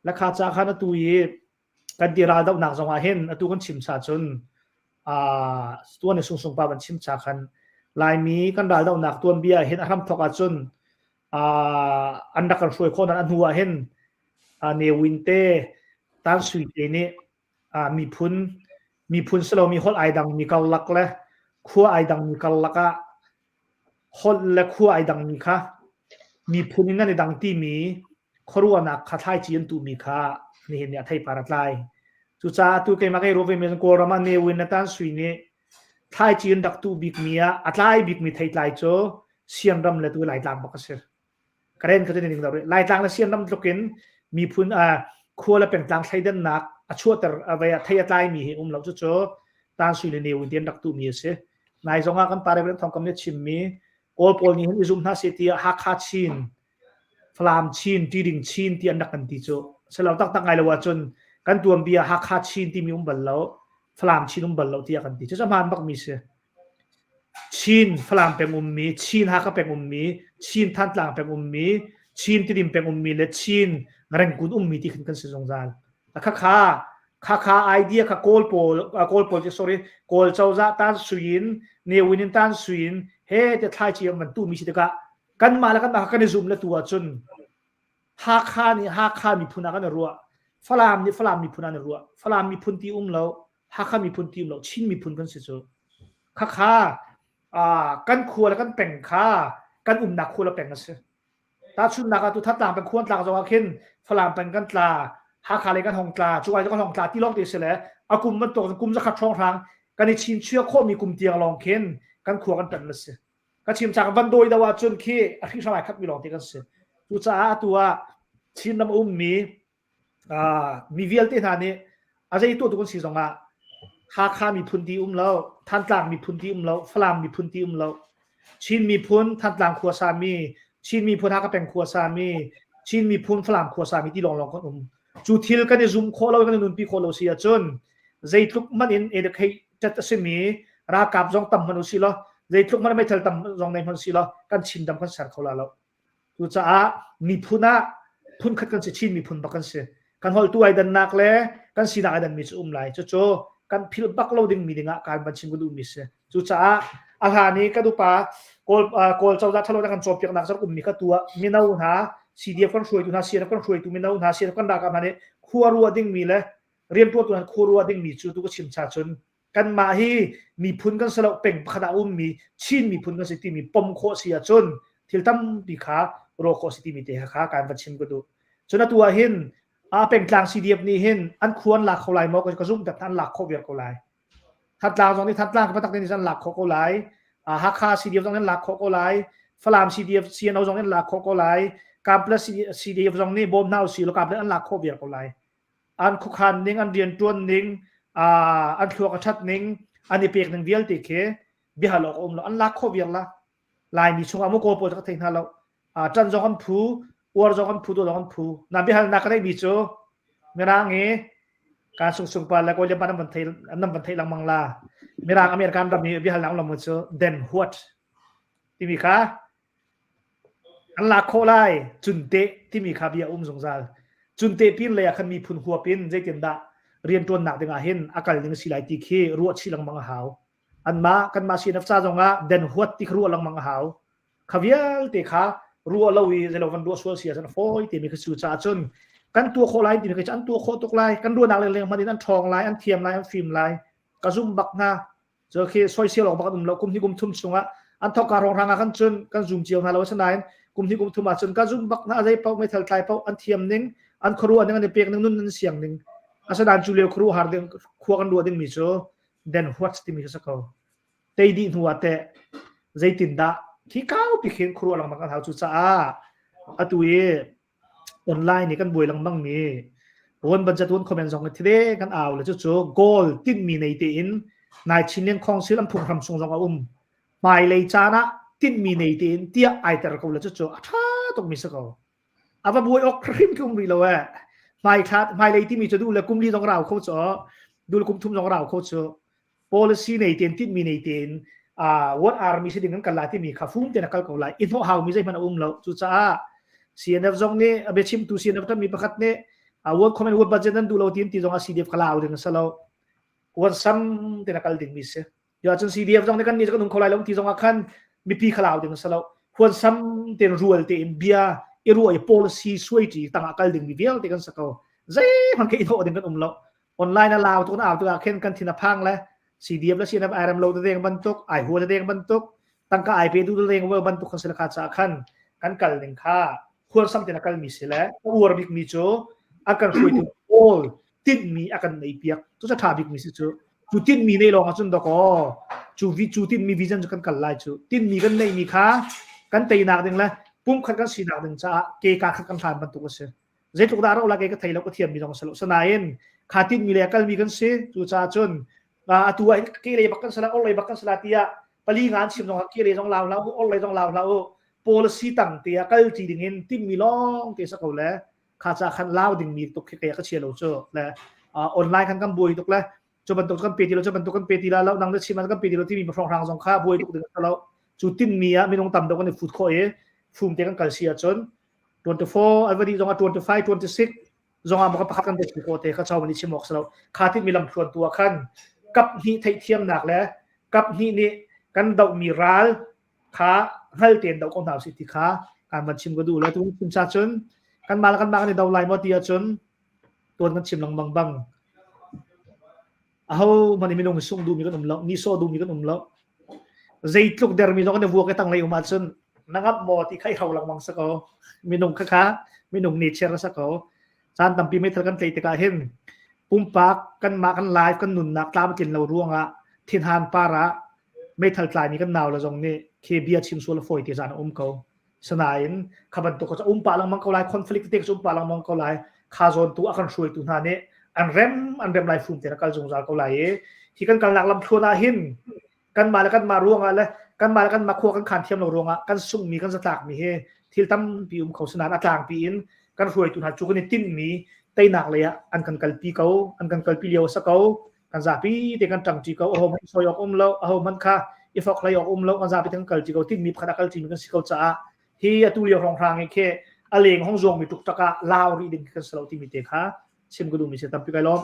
Le kha ca khan atu i kan ti raldohnak zong ah hin atu kan chim cha cun uh, tuan i sungsung pa van chim cha khan Laimi kan raldohnak tuanbia hin a hramthok ahcun uh, an rak kan hruai khawh nan a hnu ah hin uh, Ne Win te Tan Sui te nih uh, miphun miphun silomi holh ai dang mi karlak le khua ai dang mi karlak ah Holh le khua ai dangmi kha miphun in an i dang timi khuaruahnak kha thlaici an tuhmi kha nihin nih a theipar a tlai. Cucaah atu keimah kei ruah vemi Kawlram ah Ne Win le Tan Sui nih thlaici an rak tuh bikmi ah a tlai bikmi theitlai cu Sianram le tu Laitlang bak a si. Karen kha cu ning lo Laitlang le Sianram tluk in miphun khua le pengtlang thleidannak a chuahter a vei a thei a tlaimi hi um lo cucu Tan Sui le Ne Win ti an rak tuhmi a si. Nai zong ah kan pa Reverend Thawng Kam nih a chimmi Kawl pawl nih hin i zum hna seh tiah Hakha Chin, Falam Chin, Tiding Chin ti an rak kan ti cu. Selo taktak ngai lo ahcun kan tuanbia Hakha Chin timi um bal lo, Falam Chin um bal lo tiah kan ti. Cucu hmaan bakmi si. Chin Falam peng ummi, Chin Hakha peng ummi, Chin Thantlang peng ummi, Chin Tidim peng ummi le Chin Rengkun ummi ti khin kan si zungzal. Khakha khakha idea kha Kawl pawl Kawl pawl sorry Kawl cozah tan suin Ne Win in tan suin he te thlaici an van tu mi si tikah kanmah le kanmah kan i zum le tu ahcun Hakha nih Hakha miphun ah kan i ruah Falam nih Falam miphun ah an i ruah Falam miphun ti um lo Hakha miphun ti um lo Chin miphun kan si cu khakha kan khua le kan peng kha kan umnak khua le peng a si tahchunhnak ah tu Thantlang peng khuan tlak zong ah khin Falam peng kan tla Hakha lei kan hong tla cuai kan hong tla ti lawng ti si le a kum bantuk kum zakhat hrawng hrang kan i chin chia khawhmi kum tiang lawng khin kan khua kan tan la si ka chim chak van dawi do ahcun khi a hri ai khatmi lawng te kan si cucaah atu ah Chin ram a ummi mi vialte hna nih a zei tuah tu kan si zongah Hakha miphun ti um lo, Thantlang miphun ti um lo, Falam miphun ti um lo, Chin miphun Thantlang khua sami, Chin miphun Hakha peng khua sami, Chin miphun Falam khua sami ti lawnglawng kan um. Cu thil kan i zum khawh lo, kan i nunpi khawh lo si ahcun zeitluk hmanh in educated a simi ralkap zong tam hmanh u si law, zeitluk hmanh meithal tam zong nei hmanh si law, kan Chin dam kan ser kho la lo. Cucaah miphun ah phunkhat kan si, Chin miphun bak kan si. Kan holhtu ai dannak le kan sinak ai danmi cu um lai. Cucu kan philh bak lo dingmi dingah kaan van chim ka duhmi si. Cucaah a hlan i kan upa Kawl, uh, Kawl cozah ṭhalo kan cawnpiaknak zong ummi kha tu ah mino hna CDF kan hruaitu hna, CNF kan hruaitu mino hna, CNF kan ralkap hna nih khua ruah dingmi le rianṭuantu hna khua ruah dingmi cu tu ka chim cha cun kanmah hi miphun kan si lo peng pakhat ah ummi Chin miphun kan si timi pom khawh si ahcun thil tampi kha rawh khawh si timi te kha kan va chim ka duh. Cun atu ah hin a pengtlang CDF nih hin an khu an lak kho lai maw ka zumh tak an lak khawh viar ko lai. Thantlang zong nih Thantlang ka patak nih an lak khawh ko lai. Hakha CDF zong nih an lak khawh ko lai. Falam CDF CNO zong nih an lak khawh ko lai. Kanpetlet CDF zong nih bawm hna usih law Kanpetlet an lak khawh viar ko lai. An khuakhan ning, an rianṭuan ning, an thluak a ṭhat ning, an i pek ning vialte khi biahal awk a um lo. An lak khawh viar la. Laimi chungah maw Kawl pawl cu ka thei hna lo. Ṭan zong an phu. Uar zong an phu, duh zong an phu. Na biahalnak ka neihmi cu Mirang i kan sungsung pa le kawi le pa nan van thei nan van theih lengmang la. Mirang American ram i biahalnak lam cu then what timi kha an lak khawh lai cunte timi kha bia um zungzal. Cunte pin lei ah khan miphun huap in zeitindah rianṭuannak ding ah hin a kal ding a si lai ti khi ruah chih lengmang a hau. Anmah kanmah CNF ca zongah then what ti kha ruah lengmang a hau. Kha vialte kha ruah lo i zeilo van ruah sual si ahcun a fawi timi kha cu caah cun kan tuah khawh lai timi kha an tuah khawh tuk lai. Kan ruahnak lengleng hmanh in an ṭhawng lai, an thiam lai, an fim lai. Ka zum bak hna. Cu khi soisel awk bak an um lo. Kum hnih kum thum chungah an thawkka hrawnghrang ah khan cun kan zum cio hna lo asinain kum hnih kum thum ah cun ka zum bak hna zei paoh meithal tlai paoh an thiam ning an khuaruah ning an i pek ning nun an siang ning asinain cu lio khuaruah har ding khua kan ruah ding mi cu then what timi kha si ko. Tei dih hnu ah teh zeitindah khi kaupi khin khuaruah lengmang kan hau cucaah atu i online i kan buai lengmang mi Rawn budget won comment zong thide kan au le cucu goal tinhmi nei tein nai Chinlian Council an phunghram chung zong a um hmailei caan ah tinhmi nei tein tiah ai ter ko le cucu a tha tuk mi si ko a va buai awk hrim khi um rih lo eh hmai thla hmailei timi cu duh le kum li zong rau kho cu dul kum thum zong rau kho cu policy nei tein tinhmi nei tein uh, what army si ding kan kal lai timi kha fum tein a kal ko lai i hnawh haumi zeihmanh a um lo cucaah CNF zong nih a biachimtu CNF tammi pakhat nih uh, world comment world budget nan duh lo tin ti zong ah CDF kha lau ding a si lo wan sam tein a kal ding mi si yo cun CDF zong nih kan nih kan um kho lai lo ti zong ah khan mipi kha lau ding a si lo huan sam tein rual tein bia i ruah i policy suai ṭi tangah kal ding mi vialte kan sa ko zeihmanh ke i thawh ding kan um lo online a lau tuk na au tikah khin kan thin a phang le CDF le CNF ai rem lo te deng bantuk ai hua te deng bantuk tangka ai pe du te deng bantuk kan si le kha ca khan kan kal ning kha khual sam ten a kal mi si le a uar bik mi cu a kan hruaitu pawl tinh mi a kan nei piak cu ca tha bik mi si cu cu tinh mi nei lawng ahcun dakaw cu vi cu tinh mi vision cu kan kal lai cu tinh mi kan neih mi kha kan teinak ding le pumkhat kan sinak ding caah ke ka khat kan hlan bantuk a si zeitluk dah rauh la kei ka thei lo ka thiam mi zong si lo sanain kha tin mi le kal mi kan si cu caah cun atu ah ke lei bak kan sala or lei bak kan sala tiah pali nga an chim zong ke lei zong lau hlah u or lei zong lau hlah u policy tang te ah kal ti ding in tim mi lawng te sa ko le kha ca khan lau ding mi tuk khi kei ka chia lo cu le online khan kan buai tuk le cu bantuk kan pe ti lo cu bantuk kan pe ti la lo nang na chim kan pe ti lo timi hrawng zong kha buai tuk ding lo cu tin mi ah minung tam deuh kan i fut khawh i fum te kan kal si ahcun 24 an va dih zongah 25 26 zongah maw pakhat kan dek ko te kha chau ni chim awk si lo kha ti mi lam thluan tu ah khan kap hnih theihthiamnak le kap hnih nih kan doh mi ral kha hngal tein doh ko hna usih ti kha kan van chim ka duh le tu chim cha cun kan mah le kan mah kan i do lai maw ti ahcun tuan kan chim lengmang bang aho hmanh minung sung duhmi kan um lo ni sawh duhmi kan um lo zeitluk dermi zong kan i vuak i tanglei um ahcun na ngamh maw ti kha i hro lengmang sa ko minung kha kha minung nature sa ko caan tampi meithal kan tlei tikah hin pumpak kanmah kan life kan nunnak tlam tlin lo ruangah thinhan par ah meithal tlaimi kan nau le zong nih khi bia chim sual a fawi ti zan a um ko Sinain kha bantuk kha um pah lengmang ko lai conflict te cu um pah lengmang ko lai kha zawn tu a kan hruaitu hna nih an rem an rem lai fum te na kal zungzal ko lai i hi kan kalnak lam thluan ah hin kanmah le kanmah ruangah le kanmah le kanmah khua kan khan thiam lo ruangah kan sunghmi kan zatlakmi hi thil tampi um kho sinain a tlangpi in kan hruaitu hna cu kan i tinhmi teinak lei ah an kan kalpi ko an kan kalpi lio a si ko kan zapi te kan ṭangṭi ko aho hmanh soi awk um lo aho hmanh kha i fok hlei awk um lo kan zapi te kan kalṭi ko tinhmi pakhat a kalṭi mi kan si ko caah hi atu lio hrawnghrang i khi a leng hong zuang mi tuk ah lau rih ding kan si lo timi te kha chim ka duhmi si tampi kai lawm.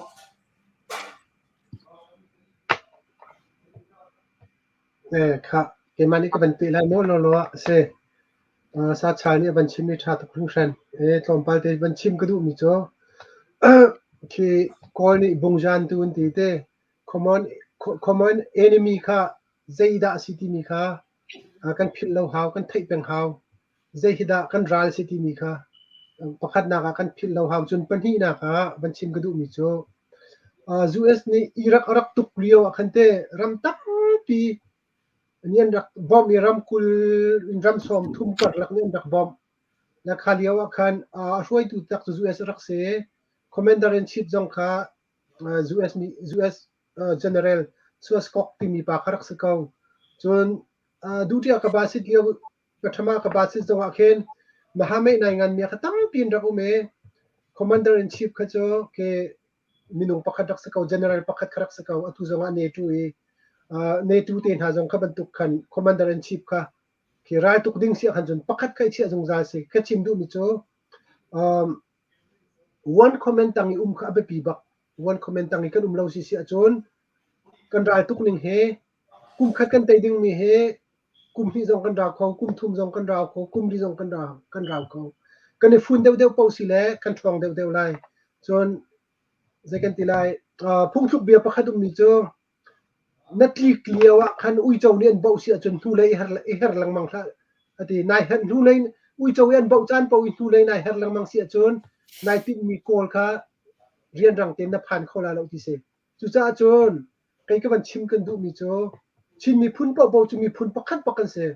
Eh kha keimah nih ka van peh lai maw lo lo ah si. Sa Chal nih a van chimmi ṭha tuk hringhran. Eh tlawmpal te van chim ka duhmi cu khi Kawl nih bungzan tu an ti te common common enemy kha zeidah a si timi kha kan philh lo hau, kan theih peng hau. Zei hi dah kan ral si timi kha pakhatnak ah kan philh lo hau. Cun pahnihnak ah van chim ka duhmi cu US nih Iraq a rak tuk lio ah khan te ram tampi nih an rak bawmh i ram 20 in ram 30 karlak nih an rak bawmh. Le kha lio ah khan a hruaitu tak cu US a rak si. Commander in chief zong kha US nih US General Schwarzkopf timi pa kha rak si ko. Cun duty ah ka ba sit lio Pathama ka ba sit zong ah khin Mahameh nai ngan mi kha tampi in rak um i Commander in Chief kha cu ke minung pakhat rak si ko, general pakhat kha rak si ko. Atu zong ah NATO i NATO te hna zong kha bantuk khan Commander in Chief kha khi raltuk ding si ahkhan cun pakhat kha i chiah zungzal si. Ka chim duhmi cu one comment tang i um kha a biapi bak. One comment tang i kan um lo si si ahcun kan raltuk ning he kum khat kan tei dingmi he kum hnih zong kan rau kho, kum thum zong kan rau kho, kum li zong kan rau, kan rau kho. Kan i fun deuhdeuh paoh si le kan ṭhawng deuhdeuh lai. Cun zei kan ti lai, uh, phungthluk bia pakhat ummi cu na tlik lio ah khan uico nih an boh si ahcun hnulei i her, i her lengmang hlah ati nai her hnulei uico i an boh caan paoh i hnulei nai her lengmang si ahcun nai tinhmi kawl kha rianrang tein na phan kho lai lo ti si. Cucaah cun kei ka van chim kan duhmi cu Chin miphun paohpaoh cu miphun pakhat bak kan si.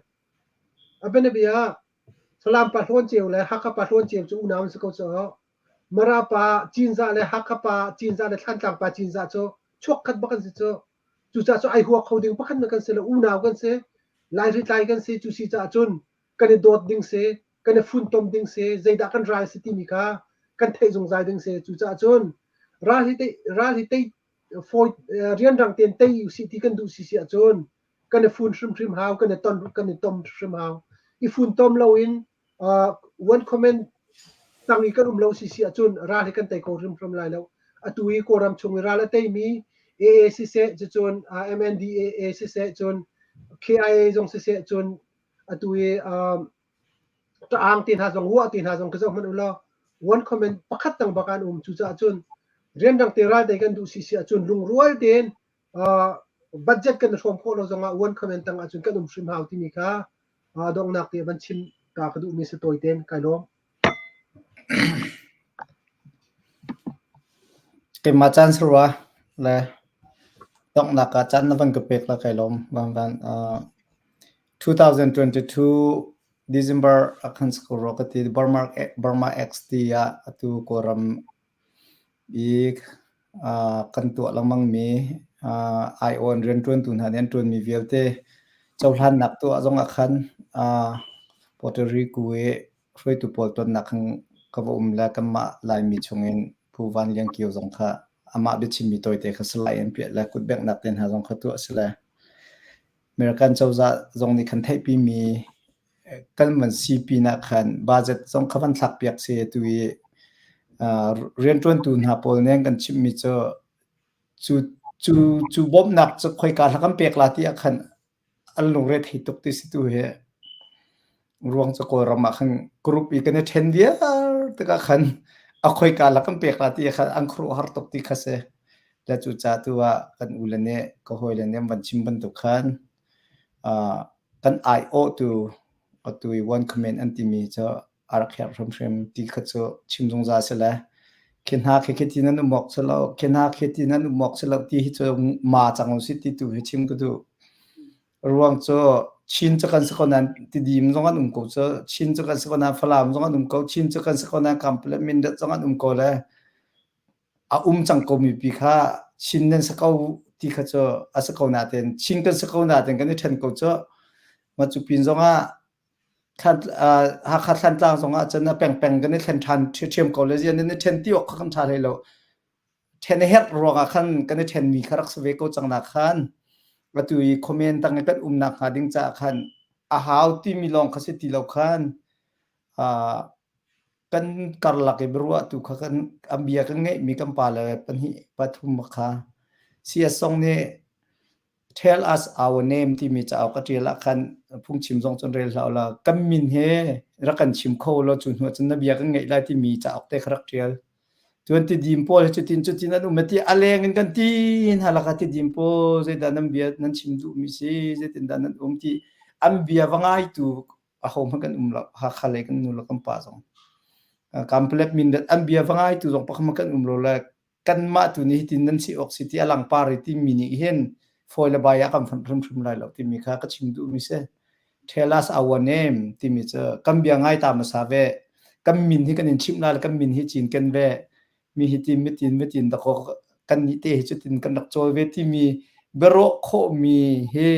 A bianabia ah Falam pa Hlawn Ceu le Hakha pa Hlawn Ceu cu unau an si ko cu. Mara pa Cinzah le Hakha pa Cinzah le Thlantlang pa Cinzah cu chuakkhat bak an si cu. Cucaah cu ai hua kho ding pakhat na kan si lo unau kan si. Laihritlai kan si cu si caah cun kan i dawt ding si, kan i funtom ding si, zeidah kan ral si timi kha kan theih zungzal ding si. Cucaah cun ral hi tei ral hi tei fawi rianrang tein tei usih ti kan duh si si ahcun kan i fun hrimhrim hau, kan i ton kan i tom hrim hau. I funtom loin uh, one comment tang i kan um lo si si ahcun ral hi kan tei kho hrimhrim lai lo. Atu i Kawlram chung i ral a teimi AA siseh, cucun uh, MNDAA siseh, cun KIA zong siseh, cun atu i um, ṭaang te hna zong ruah te hna zong ka zoh hmanh u law one comment pakhat tang bak an um cucaah cun rianrang te ral te kan duh si si ahcun lungrual tein uh, budget kan hrawm khawh lo zongah one comment tang ahcun kan um hrim hau timi kha uh, donghnak te van chim ta ka duhmi si tawi tein kai lawm. Keimah caan sarua le donghnak ah caan na van ka pek la kai lawm van van uh, 2022 December ah khan si ko rua ka ti. Burma, Burma XT ah atu Kawlram i kan tuah lengmangmi aiawh in rianṭuantu hna nih an ṭuanmi vialte cohlannak tuah zong ah khan Puerto Rico i hruaitu pawl tonnak khan ka va um le kanmah Laimi chungin Pu Van Lian Kio zong kha amah biachimmi tawite kha salai an piah le kutbenghnak te hna zong kha tuah a si le American cozah zong nih khan theihpimi kan van si pinah khan budget zong kha van thlakpiak si atu i rianṭuantu hna pawl nih an kan chimhmi cu cu cu cu bawmhnak cu khoika hla kan pek la ti ah khan an lungre thei tuk ti si tu hi ruang cu Kawlram ah khan group i kan i ṭhen viar tikah khan a khoika la kan pek la ti khan an khuaruahhar tuk ti kha si. Le cucaah tu ah kan u le nih ka hawile nih an van chim bantuk khan kan aiawhtu atu i one comment an timi cu a rak herh hrimhrim ti kha cu chim zungzal si le khi hna khi khi ti nan um awk si lo khi hna khi ti nan um awk si lo ti hi cu ma cang usih ti tu hi chim ka duh. Ruang cu Chin cu kan si ko nain Tidim zong an um ko cu Chin cu kan si ko nain Falam zong an um ko Chin cu kan si ko nain Kanpalet Mindat zong an um ko le a um cang ko mipi kha Chin nan si ko ti kha cu a si ko nain Chin kan si ko nain kan i ṭhen ko cu ma cu pin zong ah Hakha Thlantlang zong ah cun a pengpeng kan i thlen ṭhan ṭhiamṭhiam ko le zian nan i ṭhen ti awk kha kan ṭha hlei lo. Ṭhen a herh ruangah khan kan i ṭhenmi kha rak si ve ko cang nak khan atu i comment tang i kan umnak hnga ding caah khan a hau timi lawng kha si ti lo khan kan karlak i biaruahtu kha kan an bia kan ngeihmi kan pale pahnih pathum kha CS zong nih Tell us our name timi cauk a ṭial ah khan phungchim zong cun rel hlah ulaw kan min he rak kan chim kho law cu hnu ah cun na bia kan ngeih lai timi cauk te kha rak ṭial. Cun tidim pawl hi cutin cutin an um ti a leng in kan ti hna lakah tidim pawl zeidah nan bia nan chim duhmi si zeitindah nan um ti an bia va ngaitu ahohmanh kan um lo Hakha lei kan nu le kan pa zong. Kanpalet Mindat an bia va ngaitu zong pakhat kan um lo le kanmah tu nih hitin nan si awk si ti a langpar i timi nih hin fawi le bai ah kan fonh hrimhrim lai lo timi kha ka chim duhmi si. Tell us our name timi cu kan bia ngai ta hmasa ve. Kan min hi kan in chimh lai kan min hi cinken ve. Mi hi tin mitin mitin dakaw kan nih te hi cutin kan rak cawl ve timi biarawh khawhmi hi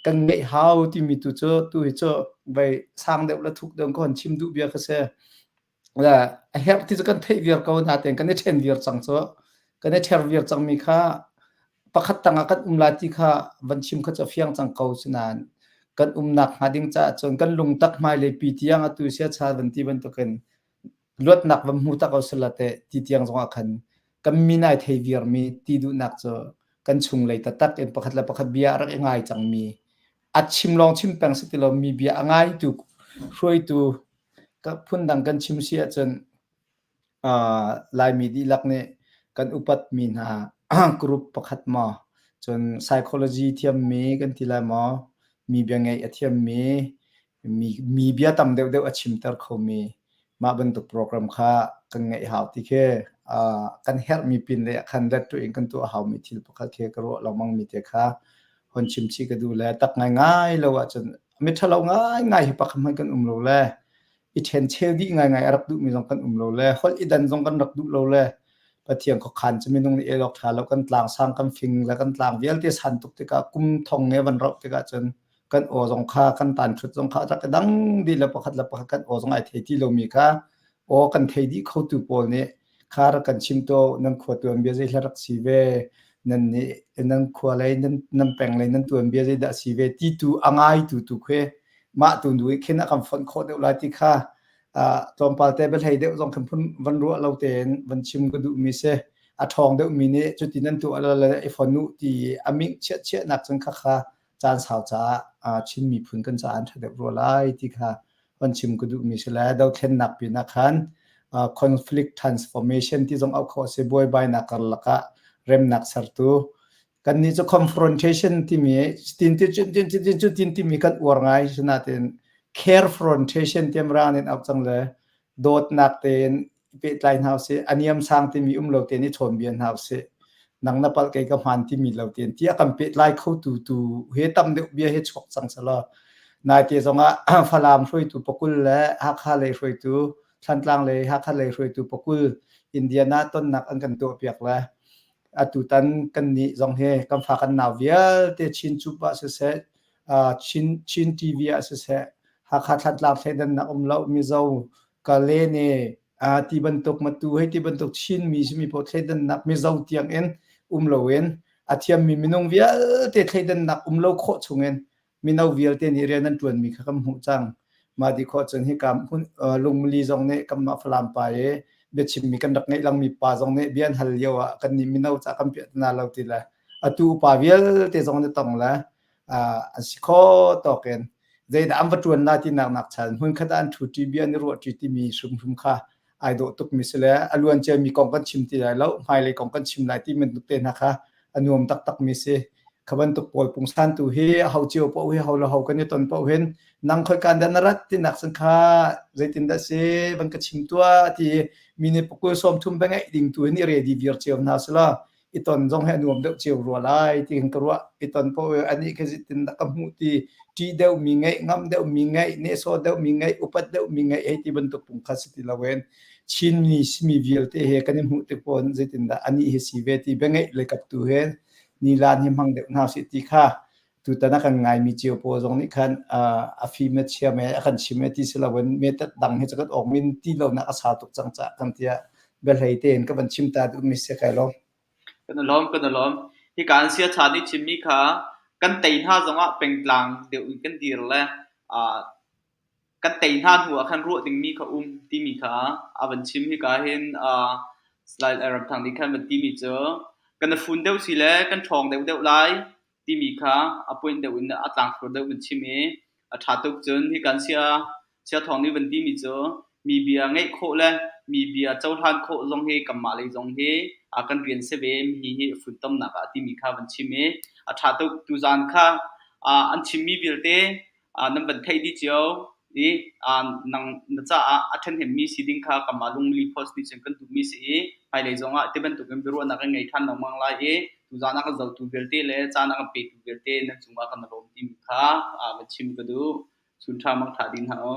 kan ngeih hau timi tu cu tu hi cu vai sang deuh le thuk deuh ko han chim duh bia kha si. Le a herh ti cu kan theih viar ko natein kan i ṭhen viar cang cu. Kan i ṭher viar cangmi kha pakhat tangah kan um lai ti kha van chim kha cu a fiang cang ko. Sinain kan umnak hnga ding caah cun kan lungtak hmailei pi tiang atu siacha van ti bantukin luatnak van hmu tak ko sila teh ti tiang zongah khan kan min ai thei viarmi ti duhnak cu kan chunglei taktak in pakhat le pakhat bia a rak i ngai cangmi a chim lawng chim peng si ti lo mi bia a ngaitu hruaitu ka phundang kan chim si ahcun uh, Laimi dihlak nih kan upatmi hna group pakhat maw cun psychology thiammi kan ti lai maw mi bia ngeih a thiammi mi, mi bia tam deuhdeuh a chimter khomi mah bantuk program kha kan ngeih hau ti khi uh, kan herhmi pin le khan let tu in kan tuah haumi thil pakhat khi ka ruah lengmang mi te kha hon chim chih ka duh le tak ngaingai lo ahcun mi ṭhalo ngaingai hi pakhat hmanh kan um lo le i ṭhencheu dih ngaingai a rak duhmi zong kan um lo le holh i dan zong kan rak duh lo le Pathian khuakhan cu minung nih el awk ṭha lo kan tlang sang kan fing le kan tlang vialte san tuk tikah kum thong nge van rauh tikah cun kan aw zong kha kan tan ṭhut zong kha rak i dang dih le pakhat le pakhat kan aw zong ai thei ti lomi kha aw kan thei dih khotu pawl nih kha rak kan chim to nan khua tuanbia zei hla rak si ve nan nih nan khua lei nan nan peng lei nan tuanbia zei dah si ve ti tu a ngai tu tu khe mah tu nu khin a kan fonh khawh deuh lai ti kha tlawmpal te biahlei deuh zong khan phun van ruah lo tein van chim ka duh mi si a ṭhawng deuh mi nih cuti nan tuah le i fon u ti a ming chiah chiah nak cun kha kha caan sau caah Chin miphun kan caah an ṭha deuh rua lai ti kha van chim ka duhmi si le dothlennak pinah khan conflict transformation ti zong auh khawh a si buaibainak karlak ah remnak sertu kannih cu confrontation timi tin ti cun tin tin cu tin timi kan uar ngai sinain carefrontation tiam rang in auh cang le dawtnak tein pehtlai hna usih a niam sang timi um lo tein i chawnbia hna usih nang na palh kei ka hmaan timi lo tein tiah kan pehtlai kho tu tu he tam deuh bia he chuak cang selaw naite zongah Falam hruaitu pakul le Hakha lei hruaitu Thlantlang lei Hakha lei hruaitu pakul Indiana tonnak an kan tuahpiak le atutan kan nih zong hi kan fa kan nau vialte Chin cup ah siseh Chin Chin TV ah siseh Hakha Thlantlang thleidannak um lo Mizo Kale nih ti bantuk Matu hei ti bantuk Chinmi simi paoh thleidannak Mizo tiang in um loin a thiammi minung vialte thleidannak um lo khawh chungin mino vialte nih rian an ṭuanmi kha kan hmuh cang. Mah ti khawh cun hika hmun lungmuli zong nih kanmah Falam pa i biachimmi kan rak ngeih langmi pa zong nih bia an hal lio ah kannih mino ca kan piah hna lo ti le atu upa vialte zong nih tong le an si kho tawk in zeidah an va ṭuan lai tinak nak chan hmunkhat ah an ṭhuṭi bia an i ruahṭi timi hrimhrim kha ai dawh tukmi si le a luan ciami kong kan chim ti lai lo hmailei kong kan chim lai ti bantuk te hna kha a nuam taktakmi si kha bantuk pawl pungsan tu hi a ho cio paoh hi ho le ho kan i ton paoh hin nang khoi kan dah na rat tinak cun kha zeitin dah si van ka chim tuah ti mi nih pakul sawm thum ba ngeih ding tu hin i ready vir cio hna sila i ton zong hi a nuam deuh cio rua lai ti hin ka ruah i ton po ani kha zitin ka hmuh ti ṭi deuh mi ngeih ngam deuh mi ngeih nehsawh deuh mi ngeih upat deuh mi ngeih hei ti bantuk pung kha si ti loin Chinmi simi vialte he kan i hmuh tik pawn zeitindah ani hi si ve ti bia ngeih le kap tu he nilan hi hmang deuh hna sih ti kha tutan a kan ngaimi cio pawl zong nih khan a fim a chiam e a kan chim e ti si loin metat dang hi cu kan awk min ti lonak a sau tuk cang caah kan tiah biahlei tein ka van chim ta duhmi si kai lawm. Kan i lawm, kan i lawm. Hika an sia ṭha nih chimmi kha kan tei hna zongah pengtlang deuh in kan dir le kan tei hna hnu ah khan ruah dingmi kha um timi kha a van chim. Hika hin Salai Ramthang nih khan van timi cu kan i fun deuh si le kan ṭhawng deuh deuh lai timi kha a point deuh in a tlangthlur deuh van chim i a ṭha tuk. Cun hi kan sia sia thawng nih van timi cu mi bia ngeih khawh le mi bia cohlan khawh zong hi kanmah lei zong hi a kan rian si ve mi hi funtomnak ah timi kha van chim i a ṭha tuk. Tuzaan kha an chimmi vialte nan van theih dih cio i nang na caah a ṭhahnemmi si ding kha kanmah lungmili post nih cun kan duhmi si i hmailei zongah ti bantukin biaruahnak kan ngei ṭhan lengmang lai i tuzaan a kan zohtu vialte le caan a kan petu vialte nan cungah kan i lawm timi kha van chim ka duh. Chun ṭha mang ṭha ding hna u.